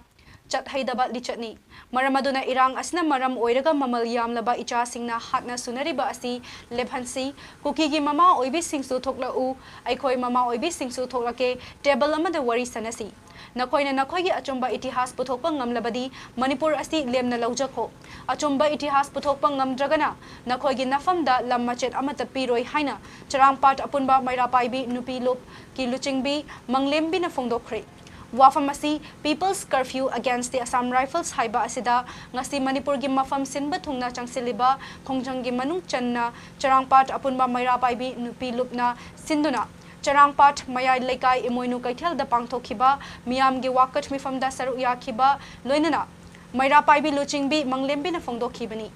ꯆꯠꯍꯩꯗꯕ ꯂꯤꯆꯠꯅꯤ꯫ ꯃꯔꯝ ꯑꯗꯨꯅ ꯏꯔꯥꯡ ꯑꯁꯤꯅ ꯃꯔꯝ ꯑꯣꯏꯔꯒ ꯃꯃꯜ ꯌꯥꯝꯂꯕ ꯏꯆꯥꯁꯤꯡꯅ ꯍꯥꯠꯅ ꯁꯨꯅꯔꯤꯕ ꯑꯁꯤ ꯂꯦꯞꯍꯟꯁꯤ꯫ ꯀꯨꯀꯤꯒꯤ ꯃꯃꯥ ꯑꯣꯏꯕꯤꯁꯤꯡꯁꯨ ꯊꯣꯛꯂꯛꯎ, ꯑꯩꯈꯣꯏ ꯃꯃꯥ ꯑꯣꯏꯕꯤꯁꯤꯡꯁꯨ ꯊꯣꯛꯂꯛꯀꯦ, ꯇꯦꯕꯜ ꯑꯃꯗ ꯋꯥꯔꯤ ꯁꯥꯟꯅꯁꯤ꯫ ꯅꯈꯣꯏꯅ ꯅꯈꯣꯏꯒꯤ ꯑꯆꯨꯝꯕ ꯏꯇꯤꯍꯥꯁ ꯄꯨꯊꯣꯛꯄ ꯉꯝꯂꯕꯗꯤ ꯃꯅꯤꯄꯨꯔ ꯑꯁꯤ ꯂꯦꯝꯅ ꯂꯧꯖꯈꯣ꯫ ꯑꯆꯨꯝꯕ ꯏꯇꯤꯍꯥꯁ ꯄꯨꯊꯣꯛꯄ ꯉꯝꯗ꯭ꯔꯒꯅ ꯅꯈꯣꯏꯒꯤ ꯅꯐꯝꯗ ꯂꯝ ꯃꯆꯦꯠ ꯑꯃꯠꯇ ꯄꯤꯔꯣꯏ ꯍꯥꯏꯅ ꯆꯔꯥꯡꯄꯥꯠ ꯑꯄꯨꯟꯕ ꯃꯩꯔꯥ ꯄꯥꯏꯕꯤ ꯅꯨꯄꯤ ꯂꯨꯞꯀꯤ ꯂꯨꯆꯤꯡꯕꯤ ꯃꯪꯂꯦꯝꯕꯤꯅ ꯐꯣꯡꯗꯣꯛꯈ꯭ꯔꯦ꯫ ꯋꯥꯐꯝ ꯑꯁꯤ People's Curfew Against the Assam Rifles ꯍꯥꯏꯕ ꯑꯁꯤꯗ ꯉꯁꯤ ꯃꯅꯤꯄꯨꯔꯒꯤ ꯃꯐꯝ ꯁꯤꯟꯕ ꯊꯨꯡꯅ ꯆꯪꯁꯤꯜꯂꯤꯕ ꯈꯣꯡꯖꯪꯒꯤ ꯃꯅꯨꯡ ꯆꯟꯅ ꯆꯔꯥꯡꯄꯥꯠ ꯑꯄꯨꯟꯕ ꯃꯩꯔꯥ ꯄꯥꯏꯕꯤ ꯅꯨꯄꯤ ꯂꯨꯞꯅ ꯁꯤꯟꯗꯨꯅ ꯆꯔꯥꯡꯄꯥꯠ ꯃꯌꯥꯏ ꯂꯩꯀꯥꯏ ꯏꯃꯣꯏꯅꯨ ꯀꯩꯊꯦꯜꯗ ꯄꯥꯡꯊꯣꯛꯈꯤꯕ ꯃꯤꯌꯥꯝꯒꯤ ꯋꯥꯀꯠ ꯃꯤꯐꯝꯗ ꯁꯔꯨꯛ ꯌꯥꯈꯤꯕ ꯂꯣꯏꯅꯅ ꯃꯩꯔꯥ ꯄꯥꯏꯕꯤ ꯂꯨꯆꯤꯡꯕꯤ ꯃꯪꯂꯦꯝꯕꯤꯅ ꯐꯣꯡꯗꯣꯛꯈꯤꯕꯅꯤ꯫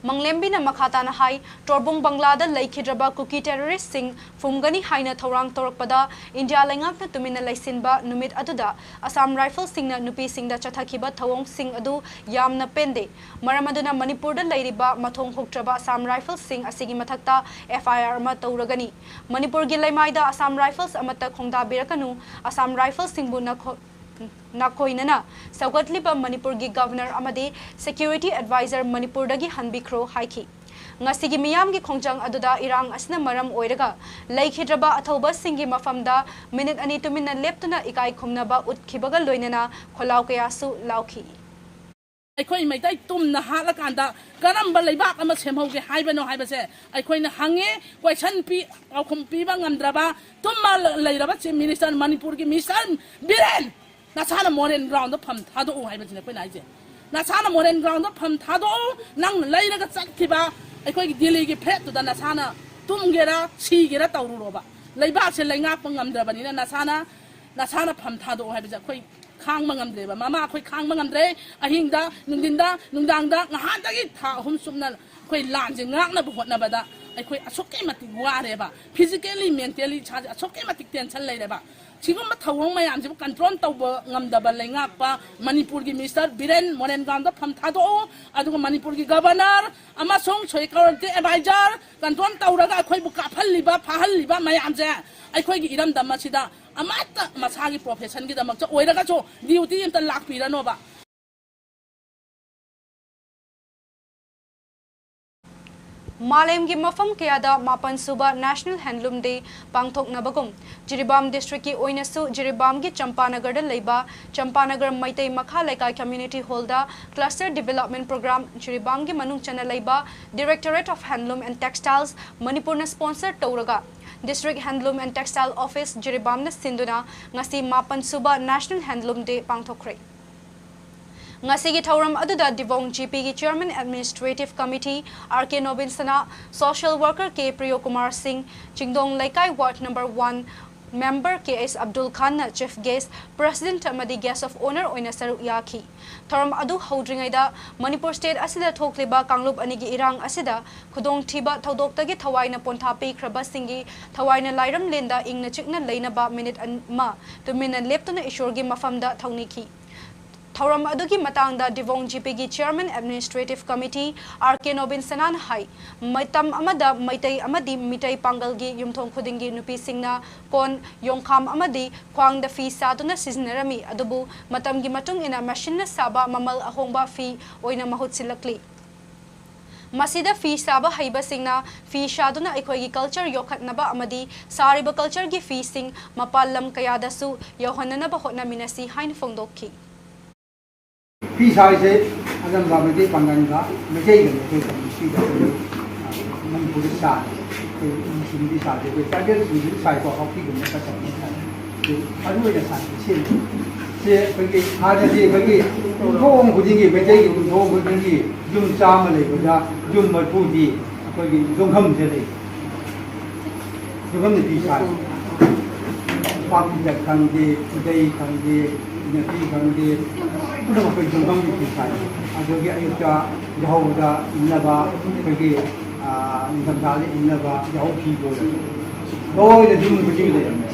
ꯃꯪꯂꯦꯝꯕꯤꯅ ꯃꯈꯥ ꯇꯥꯅ ꯍꯥꯏ, ꯇꯣꯔꯕꯨꯡ ꯕꯪꯂꯥꯗ ꯂꯩꯈꯤꯗ꯭ꯔꯕ ꯀꯨꯀꯤ ꯇꯦꯔꯣꯔꯤꯁ꯭ꯠꯁꯤꯡ ꯐꯨꯝꯒꯅꯤ ꯍꯥꯏꯅ ꯊꯧꯔꯥꯡ ꯇꯧꯔꯛꯄꯗ ꯏꯟꯗꯤꯌꯥ ꯂꯩꯉꯥꯛꯅ ꯇꯨꯃꯤꯟꯅ ꯂꯩꯁꯤꯟꯕ ꯅꯨꯃꯤꯠ ꯑꯗꯨꯗ ꯑꯁꯥꯝ ꯔꯥꯏꯐꯜꯁꯤꯡꯅ ꯅꯨꯄꯤꯁꯤꯡꯗ ꯆꯠꯊꯈꯤꯕ ꯊꯧꯑꯣꯡꯁꯤꯡ ꯑꯗꯨ ꯌꯥꯝꯅ ꯄꯦꯟꯗꯦ꯫ ꯃꯔꯝ ꯑꯗꯨꯅ ꯃꯅꯤꯄꯨꯔꯗ ꯂꯩꯔꯤꯕ ꯃꯊꯣꯡ ꯍꯨꯛꯇ꯭ꯔꯕ ꯑꯁꯥꯝ ꯔꯥꯏꯐꯜꯁꯤꯡ ꯑꯁꯤꯒꯤ ꯃꯊꯛꯇ F I R ꯑꯃ ꯇꯧꯔꯒꯅꯤ꯫ ꯃꯅꯤꯄꯨꯔꯒꯤ ꯂꯩꯃꯥꯏꯗ ꯑꯁꯥꯝ ꯔꯥꯏꯐꯜꯁ ꯑꯃꯠꯇ ꯈꯣꯡꯗꯥꯕꯤꯔꯛꯀꯅꯨ, ꯑꯁꯥꯝ ꯔꯥꯏꯐꯜꯁꯤꯡꯕꯨ ꯅꯈꯣ-, ꯅꯥꯈꯣꯏꯅꯅ ꯁꯧꯒꯠꯂꯤꯕ ꯃꯅꯤꯄꯨꯔꯒꯤ ꯒꯚꯔꯅꯔ ꯑꯃꯗꯤ ꯁꯦꯀ꯭ꯌꯨꯔꯤꯇꯤ ꯑꯦꯗꯚꯥꯏꯖꯔ ꯃꯅꯤꯄꯨꯔꯗꯒꯤ ꯍꯟꯕꯤꯈ꯭ꯔꯣ ꯍꯥꯏꯈꯤ꯫ ꯉꯁꯤꯒꯤ ꯃꯤꯌꯥꯝꯒꯤ ꯈꯣꯡꯖꯪ ꯑꯗꯨꯗ ꯏꯔꯥꯡ ꯑꯁꯤꯅ ꯃꯔꯝ ꯑꯣꯏꯔꯒ ꯂꯩꯈꯤꯗ꯭ꯔꯕ ꯑꯊꯧꯕꯁꯤꯡꯒꯤ ꯃꯐꯝꯗ ꯃꯤꯅꯤꯠ ꯑꯅꯤ ꯇꯨꯃꯤꯟꯅ ꯂꯦꯞꯇꯨꯅ ꯏꯀꯥꯏ ꯈꯨꯝꯅꯕ ꯎꯠꯈꯤꯕꯒ ꯂꯣꯏꯅꯅ ꯈꯣꯜꯂꯥꯎ ꯀꯌꯥꯁꯨ ꯂꯥꯎꯈꯤ꯫ ꯑꯩꯈꯣꯏ ꯃꯩꯇꯩ ꯇꯨꯝꯅ ꯍꯥꯠꯂꯀꯥꯟꯗ ꯀꯔꯝꯕ ꯂꯩꯕꯥꯛ ꯑꯃ ꯁꯦꯝꯍꯧꯒꯦ ꯍꯥꯏꯕꯅꯣ ꯍꯥꯏꯕꯁꯦ ꯑꯩꯈꯣꯏꯅ ꯍꯪꯉꯦ꯫ ꯀꯣꯏꯁꯟ ꯄꯤ-, ꯄꯥꯎꯈꯨꯝ ꯄꯤꯕ ꯉꯝꯗ꯭ꯔꯕ ꯇꯨꯝꯃ ꯂꯩꯔꯕ ꯆꯤꯐ ꯃꯤꯅꯤꯁꯇꯔ, ꯃꯅꯤꯄꯨꯔꯒꯤ ꯃꯤꯅꯤꯁꯇꯔ ꯕꯤꯔꯦꯟ, ꯅꯁꯥꯅ ꯃꯣꯔꯦꯟ ꯒ꯭ꯔꯥꯎꯟꯗ ꯐꯝ ꯊꯥꯗꯣꯛꯎ ꯍꯥꯏꯕꯁꯤꯅꯦ ꯑꯩꯈꯣꯏꯅ ꯍꯥꯏꯁꯦ꯫ ꯅꯁꯥꯅ ꯃꯣꯔꯦꯟ ꯒ꯭ꯔꯥꯎꯟꯗ ꯐꯝ ꯊꯥꯗꯣꯛꯎ꯫ ꯅꯪꯅ ꯂꯩꯔꯒ ꯆꯠꯈꯤꯕ ꯑꯩꯈꯣꯏꯒꯤ ꯗꯤꯜꯂꯤꯒꯤ ꯐ꯭ꯂꯦꯠꯇꯨꯗ ꯅꯁꯥꯅ ꯇꯨꯝꯒꯦꯔꯥ ꯁꯤꯒꯦꯔꯥ ꯇꯧꯔꯨꯔꯣꯕ꯫ ꯂꯩꯕꯥꯛꯁꯦ ꯂꯩꯉꯥꯛꯄ ꯉꯝꯗ꯭ꯔꯕꯅꯤꯅ ꯅꯁꯥꯅ, ꯅꯁꯥꯅ ꯐꯝ ꯊꯥꯗꯣꯛꯎ ꯍꯥꯏꯕꯁꯦ ꯑꯩꯈꯣꯏ ꯈꯥꯡꯕ ꯉꯝꯗ꯭ꯔꯦꯕ꯫ ꯃꯃꯥ ꯑꯩꯈꯣꯏ ꯈꯥꯡꯕ ꯉꯝꯗ꯭ꯔꯦ꯫ ꯑꯍꯤꯡꯗ, ꯅꯨꯡꯊꯤꯟꯗ, ꯅꯨꯡꯗꯥꯡꯗ, ꯉꯍꯥꯟꯗꯒꯤ ꯊꯥ ꯑꯍꯨꯝ ꯆꯨꯞꯅ ꯑꯩꯈꯣꯏ ꯂꯥꯟꯁꯦ ꯉꯥꯛꯅꯕ ꯍꯣꯠꯅꯕꯗ ꯑꯩꯈꯣꯏ ꯑꯁꯨꯛꯀꯤ ꯃꯇꯤꯛ ꯋꯥꯔꯦꯕ꯫ ꯐꯤꯖꯤꯀꯦꯜꯂꯤ, ꯃꯦꯟꯇꯦꯜꯂꯤ ꯏꯁꯥꯁꯦ ꯑꯁꯨꯛꯀꯤ ꯃꯇꯤꯛ ꯇꯦꯟꯁꯟ ꯂꯩꯔꯦꯕ꯫ ꯁꯤꯒꯨꯝꯕ ꯊꯧꯑꯣꯡ ꯃꯌꯥꯝꯁꯤꯕꯨ ꯀꯟꯇ꯭ꯔꯣꯜ ꯇꯧꯕ ꯉꯝꯗꯕ ꯂꯩꯉꯥꯛꯄ ꯃꯅꯤꯄꯨꯔꯒꯤ ꯃꯤꯅꯤꯁꯇꯔ ꯕꯤꯔꯦꯟ ꯃꯣꯔꯦꯟ ꯒ꯭ꯔꯥꯎꯟꯗ ꯐꯝ ꯊꯥꯗꯣꯛꯎ, ꯑꯗꯨꯒ ꯃꯅꯤꯄꯨꯔꯒꯤ ꯒꯕꯔꯅꯔ ꯑꯃꯁꯨꯡ ꯁꯦꯀ꯭ꯌꯨꯔꯤꯇꯤ ꯑꯦꯗꯚꯥꯏꯖꯔ ꯀꯟꯇ꯭ꯔꯣꯜ ꯇꯧꯔꯒ ꯑꯩꯈꯣꯏꯕꯨ ꯀꯥꯞꯍꯜꯂꯤꯕ, ꯐꯥꯍꯜꯂꯤꯕ ꯃꯌꯥꯝꯁꯦ ꯑꯩꯈꯣꯏꯒꯤ ꯏꯔꯝꯗꯝ ꯑꯁꯤꯗ ꯑꯃꯠꯇ ꯃꯁꯥꯒꯤ ꯄ꯭ꯔꯣꯐꯦꯁꯟꯒꯤꯗꯃꯛꯇ ꯑꯣꯏꯔꯒꯁꯨ ꯗ꯭ꯌꯨꯇꯤ ꯑꯝꯇ ꯂꯥꯛꯄꯤꯔꯅꯣꯕ꯫ ꯃꯥꯂꯦꯝꯒꯤ ꯃꯐꯝ ꯀꯌꯥꯗ ꯃꯥꯄꯟ ꯁꯨꯕ National Handloom Day ꯄꯥꯡꯊꯣꯛꯅꯕꯒꯨꯝ, Jiribam district ꯀꯤ ꯑꯣꯏꯅꯁꯨ ꯖꯤꯔꯤꯕꯥꯝꯒꯤ ꯆꯝꯄꯥꯅꯒꯔꯗ ꯂꯩꯕ ꯆꯝꯄꯥꯅꯒꯔ ꯃꯩꯇꯩ ꯃꯈꯥ ꯂꯩꯀꯥꯏ community hall ꯗ cluster development program ꯖꯤꯔꯤꯕꯥꯝꯒꯤ ꯃꯅꯨꯡ ꯆꯟꯅ ꯂꯩꯕ Directorate of Handloom and Textiles ꯃꯅꯤꯄꯨꯔꯅ sponsor ꯇꯧꯔꯒ District Handloom and Textile Office ꯖꯤꯔꯤꯕꯥꯝꯅ ꯁꯤꯟꯗꯨꯅ ꯉꯁꯤ ꯃꯥꯄꯟ ꯁꯨꯕ National Handloom Day ꯄꯥꯡꯊꯣꯛꯈ꯭ꯔꯦ꯫ ꯉꯁꯤꯒꯤ ꯊꯧꯔꯝ ꯑꯗꯨꯗ ꯗꯤꯕꯣꯡ ꯖꯤꯄꯤꯒꯤ Chairman Administrative Committee ꯑꯥꯔ ꯀꯦ ꯅꯣꯕꯤꯟꯁꯅꯥ, social worker ꯀꯦ ꯄ꯭ꯔꯤꯌꯣꯀꯨꯃꯥꯔ ꯁꯤꯡ, ꯆꯤꯡꯗꯣꯡ ꯂꯩꯀꯥꯏ ward number one member ꯀꯦ ꯑꯦꯁ ꯑꯕꯗꯨꯜ ꯈꯥꯟꯅ chief guest, president ꯑꯃꯗꯤ guest of honour ꯑꯣꯏꯅ ꯁꯔꯨꯛ ꯌꯥꯈꯤ꯫ ꯊꯧꯔꯝ ꯑꯗꯨ ꯍꯧꯗ꯭ꯔꯤꯉꯩꯗ ꯃꯅꯤꯄꯨꯔ state ꯑꯁꯤꯗ ꯊꯣꯛꯂꯤꯕ ꯀꯥꯡꯂꯨꯞ ꯑꯅꯤꯒꯤ ꯏꯔꯥꯡ ꯑꯁꯤꯗ ꯈꯨꯗꯣꯡꯊꯤꯕ ꯊꯧꯗꯣꯛꯇꯒꯤ ꯊꯋꯥꯏꯅ ꯄꯣꯟꯊꯥ ꯄꯤꯈ꯭ꯔꯕꯁꯤꯡꯒꯤ ꯊꯋꯥꯏꯅ ꯂꯥꯏꯔꯝꯂꯦꯟꯗ ꯏꯪꯅ ꯆꯤꯛꯅ ꯂꯩꯅꯕ minute ꯑꯃ ꯇꯨꯃꯤꯟꯅ ꯂꯦꯞꯇꯨꯅ ꯏꯁꯣꯔꯒꯤ ꯃꯐꯝꯗ ꯊꯧꯅꯤꯈꯤ꯫ ꯊꯧꯔꯝ ꯑꯗꯨꯒꯤ ꯃꯇꯥꯡꯗ ꯗꯤꯕꯣꯡ ꯖꯤꯄꯤꯒꯤ Chairman Administrative Committee ꯑꯥꯔ ꯀꯦ ꯅꯣꯕꯤꯟꯁꯅꯥꯅ ꯍꯥꯏ, ꯃꯇꯝ ꯑꯃꯗ ꯃꯩꯇꯩ ꯑꯃꯗꯤ ꯃꯤꯇꯩ ꯄꯥꯡꯒꯜꯒꯤ ꯌꯨꯝꯊꯣꯡ ꯈꯨꯗꯤꯡꯒꯤ ꯅꯨꯄꯤꯁꯤꯡꯅ ꯀꯣꯟ, ꯌꯣꯡꯈꯥꯝ ꯑꯃꯗꯤ ꯈ꯭ꯋꯥꯡꯗ ꯐꯤ ꯁꯥꯗꯨꯅ ꯁꯤꯖꯤꯟꯅꯔꯝꯃꯤ, ꯑꯗꯨꯕꯨ ꯃꯇꯝꯒꯤ ꯃꯇꯨꯡ ꯏꯟꯅ machine ꯅ ꯁꯥꯕ ꯃꯃꯜ ꯑꯍꯣꯡꯕ ꯐꯤ ꯑꯣꯏꯅ ꯃꯍꯨꯠ ꯁꯤꯜꯂꯛꯂꯤ꯫ ꯃꯁꯤꯗ ꯐꯤ ꯁꯥꯕ ꯍꯩꯕꯁꯤꯡꯅ ꯐꯤ ꯁꯥꯗꯨꯅ ꯑꯩꯈꯣꯏꯒꯤ culture ꯌꯣꯛꯈꯠꯅꯕ ꯑꯃꯗꯤ ꯁꯥꯔꯤꯕ culture ꯒꯤ ꯐꯤꯁꯤꯡ ꯃꯄꯥꯟ ꯂꯝ ꯀꯌꯥꯗꯁꯨ ꯌꯧꯍꯟꯅꯅꯕ ꯍꯣꯠꯅꯃꯤꯟꯅꯁꯤ ꯍꯥꯏꯅ ꯐꯣꯡꯗꯣꯛꯈꯤ꯫ ꯐꯤ ꯁꯥꯔꯤꯁꯦ ꯑꯅꯝꯕ ꯃꯩꯇꯩ ꯄꯥꯡꯒꯜꯒ ꯃꯩꯇꯩꯒ ꯃꯩꯇꯩꯒ ꯅꯨꯄꯤꯒ ꯑꯩꯈꯣꯏ, ꯑ, ꯃꯅꯤꯄꯨꯔꯗ ꯁꯥꯔꯤ꯫ ꯑꯩꯈꯣꯏ ꯃꯨꯁꯂꯤꯝꯗꯤ ꯁꯥꯗꯦ, ꯑꯩꯈꯣꯏ tribal ꯁꯤꯡꯗꯤ ꯁꯥꯏꯀꯣ, ꯍꯥꯎꯀꯤꯒꯨꯝꯕ ꯈꯔ ꯇꯧꯕ ꯁꯥꯏ꯫ ꯑꯗꯨ ꯃꯔꯨ ꯑꯣꯏꯅ ꯁꯥꯔꯤꯁꯦ ꯁꯤꯅꯤ꯫ ꯁꯦ ꯑꯩꯈꯣꯏꯒꯤ ꯍꯥꯟꯅꯗꯤ ꯑꯩꯈꯣꯏꯒꯤ ꯌꯨꯝꯊꯣꯡ ꯈꯨꯗꯤꯡꯒꯤ, ꯃꯩꯇꯩꯒꯤ ꯌꯨꯝꯊꯣꯡ ꯈꯨꯗꯤꯡꯒꯤ ꯌꯨꯝ ꯆꯥꯝꯃ ꯂꯩꯕꯗ ꯌꯨꯝ ꯃꯔꯤꯐꯨꯗꯤ ꯑꯩꯈꯣꯏꯒꯤ ꯌꯣꯡꯈꯝꯁꯦ ꯂꯩ꯫ ꯌꯣꯡꯈꯝꯅ ꯐꯤ ꯁꯥꯏ꯫ ꯄꯥꯛꯄꯤꯗ ꯈꯪꯗꯦ, ꯈꯨꯗꯩ ꯈꯪꯗꯦ, ꯏꯅꯐꯤ ꯈꯪꯗꯦ, ꯄꯨꯝꯅꯃꯛ ꯑꯩꯈꯣꯏ ꯌꯣꯡꯈꯝꯒꯤ ꯐꯤ ꯁꯥꯏ꯫ ꯑꯗꯨꯒꯤ ꯑꯌꯨꯛꯇ ꯌꯥꯍꯧꯕꯗ ꯏꯟꯅꯕ ꯑꯩꯈꯣꯏꯒꯤ, ꯑꯥ, ꯅꯤꯡꯊꯝꯊꯥꯗ ꯏꯟꯅꯕ ꯌꯥꯍꯧ ꯐꯤꯕꯨ ꯑꯣꯏꯔꯣ, ꯂꯣꯏꯅ ꯌꯨꯝ ꯈꯨꯗꯤꯡꯒꯤ ꯂꯩꯔꯝꯃꯦ꯫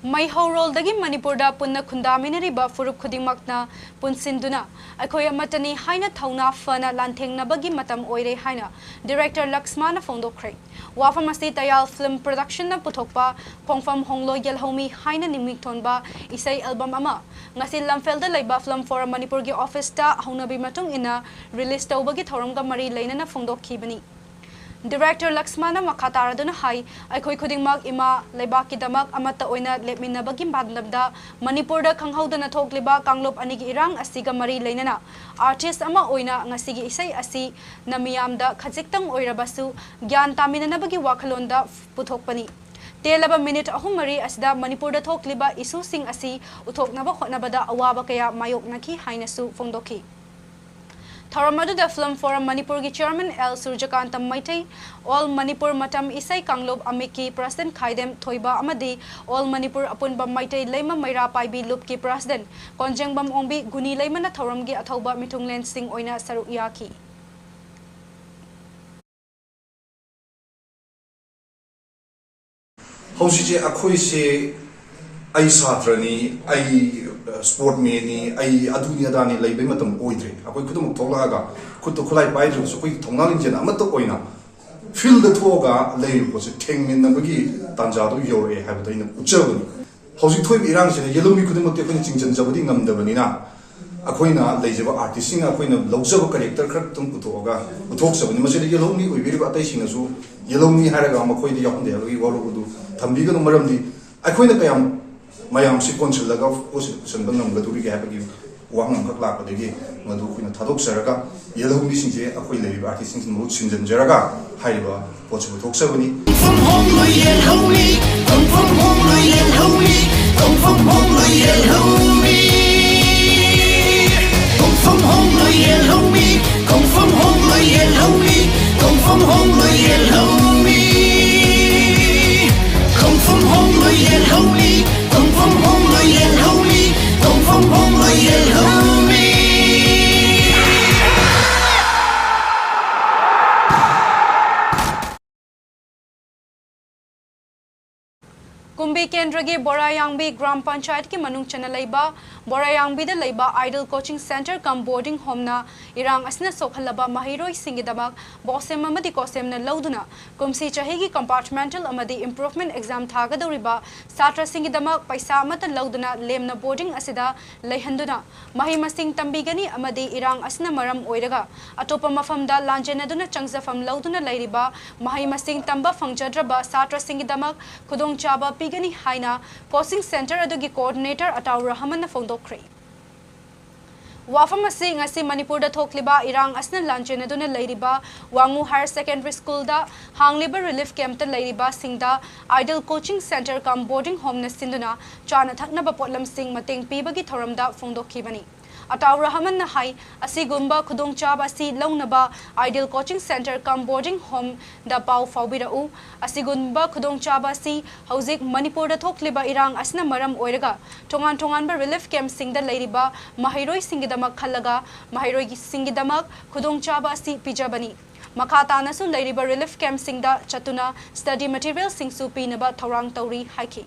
ꯃꯩꯍꯧꯔꯣꯜꯗꯒꯤ ꯃꯅꯤꯄꯨꯔꯗ ꯄꯨꯟꯅ ꯈꯨꯟꯗꯥꯃꯤꯟꯅꯔꯤꯕ ꯐꯨꯔꯨꯞ ꯈꯨꯗꯤꯡꯃꯛꯅ ꯄꯨꯟꯁꯤꯟꯗꯨꯅ ꯑꯩꯈꯣꯏ ꯑꯃꯠꯇꯅꯤ ꯍꯥꯏꯅ ꯊꯧꯅꯥ ꯐꯅ ꯂꯥꯟꯊꯦꯡꯅꯕꯒꯤ ꯃꯇꯝ ꯑꯣꯏꯔꯦ ꯍꯥꯏꯅ Director ꯂꯛꯁꯃꯥꯅ ꯐꯣꯡꯗꯣꯛꯈ꯭ꯔꯦ꯫ ꯋꯥꯐꯝ ꯑꯁꯤ ꯇꯌꯥꯜ Film Productionꯅ ꯄꯨꯊꯣꯛꯄ ꯈꯣꯡꯐꯝ ꯍꯣꯡꯂꯣꯏ ꯌꯦꯜꯍꯧꯃꯤ ꯍꯥꯏꯅ ꯃꯤꯡꯊꯣꯟꯕ ꯏꯁꯩ album ꯑꯃ ꯉꯁꯤ ꯂꯝꯐꯦꯜꯗ ꯂꯩꯕ Film Forum ꯃꯅꯤꯄꯨꯔꯒꯤ officeꯇ ꯍꯧꯅꯕꯤ ꯃꯇꯨꯡ ꯏꯟꯅ release ꯇꯧꯕꯒꯤ ꯊꯧꯔꯝꯒ ꯃꯔꯤ ꯂꯩꯅꯅ ꯐꯣꯡꯗꯣꯛꯈꯤꯕꯅꯤ꯫ Director ꯂꯛꯁꯃꯥꯅ ꯃꯈꯥ ꯇꯥꯔꯗꯨꯅ ꯍꯥꯏ, ꯑꯩꯈꯣꯏ ꯈꯨꯗꯤꯡꯃꯛ ꯏꯃꯥ ꯂꯩꯕꯥꯛꯀꯤꯗꯃꯛ ꯑꯃꯠꯇ ꯑꯣꯏꯅ ꯂꯦꯞꯃꯤꯟꯅꯕꯒꯤ ꯄꯥꯟꯗꯝꯗ ꯃꯅꯤꯄꯨꯔꯗ ꯈꯪꯍꯧꯗꯅ ꯊꯣꯛꯂꯤꯕ ꯀꯥꯡꯂꯨꯞ ꯑꯅꯤꯒꯤ ꯏꯔꯥꯡ ꯑꯁꯤꯒ ꯃꯔꯤ ꯂꯩꯅꯅ artist ꯑꯃ ꯑꯣꯏꯅ ꯉꯁꯤꯒꯤ ꯏꯁꯩ ꯑꯁꯤꯅ ꯃꯤꯌꯥꯝꯗ ꯈꯖꯤꯛꯇꯪ ꯑꯣꯏꯔꯕꯁꯨ ꯒ꯭ꯌꯥꯟ ꯇꯥꯃꯤꯟꯅꯅꯕꯒꯤ ꯋꯥꯈꯜꯂꯣꯟꯗ ꯄꯨꯊꯣꯛꯄꯅꯤ꯫ ꯇꯦꯜꯂꯕ minute ꯑꯍꯨꯝ ꯃꯔꯤ ꯑꯁꯤꯗ ꯃꯅꯤꯄꯨꯔꯗ ꯊꯣꯛꯂꯤꯕ issueꯁꯤꯡ ꯑꯁꯤ ꯎꯊꯣꯛꯅꯕ ꯍꯣꯠꯅꯕꯗ ꯑꯋꯥꯕ ꯀꯌꯥ ꯃꯥꯌꯣꯛꯅꯈꯤ ꯍꯥꯏꯅꯁꯨ ꯐꯣꯡꯗꯣꯛꯈꯤ꯫ ꯊꯧꯔꯝ ꯑꯗꯨꯗ Film Forum ꯃꯅꯤꯄꯨꯔꯒꯤ Chairman L Surjakanta Meitei, All Manipur ꯃꯇꯝ ꯏꯁꯩ ꯀꯥꯡꯂꯨꯞ ꯑꯃꯤꯛꯀꯤ President ꯈꯥꯏꯗꯦꯝ ꯊꯣꯏꯕ ꯑꯃꯗꯤ All ꯃꯅꯤꯄꯨꯔ ꯑꯄꯨꯟꯕ ꯃꯩꯇꯩ ꯂꯩꯃ ꯃꯩꯔꯥ ꯄꯥꯏꯕꯤ ꯂꯨꯞꯀꯤ President ꯀꯣꯟꯖꯦꯡꯕꯝ ꯑꯣꯡꯕꯤ ꯒꯨꯅꯤ ꯂꯩꯃꯅ ꯊꯧꯔꯝꯒꯤ ꯑꯊꯧꯕ ꯃꯤꯊꯨꯡꯂꯦꯟꯁꯤꯡ ꯑꯣꯏꯅ ꯁꯔꯨꯛ ꯌꯥꯈꯤ꯫ ꯍꯧꯖꯤꯛꯁꯦ ꯑꯩꯈꯣꯏꯁꯦ ꯑꯩ ꯁꯥꯇ꯭ꯔꯅꯤ, ꯑꯩ ꯁ꯭ꯄꯣꯔꯠꯃꯦꯟꯅꯤ, ꯑꯩ ꯑꯗꯨꯅꯤ ꯑꯗꯥꯅꯤ ꯂꯩꯕꯩ ꯃꯇꯝ ꯑꯣꯏꯗ꯭ꯔꯦ꯫ ꯑꯩꯈꯣꯏ ꯈꯨꯗꯤꯡꯃꯛ ꯊꯣꯛꯂꯛꯑꯒ ꯈꯨꯠꯇ ꯈꯨꯠꯂꯥꯏ ꯄꯥꯏꯗ꯭ꯔꯒꯁꯨ ꯑꯩꯈꯣꯏꯒꯤ ꯊꯧꯅꯥ ꯂꯤꯡꯖꯦꯜ ꯑꯃꯠꯇ ꯑꯣꯏꯅ ꯐꯤꯜꯗ ꯊꯣꯛꯑꯒ ꯂꯩꯔꯤꯕ ꯄꯣꯠꯁꯦ ꯊꯦꯡꯃꯤꯟꯅꯕꯒꯤ ꯇꯥꯟꯖꯥꯗꯨ ꯌꯧꯔꯛꯑꯦ ꯍꯥꯏꯕꯗꯣ ꯑꯩꯅ ꯎꯠꯆꯕꯅꯤ꯫ ꯍꯧꯖꯤꯛ ꯊꯣꯛꯏꯕ ꯏꯔꯥꯡꯁꯤꯗ ꯌꯦꯜꯍꯧꯃꯤ ꯈꯨꯗꯤꯡꯃꯛꯇꯤ ꯑꯩꯈꯣꯏꯅ ꯆꯤꯡꯁꯤꯟꯖꯕꯗꯤ ꯉꯝꯗꯕꯅꯤꯅ, ꯑꯩꯈꯣꯏꯅ ꯂꯩꯖꯕ ꯑꯥꯔꯇꯤꯁꯁꯤꯡꯅ ꯑꯩꯈꯣꯏꯅ ꯂꯧꯖꯕ ꯀꯦꯔꯦꯛꯇꯔ ꯈꯔꯇꯪ ꯄꯨꯊꯣꯛꯑꯒ ꯄꯨꯊꯣꯛꯆꯕꯅꯤ꯫ ꯃꯁꯤꯗ ꯌꯦꯜꯍꯧꯃꯤ ꯑꯣꯏꯕꯤꯔꯤꯕ ꯑꯇꯩꯁꯤꯡꯅꯁꯨ ꯌꯦꯜꯍꯧꯃꯤ ꯍꯥꯏꯔꯒ ꯃꯈꯣꯏꯗ ꯌꯥꯎꯍꯟꯗꯦ ꯍꯥꯏꯕꯒꯤ ꯋꯥꯔꯣꯜ ꯑꯗꯨ ꯊꯝꯕꯤꯒꯅꯨ꯫ ꯃꯔꯝꯗꯤ ꯑꯩꯈꯣꯏꯅ ꯀꯌꯥꯝ ꯃꯌꯥꯝꯁꯤ ꯀꯣꯟꯁꯤꯜꯂꯒ ꯄꯣꯠꯁꯤꯗ ꯄꯨꯁꯤꯟꯕ ꯉꯝꯒꯗꯧꯔꯤꯒꯦ ꯍꯥꯏꯕꯒꯤ ꯋꯥꯍꯪ ꯑꯃꯈꯛ ꯂꯥꯛꯄꯗꯒꯤ ꯃꯗꯨ ꯑꯩꯈꯣꯏꯅ ꯊꯥꯗꯣꯛꯆꯔꯒ ꯌꯦꯜꯍꯧꯃꯤꯁꯤꯡꯁꯦ ꯑꯩꯈꯣꯏ ꯂꯩꯔꯤꯕ ꯑꯥꯔꯇꯤꯁꯁꯤꯡꯁꯤꯅ ꯃꯍꯨꯠ ꯁꯤꯟꯖꯟꯖꯔꯒ ꯍꯥꯏꯔꯤꯕ ꯄꯣꯠꯁꯤ ꯄꯨꯊꯣꯛꯆꯕꯅꯤ꯫ ꯈꯣꯡꯐꯝ ꯍꯣꯡꯂꯣꯏ ꯌꯦꯜꯍꯧꯃꯤ, ꯈꯣꯡꯐꯝ ꯍꯣꯡꯂꯣꯏ ꯌꯦꯜꯍꯧꯃꯤ, ꯈꯣꯡꯐꯝ ꯍꯣꯡꯂꯣꯏ ꯌꯦꯜꯍꯧꯃꯤ꯫ ꯈꯣꯡꯐꯝ ꯍꯣꯡꯂꯣꯏ ꯌꯦꯜꯍꯧꯃꯤ, ꯈꯣꯡꯐꯝ ꯍꯣꯡꯂꯣꯏ ꯌꯦꯜꯍꯧꯃꯤ, ꯈꯣꯡꯐꯝ ꯍꯣꯡꯂꯣꯏ ꯌꯦꯜꯍꯧꯃꯤ꯫ ꯈꯣꯡꯐꯝ ꯍꯣꯡꯂꯣꯏ ꯌꯦꯜꯍꯧꯃꯤ, ꯈꯣꯡꯐꯝ ꯍꯣꯡꯂꯣꯏ ꯌꯦꯜꯍꯧꯃꯤ, ꯈꯣꯡꯐꯝ ꯍꯣꯡꯂꯣꯏ ꯌꯦꯜꯍꯧꯃꯤ꯫ ꯀꯨꯝꯕꯤ ꯀꯦꯟꯗ꯭ꯔꯒꯤ ꯕꯣꯔꯥꯌꯥꯡꯕꯤ ꯒ꯭ꯔꯥꯝ ꯄꯟꯆꯥꯌꯠꯀꯤ ꯃꯅꯨꯡ ꯆꯟꯅ ꯂꯩꯕ ꯕꯣꯔꯥꯌꯥꯡꯕꯤꯗ ꯂꯩꯕ Ideal Coaching Centre cum Boarding Homeꯅ ꯏꯔꯥꯡ ꯑꯁꯤꯅ ꯁꯣꯛꯍꯜꯂꯕ ꯃꯍꯩꯔꯣꯏꯁꯤꯡꯒꯤꯗꯃꯛ ꯕꯣꯁꯦꯝ ꯑꯃꯗꯤ ꯀꯣꯁꯦꯝꯅ ꯂꯧꯗꯨꯅ ꯀꯨꯝꯁꯤ ꯆꯍꯤꯒꯤ compartmental ꯑꯃꯗꯤ improvement exam ꯊꯥꯒꯗꯧꯔꯤꯕ ꯁꯥꯇ꯭ꯔꯁꯤꯡꯒꯤꯗꯃꯛ ꯄꯩꯁꯥ ꯑꯃꯠꯇ ꯂꯧꯗꯅ ꯂꯦꯝꯅ boarding ꯑꯁꯤꯗ ꯂꯩꯍꯟꯗꯨꯅ ꯃꯍꯩ ꯃꯁꯤꯡ ꯇꯝꯕꯤꯒꯅꯤ ꯑꯃꯗꯤ ꯏꯔꯥꯡ ꯑꯁꯤꯅ ꯃꯔꯝ ꯑꯣꯏꯔꯒ ꯑꯇꯣꯞꯄ ꯃꯐꯝꯗ ꯂꯥꯟꯖꯦꯟꯅꯗꯨꯅ ꯆꯪꯖꯐꯝ ꯂꯧꯗꯨꯅ ꯂꯩꯔꯤꯕ ꯃꯍꯩ ꯃꯁꯤꯡ ꯇꯝꯕ ꯐꯪꯖꯗ꯭ꯔꯕ ꯁꯥꯇ꯭ꯔꯁꯤꯡꯒꯤꯗꯃꯛ ꯈꯨꯗꯣꯡꯆꯥꯕ ꯄꯤꯒꯅꯤ ꯍꯥꯏꯅ coaching centre ꯑꯗꯨꯒꯤ coordinator ꯑꯇꯥꯎ ꯔꯍꯃꯟꯅ ꯐꯣꯡꯗꯣꯛꯈ꯭ꯔꯦ꯫ ꯋꯥꯐꯝ ꯑꯁꯤ ꯉꯁꯤ ꯃꯅꯤꯄꯨꯔꯗ ꯊꯣꯛꯂꯤꯕ ꯏꯔꯥꯡ ꯑꯁꯤꯅ ꯂꯥꯟꯖꯦꯟꯅꯗꯨꯅ ꯂꯩꯔꯤꯕ ꯋꯥꯉꯨ Higher Secondary Schoolꯗ ꯍꯥꯡꯂꯤꯕ relief campꯇ ꯂꯩꯔꯤꯕꯁꯤꯡꯗ Ideal Coaching Centre cum Boarding Homeꯅ ꯁꯤꯟꯗꯨꯅ ꯆꯥꯅ ꯊꯛꯅꯕ ꯄꯣꯠꯂꯝꯁꯤꯡ ꯃꯇꯦꯡ ꯄꯤꯕꯒꯤ ꯊꯧꯔꯝꯗ ꯐꯣꯡꯗꯣꯛꯈꯤꯕꯅꯤ꯫ ꯑꯇꯥꯎ ꯔꯍꯃꯟꯅ ꯍꯥꯏ, ꯑꯁꯤꯒꯨꯝꯕ ꯈꯨꯗꯣꯡꯆꯥꯕ ꯑꯁꯤ ꯂꯧꯅꯕ Ideal Coaching Centre cum Boarding Homeꯗ ꯄꯥꯎ ꯐꯥꯎꯕꯤꯔꯛꯎ꯫ ꯑꯁꯤꯒꯨꯝꯕ ꯈꯨꯗꯣꯡꯆꯥꯕ ꯑꯁꯤ ꯍꯧꯖꯤꯛ ꯃꯅꯤꯄꯨꯔꯗ ꯊꯣꯛꯂꯤꯕ ꯏꯔꯥꯡ ꯑꯁꯤꯅ ꯃꯔꯝ ꯑꯣꯏꯔꯒ ꯇꯣꯉꯥꯟ ꯇꯣꯉꯥꯟꯕ relief campꯁꯤꯡꯗ ꯂꯩꯔꯤꯕ ꯃꯍꯩꯔꯣꯏꯁꯤꯡꯒꯤꯗꯃꯛ ꯈꯜꯂꯒ ꯃꯍꯩꯔꯣꯏꯁꯤꯡꯒꯤꯗꯃꯛ ꯈꯨꯗꯣꯡꯆꯥꯕ ꯑꯁꯤ ꯄꯤꯖꯕꯅꯤ꯫ ꯃꯈꯥ ꯇꯥꯅꯁꯨ ꯂꯩꯔꯤꯕ relief campꯁꯤꯡꯗ ꯆꯠꯇꯨꯅ study materialꯁꯤꯡꯁꯨ ꯄꯤꯅꯕ ꯊꯧꯔꯥꯡ ꯇꯧꯔꯤ ꯍꯥꯏꯈꯤ꯫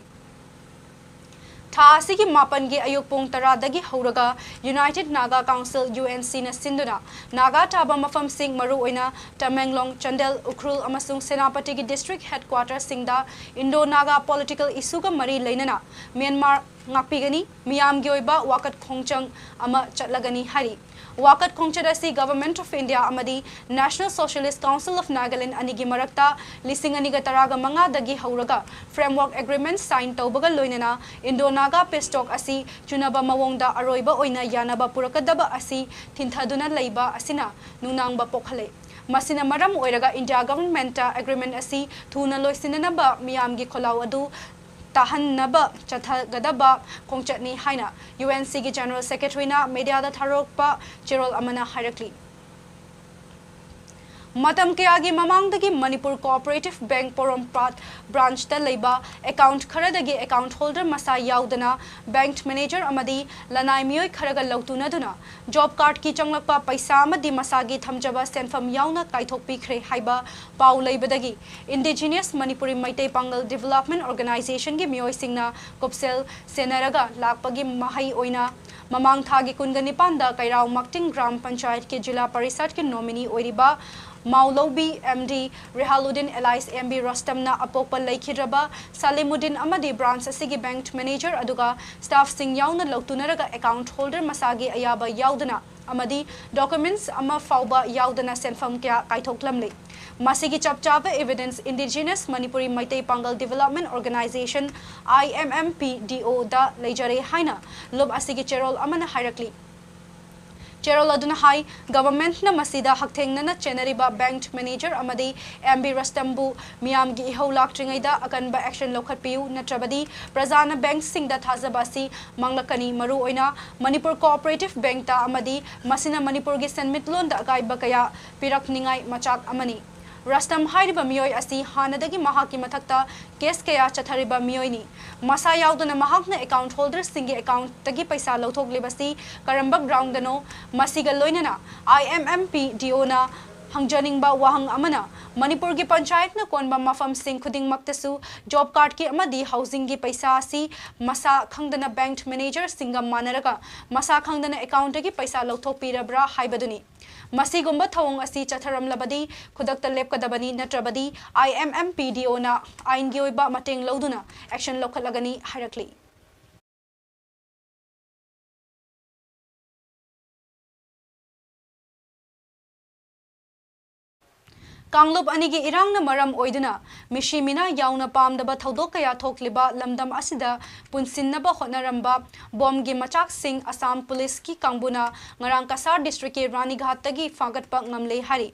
ꯊꯥ ꯑꯁꯤꯒꯤ ꯃꯥꯄꯟꯒꯤ ꯑꯌꯨꯛ ꯄꯨꯡ ꯇꯔꯥꯗꯒꯤ ꯍꯧꯔꯒ United Naga Council, UNCꯅ ꯁꯤꯟꯗꯨꯅ ꯅꯥꯒꯥ ꯇꯥꯕ ꯃꯐꯝꯁꯤꯡ, ꯃꯔꯨꯑꯣꯏꯅ ꯇꯃꯦꯡꯂꯣꯡ, ꯆꯥꯟꯗꯦꯜ, ꯎꯈ꯭ꯔꯨꯜ ꯑꯃꯁꯨꯡ ꯁꯦꯅꯥꯄꯇꯤꯒꯤ district headquarterꯁꯤꯡꯗ Indo-Naga political issueꯒ ꯃꯔꯤ ꯂꯩꯅꯅ ꯃ꯭ꯌꯥꯟꯃꯥꯔ ꯉꯥꯛꯄꯤꯒꯅꯤ, ꯃꯤꯌꯥꯝꯒꯤ ꯑꯣꯏꯕ ꯋꯥꯀꯠ ꯈꯣꯡꯖꯪ ꯑꯃ ꯆꯠꯂꯒꯅꯤ ꯍꯥꯏꯔꯤ꯫ ꯋꯥꯀꯠ ꯈꯣꯡꯆꯠ ꯑꯁꯤ Government of India ꯑꯃꯗꯤ National Socialist Council of Nagaland ꯑꯅꯤꯒꯤ ꯃꯔꯛꯇ ꯂꯤꯁꯤꯡ ꯑꯅꯤꯒ ꯇꯔꯥꯒ ꯃꯉꯥꯗꯒꯤ ꯍꯧꯔꯒ framework agreement sign ꯇꯧꯕꯒ ꯂꯣꯏꯅꯅ Indo-Naga peace talk ꯑꯁꯤ ꯆꯨꯅꯕ ꯃꯑꯣꯡꯗ ꯑꯔꯣꯏꯕ ꯑꯣꯏꯅ ꯌꯥꯅꯕ ꯄꯨꯔꯛꯀꯗꯕ ꯑꯁꯤ ꯊꯤꯟꯊꯗꯨꯅ ꯂꯩꯕ ꯑꯁꯤꯅ ꯅꯨꯡꯅꯥꯡꯕ ꯄꯣꯛꯍꯜꯂꯦ꯫ ꯃꯁꯤꯅ ꯃꯔꯝ ꯑꯣꯏꯔꯒ India governmentꯇ agreement ꯑꯁꯤ ꯊꯨꯅ ꯂꯣꯏꯁꯤꯟꯅꯅꯕ ꯃꯤꯌꯥꯝꯒꯤ ꯈꯣꯜꯂꯥꯎ ꯑꯗꯨ ꯇꯥꯍꯟꯅꯕ ꯆꯠꯊꯒꯗꯕ ꯈꯣꯡꯆꯠꯅꯤ ꯍꯥꯏꯅ UNCꯒꯤ General Secretaryꯅ mediaꯗ ꯊꯥꯗꯣꯔꯛꯄ ꯆꯦꯔꯣꯜ ꯑꯃꯅ ꯍꯥꯏꯔꯛꯂꯤ꯫ ꯃꯇꯝ ꯀꯌꯥꯒꯤ ꯃꯃꯥꯡꯗꯒꯤ ꯃꯅꯤꯄꯨꯔ ꯀꯣꯑꯣꯄꯔꯦꯇꯤꯚ ꯕꯦꯡꯛ ꯄꯣꯔꯣꯝꯄꯥꯠ ꯕ꯭ꯔꯥꯟꯆꯇ ꯂꯩꯕ ꯑꯦꯀꯥꯎꯟꯠ ꯈꯔꯗꯒꯤ ꯑꯦꯀꯥꯎꯟꯠ ꯍꯣꯜꯗꯔ ꯃꯁꯥ ꯌꯥꯎꯗꯅ ꯕꯦꯡꯛ ꯃꯦꯅꯦꯖꯔ ꯑꯃꯗꯤ ꯂꯅꯥꯏ ꯃꯤꯑꯣꯏ ꯈꯔꯒ ꯂꯧꯇꯨꯅꯗꯨꯅ ꯖꯣꯕ ꯀꯥꯔꯗꯀꯤ ꯆꯪꯂꯛꯄ ꯄꯩꯁꯥ ꯑꯃꯗꯤ ꯃꯁꯥꯒꯤ ꯊꯝꯖꯕ ꯁꯦꯟꯐꯝ ꯌꯥꯎꯅ ꯀꯥꯏꯊꯣꯛꯄꯤꯈ꯭ꯔꯦ ꯍꯥꯏꯕ ꯄꯥꯎ ꯂꯩꯕꯗꯒꯤ ꯏꯟꯗꯤꯖꯤꯅꯁ ꯃꯅꯤꯄꯨꯔꯤ ꯃꯩꯇꯩ ꯄꯥꯡꯒꯜ ꯗꯤꯚꯦꯂꯞꯃꯦꯟꯠ ꯑꯣꯔꯒꯅꯥꯏꯖꯦꯁꯟꯒꯤ ꯃꯤꯑꯣꯏꯁꯤꯡꯅ ꯀꯨꯞꯁꯦꯜ ꯁꯦꯟꯅꯔꯒ ꯂꯥꯛꯄꯒꯤ ꯃꯍꯩ ꯑꯣꯏꯅ ꯃꯃꯥꯡ ꯊꯥꯒꯤ ꯀꯨꯟꯒ ꯅꯤꯄꯥꯟꯗ ꯀꯩꯔꯥꯎ ꯃꯛꯇꯤꯡ ꯒ꯭ꯔꯥꯝ ꯄꯟꯆꯥꯌꯠꯀꯤ ꯖꯤꯂꯥ ꯄꯔꯤꯁꯠꯀꯤ ꯅꯣꯃꯤꯅꯤ ꯑꯣꯏꯔꯤꯕ ꯃꯥꯎꯂꯧꯕꯤ ꯑꯦꯝ ꯗꯤ ꯔꯦꯍꯥꯂꯨꯗꯤꯟ ꯑꯦꯂꯥꯏꯁ ꯑꯦꯝ ꯕꯤ ꯔꯣꯁꯇꯝꯅ ꯑꯄꯣꯛꯄ ꯂꯩꯈꯤꯗ꯭ꯔꯕ ꯁꯥꯂꯤꯃꯨꯗꯤꯟ ꯑꯃꯗꯤ ꯕ꯭ꯔꯥꯟꯆ ꯑꯁꯤꯒꯤ ꯕꯦꯡꯛ ꯃꯦꯅꯦꯖꯔ ꯑꯗꯨꯒ ꯁ꯭ꯇꯥꯐꯁꯤꯡ ꯌꯥꯎꯅ ꯂꯧꯇꯨꯅꯔꯒ ꯑꯦꯀꯥꯎꯟꯠ ꯍꯣꯜꯗꯔ ꯃꯁꯥꯒꯤ ꯑꯌꯥꯕ ꯌꯥꯎꯗꯅ ꯑꯃꯗꯤ ꯗꯣꯀꯨꯃꯦꯟꯠꯁ ꯑꯃ ꯐꯥꯎꯕ ꯌꯥꯎꯗꯅ ꯁꯦꯟꯐꯝ ꯀꯌꯥ ꯀꯥꯏꯊꯣꯛꯂꯝꯂꯦ꯫ ꯃꯁꯤꯒꯤ ꯆꯞ ꯆꯥꯕ ꯏꯚꯤꯗꯦꯟꯁ ꯏꯟꯗꯤꯖꯤꯅꯁ ꯃꯅꯤꯄꯨꯔꯤ ꯃꯩꯇꯩ ꯄꯥꯡꯒꯜ ꯗꯤꯚꯦꯂꯞꯃꯦꯟꯠ ꯑꯣꯔꯒꯅꯥꯏꯖꯦꯁꯟ, ꯑꯥꯏ ꯑꯦꯝ ꯑꯦꯝ ꯄꯤ ꯗꯤ ꯑꯣꯗ ꯂꯩꯖꯔꯦ ꯍꯥꯏꯅ ꯂꯨꯞ ꯑꯁꯤꯒꯤ ꯆꯦꯔꯣꯜ ꯑꯃꯅ ꯍꯥꯏꯔꯛꯂꯤ꯫ ꯆꯦꯔꯣꯜ ꯑꯗꯨꯅ ꯍꯥꯏ, ꯒꯚꯔꯟꯃꯦꯟꯠꯅ ꯃꯁꯤꯗ ꯍꯛꯊꯦꯡꯅꯅ ꯆꯦꯟꯅꯔꯤꯕ ꯕꯦꯡꯛ ꯃꯦꯅꯦꯖꯔ ꯑꯃꯗꯤ ꯑꯦꯝ ꯕꯤ ꯔꯣꯁꯇꯝꯕꯨ ꯃꯤꯌꯥꯝꯒꯤ ꯏꯍꯧ ꯂꯥꯛꯇ꯭ꯔꯤꯉꯩꯗ ꯑꯀꯟꯕ ꯑꯦꯛꯁꯟ ꯂꯧꯈꯠꯄꯤꯌꯨ, ꯅꯠꯇ꯭ꯔꯕꯗꯤ ꯄ꯭ꯔꯖꯥꯅ ꯕꯦꯡꯛꯁꯤꯡꯗ ꯊꯥꯖꯕ ꯑꯁꯤ ꯃꯥꯡꯂꯛꯀꯅꯤ꯫ ꯃꯔꯨꯑꯣꯏꯅ ꯃꯅꯤꯄꯨꯔ ꯀꯣꯑꯣꯄꯔꯦꯇꯤꯚ ꯕꯦꯡꯛꯇ ꯑꯃꯗꯤ ꯃꯁꯤꯅ ꯃꯅꯤꯄꯨꯔꯒꯤ ꯁꯦꯟꯃꯤꯠꯂꯣꯟꯗ ꯑꯀꯥꯏꯕ ꯀꯌꯥ ꯄꯤꯔꯛꯅꯤꯡꯉꯥꯏ ꯃꯆꯥꯛ ꯑꯃꯅꯤ꯫ ꯔꯁꯇꯝ ꯍꯥꯏꯔꯤꯕ ꯃꯤꯑꯣꯏ ꯑꯁꯤ ꯍꯥꯟꯅꯗꯒꯤ ꯃꯍꯥꯛꯀꯤ ꯃꯊꯛꯇ ꯀꯦꯁ ꯀꯌꯥ ꯆꯠꯊꯔꯤꯕ ꯃꯤꯑꯣꯏꯅꯤ꯫ ꯃꯁꯥ ꯌꯥꯎꯗꯅ ꯃꯍꯥꯛꯅ ꯑꯦꯀꯥꯎꯟꯠ ꯍꯣꯜꯗꯔꯁꯤꯡꯒꯤ ꯑꯦꯀꯥꯎꯟꯠꯇꯒꯤ ꯄꯩꯁꯥ ꯂꯧꯊꯣꯛꯂꯤꯕꯁꯤ ꯀꯔꯝꯕ ꯒ꯭ꯔꯥꯎꯟꯗꯅꯣ? ꯃꯁꯤꯒ ꯂꯣꯏꯅꯅ ꯑꯥꯏ ꯑꯦꯝ ꯑꯦꯝ ꯄꯤ ꯗꯤ ꯑꯣꯅ ꯍꯪꯖꯅꯤꯡꯕ ꯋꯥꯍꯪ ꯑꯃꯅ, ꯃꯅꯤꯄꯨꯔꯒꯤ ꯄꯟꯆꯥꯌꯠꯅ ꯀꯣꯟꯕ ꯃꯐꯝꯁꯤꯡ ꯈꯨꯗꯤꯡꯃꯛꯇꯁꯨ ꯖꯣꯕ ꯀꯥꯔꯗꯀꯤ ꯑꯃꯗꯤ ꯍꯥꯎꯁꯤꯡꯒꯤ ꯄꯩꯁꯥ ꯑꯁꯤ ꯃꯁꯥ ꯈꯪꯗꯅ ꯕꯦꯡꯛ ꯃꯦꯅꯦꯖꯔꯁꯤꯡꯒ ꯃꯥꯟꯅꯔꯒ ꯃꯁꯥ ꯈꯪꯗꯅ ꯑꯦꯀꯥꯎꯟꯠꯇꯒꯤ ꯄꯩꯁꯥ ꯂꯧꯊꯣꯛꯄꯤꯔꯕ꯭ꯔꯥ ꯍꯥꯏꯕꯗꯨꯅꯤ꯫ ꯃꯁꯤꯒꯨꯝꯕ ꯊꯧꯑꯣꯡ ꯑꯁꯤ ꯆꯠꯊꯔꯝꯂꯕꯗꯤ ꯈꯨꯗꯛꯇ ꯂꯦꯞꯀꯗꯕꯅꯤ, ꯅꯠꯇ꯭ꯔꯕꯗꯤ ꯑꯥꯏ ꯑꯦꯝ ꯑꯦꯝ ꯄꯤ ꯗꯤ ꯑꯣꯅ ꯑꯥꯏꯟꯒꯤ ꯑꯣꯏꯕ ꯃꯇꯦꯡ ꯂꯧꯗꯨꯅ ꯑꯦꯛꯁꯟ ꯂꯧꯈꯠꯂꯒꯅꯤ ꯍꯥꯏꯔꯛꯂꯤ꯫ ꯀꯥꯡꯂꯨꯞ ꯑꯅꯤꯒꯤ ꯏꯔꯥꯡꯅ ꯃꯔꯝ ꯑꯣꯏꯗꯨꯅ ꯃꯤꯁꯤ ꯃꯤꯅꯥ ꯌꯥꯎꯅ ꯄꯥꯝꯗꯕ ꯊꯧꯗꯣꯛ ꯀꯌꯥ ꯊꯣꯛꯂꯤꯕ ꯂꯝꯗꯝ ꯑꯁꯤꯗ ꯄꯨꯟꯁꯤꯟꯅꯕ ꯍꯣꯠꯅꯔꯝꯕ ꯕꯣꯝꯒꯤ ꯃꯆꯥꯛꯁꯤꯡ ꯑꯁꯥꯝ ꯄꯨꯂꯤꯁꯀꯤ ꯀꯥꯡꯕꯨꯅ ꯉꯔꯥꯡ ꯀꯁꯥꯔ ꯗꯤꯁꯇ꯭ꯔꯤꯛꯀꯤ ꯔꯥꯅꯤꯘꯥꯠꯇꯒꯤ ꯐꯥꯒꯠꯄ ꯉꯝꯂꯦ ꯍꯥꯏꯔꯤ꯫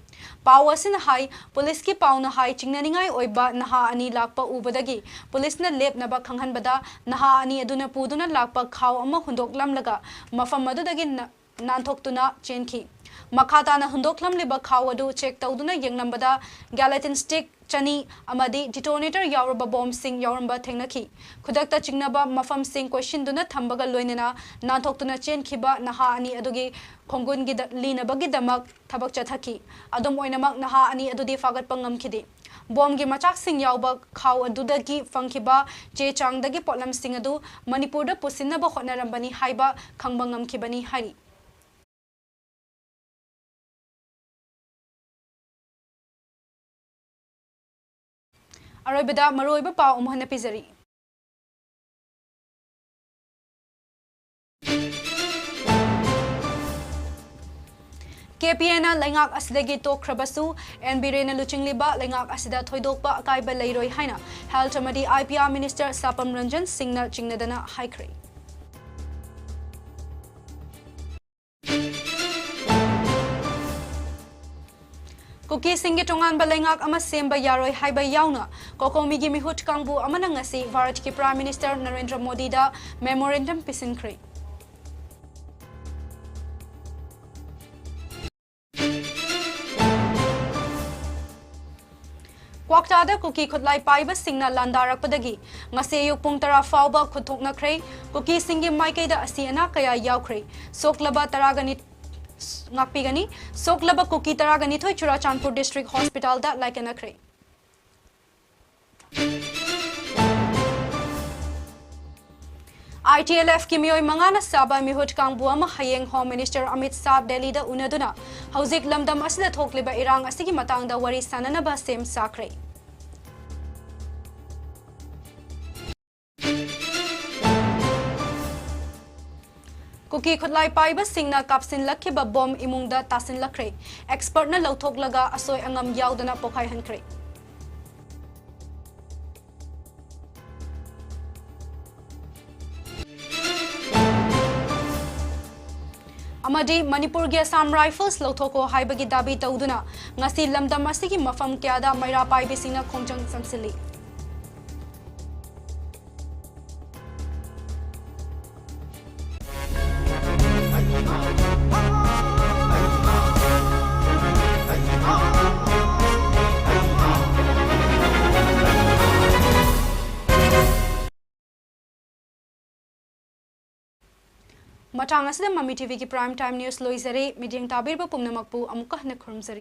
ꯄꯥꯎ ꯑꯁꯤꯅ ꯍꯥꯏ, ꯄꯨꯂꯤꯁꯀꯤ ꯄꯥꯎꯅ ꯍꯥꯏ, ꯆꯤꯡꯅꯅꯤꯡꯉꯥꯏ ꯑꯣꯏꯕ ꯅꯍꯥ ꯑꯅꯤ ꯂꯥꯛꯄ ꯎꯕꯗꯒꯤ ꯄꯨꯂꯤꯁꯅ ꯂꯦꯞꯅꯕ ꯈꯪꯍꯟꯕꯗ ꯅꯍꯥ ꯑꯅꯤ ꯑꯗꯨꯅ ꯄꯨꯗꯨꯅ ꯂꯥꯛꯄ ꯈꯥꯎ ꯑꯃ ꯍꯨꯟꯗꯣꯛꯂꯝꯂꯒ ꯃꯐꯝ ꯑꯗꯨꯗꯒꯤ ꯅ-, ꯅꯥꯟꯊꯣꯛꯇꯨꯅ ꯆꯦꯟꯈꯤ꯫ ꯃꯈꯥ ꯇꯥꯅ ꯍꯨꯟꯗꯣꯛꯂꯝꯂꯤꯕ ꯈꯥꯎ ꯑꯗꯨ ꯆꯦꯛ ꯇꯧꯗꯨꯅ ꯌꯦꯡꯂꯝꯕꯗ ꯒꯦꯂꯦꯇꯤꯟ ꯁ꯭ꯇꯤꯛ ꯆꯅꯤ ꯑꯃꯗꯤ ꯗꯤꯇꯣꯅꯦꯇꯔ ꯌꯥꯎꯔꯕ ꯕꯣꯝꯁꯤꯡ ꯌꯥꯎꯔꯝꯕ ꯊꯦꯡꯅꯈꯤ꯫ ꯈꯨꯗꯛꯇ ꯆꯤꯡꯅꯕ ꯃꯐꯝꯁꯤꯡ ꯀꯣꯏꯁꯤꯟꯗꯨꯅ ꯊꯝꯕꯒ ꯂꯣꯏꯅꯅ ꯅꯥꯟꯊꯣꯛꯇꯨꯅ ꯆꯦꯟꯈꯤꯕ ꯅꯍꯥ ꯑꯅꯤ ꯑꯗꯨꯒꯤ ꯈꯣꯡꯒꯨꯟꯒꯤꯗ ꯂꯤꯅꯕꯒꯤꯗꯃꯛ ꯊꯕꯛ ꯆꯠꯊꯈꯤ꯫ ꯑꯗꯨꯝ ꯑꯣꯏꯅꯃꯛ, ꯅꯍꯥ ꯑꯅꯤ ꯑꯗꯨꯗꯤ ꯐꯥꯒꯠꯄ ꯉꯝꯈꯤꯗꯦ꯫ ꯕꯣꯝꯒꯤ ꯃꯆꯥꯛꯁꯤꯡ ꯌꯥꯎꯕ ꯈꯥꯎ ꯑꯗꯨꯗꯒꯤ ꯐꯪꯈꯤꯕ ꯆꯦ ꯆꯥꯡꯗꯒꯤ ꯄꯣꯠꯂꯝꯁꯤꯡ ꯑꯗꯨ ꯃꯅꯤꯄꯨꯔꯗ ꯄꯨꯁꯤꯟꯅꯕ ꯍꯣꯠꯅꯔꯝꯕꯅꯤ ꯍꯥꯏꯕ ꯈꯪꯕ ꯉꯝꯈꯤꯕꯅꯤ ꯍꯥꯏꯔꯤ꯫ ꯑꯔꯣꯏꯕꯗ ꯃꯔꯨꯑꯣꯏꯕ ꯄꯥꯎ ꯑꯃꯨꯛ ꯍꯟꯅ ꯄꯤꯖꯔꯤ꯫ ꯀꯦ ꯄꯤ ꯑꯦꯅ ꯂꯩꯉꯥꯛ ꯑꯁꯤꯗꯒꯤ ꯇꯣꯛꯈ꯭ꯔꯕꯁꯨ, ꯑꯦꯟ ꯕꯤꯔꯦꯟꯅ ꯂꯨꯆꯤꯡꯂꯤꯕ ꯂꯩꯉꯥꯛ ꯑꯁꯤꯗ ꯊꯣꯏꯗꯣꯛꯄ ꯑꯀꯥꯏꯕ ꯂꯩꯔꯣꯏ ꯍꯥꯏꯅ ꯍꯦꯜꯊ ꯑꯃꯗꯤ I P R minister Sapam Ranjan ꯁꯤꯡꯅ ꯆꯤꯡꯅꯗꯅ ꯍꯥꯏꯈ꯭ꯔꯦ꯫ ꯀꯨꯀꯤꯁꯤꯡꯒꯤ ꯇꯣꯉꯥꯟꯕ ꯂꯩꯉꯥꯛ ꯑꯃ ꯁꯦꯝꯕ ꯌꯥꯔꯣꯏ ꯍꯥꯏꯕ ꯌꯥꯎꯅ ꯀꯣꯀꯣꯃꯤꯒꯤ ꯃꯤꯍꯨꯠ ꯀꯥꯡꯕꯨ ꯑꯃꯅ ꯉꯁꯤ ꯚꯥꯔꯠꯀꯤ ꯄ꯭ꯔꯥꯏꯝ ꯃꯤꯅꯤꯁꯇꯔ ꯅꯔꯦꯟꯗ꯭ꯔ ꯃꯣꯗꯤꯗ ꯃꯦꯃꯣꯔꯦꯟꯗꯝ ꯄꯤꯁꯤꯟꯈ꯭ꯔꯦ꯫ ꯀ꯭ꯋꯥꯛꯇꯥꯗ ꯀꯨꯀꯤ ꯈꯨꯠꯂꯥꯏ ꯄꯥꯏꯕꯁꯤꯡꯅ ꯂꯥꯟꯗꯥꯔꯛꯄꯗꯒꯤ ꯉꯁꯤ ꯑꯌꯨꯛ ꯄꯨꯡ ꯇꯔꯥ ꯐꯥꯎꯕ ꯈꯨꯠ ꯊꯣꯛꯅꯈ꯭ꯔꯦ꯫ ꯀꯨꯀꯤꯁꯤꯡꯒꯤ ꯃꯥꯏꯀꯩꯗ ꯑꯁꯤ ꯑꯅꯥ ꯀꯌꯥ ꯌꯥꯎꯈ꯭ꯔꯦ꯫ ꯁꯣꯛꯂꯕ ꯇꯔꯥꯒ ꯅꯤ-, ꯉꯥꯛꯄꯤꯒꯅꯤ꯫ ꯁꯣꯛꯂꯕ ꯀꯨꯀꯤ ꯇꯔꯥꯒ ꯅꯤꯊꯣꯏ ꯆꯨꯔꯥꯆꯥꯟꯄꯨꯔ ꯗꯤꯁꯇ꯭ꯔꯤꯛ ꯍꯣꯁꯄꯤꯇꯥꯜꯗ ꯂꯥꯏꯀꯠꯅꯈ꯭ꯔꯦ꯫ ꯑꯥꯏ ꯇꯤ ꯑꯦꯜ ꯑꯦꯐꯀꯤ ꯃꯤꯑꯣꯏ ꯃꯉꯥꯅ ꯁꯥꯕ ꯃꯤꯍꯨꯠ ꯀꯥꯡꯕꯨ ꯑꯃ ꯍꯌꯦꯡ ꯍꯣꯝ ꯃꯤꯅꯤꯁꯇꯔ ꯑꯃꯤꯠ ꯁꯥꯍ ꯗꯦꯜꯂꯤꯗ ꯎꯅꯗꯨꯅ ꯍꯧꯖꯤꯛ ꯂꯝꯗꯝ ꯑꯁꯤꯗ ꯊꯣꯛꯂꯤꯕ ꯏꯔꯥꯡ ꯑꯁꯤꯒꯤ ꯃꯇꯥꯡꯗ ꯋꯥꯔꯤ ꯁꯥꯅꯅꯕ ꯁꯦꯝ ꯁꯥꯈ꯭ꯔꯦ꯫ ꯀꯨꯀꯤ ꯈꯨꯠꯂꯥꯏ ꯄꯥꯏꯕꯁꯤꯡꯅ ꯀꯥꯞꯁꯤꯜꯂꯛꯈꯤꯕ ꯕꯣꯝ ꯏꯃꯨꯡꯗ ꯇꯥꯁꯤꯜꯂꯛꯈ꯭ꯔꯦ꯫ ꯑꯦꯛꯁꯄꯔꯠꯅ ꯂꯧꯊꯣꯛꯂꯒ ꯑꯁꯣꯏ ꯑꯉꯥꯝ ꯌꯥꯎꯗꯅ ꯄꯣꯈꯥꯏꯍꯟꯈ꯭ꯔꯦ꯫ ꯑꯃꯗꯤ ꯃꯅꯤꯄꯨꯔꯒꯤ ꯑꯁꯥꯝ ꯔꯥꯏꯐꯜꯁ ꯂꯧꯊꯣꯛꯈꯣ ꯍꯥꯏꯕꯒꯤ ꯗꯥꯕꯤ ꯇꯧꯗꯨꯅ ꯉꯁꯤ ꯂꯝꯗꯝ ꯑꯁꯤꯒꯤ ꯃꯐꯝ ꯀꯌꯥꯗ ꯃꯩꯔꯥ ꯄꯥꯏꯕꯤꯁꯤꯡꯅ ꯈꯣꯡꯖꯪ ꯆꯪꯁꯤꯜꯂꯤ꯫ ꯃꯇꯥꯡ ꯑꯁꯤꯗ ꯃꯃꯤ ꯇꯤꯚꯤꯒꯤ Prime Time News ꯂꯣꯏꯖꯔꯦ꯫ ꯃꯤꯠꯌꯦꯡ ꯇꯥꯕꯤꯔꯤꯕ ꯄꯨꯝꯅꯃꯛꯄꯨ ꯑꯃꯨꯛꯀ ꯍꯟꯅ ꯈꯨꯔꯨꯝꯖꯔꯤ꯫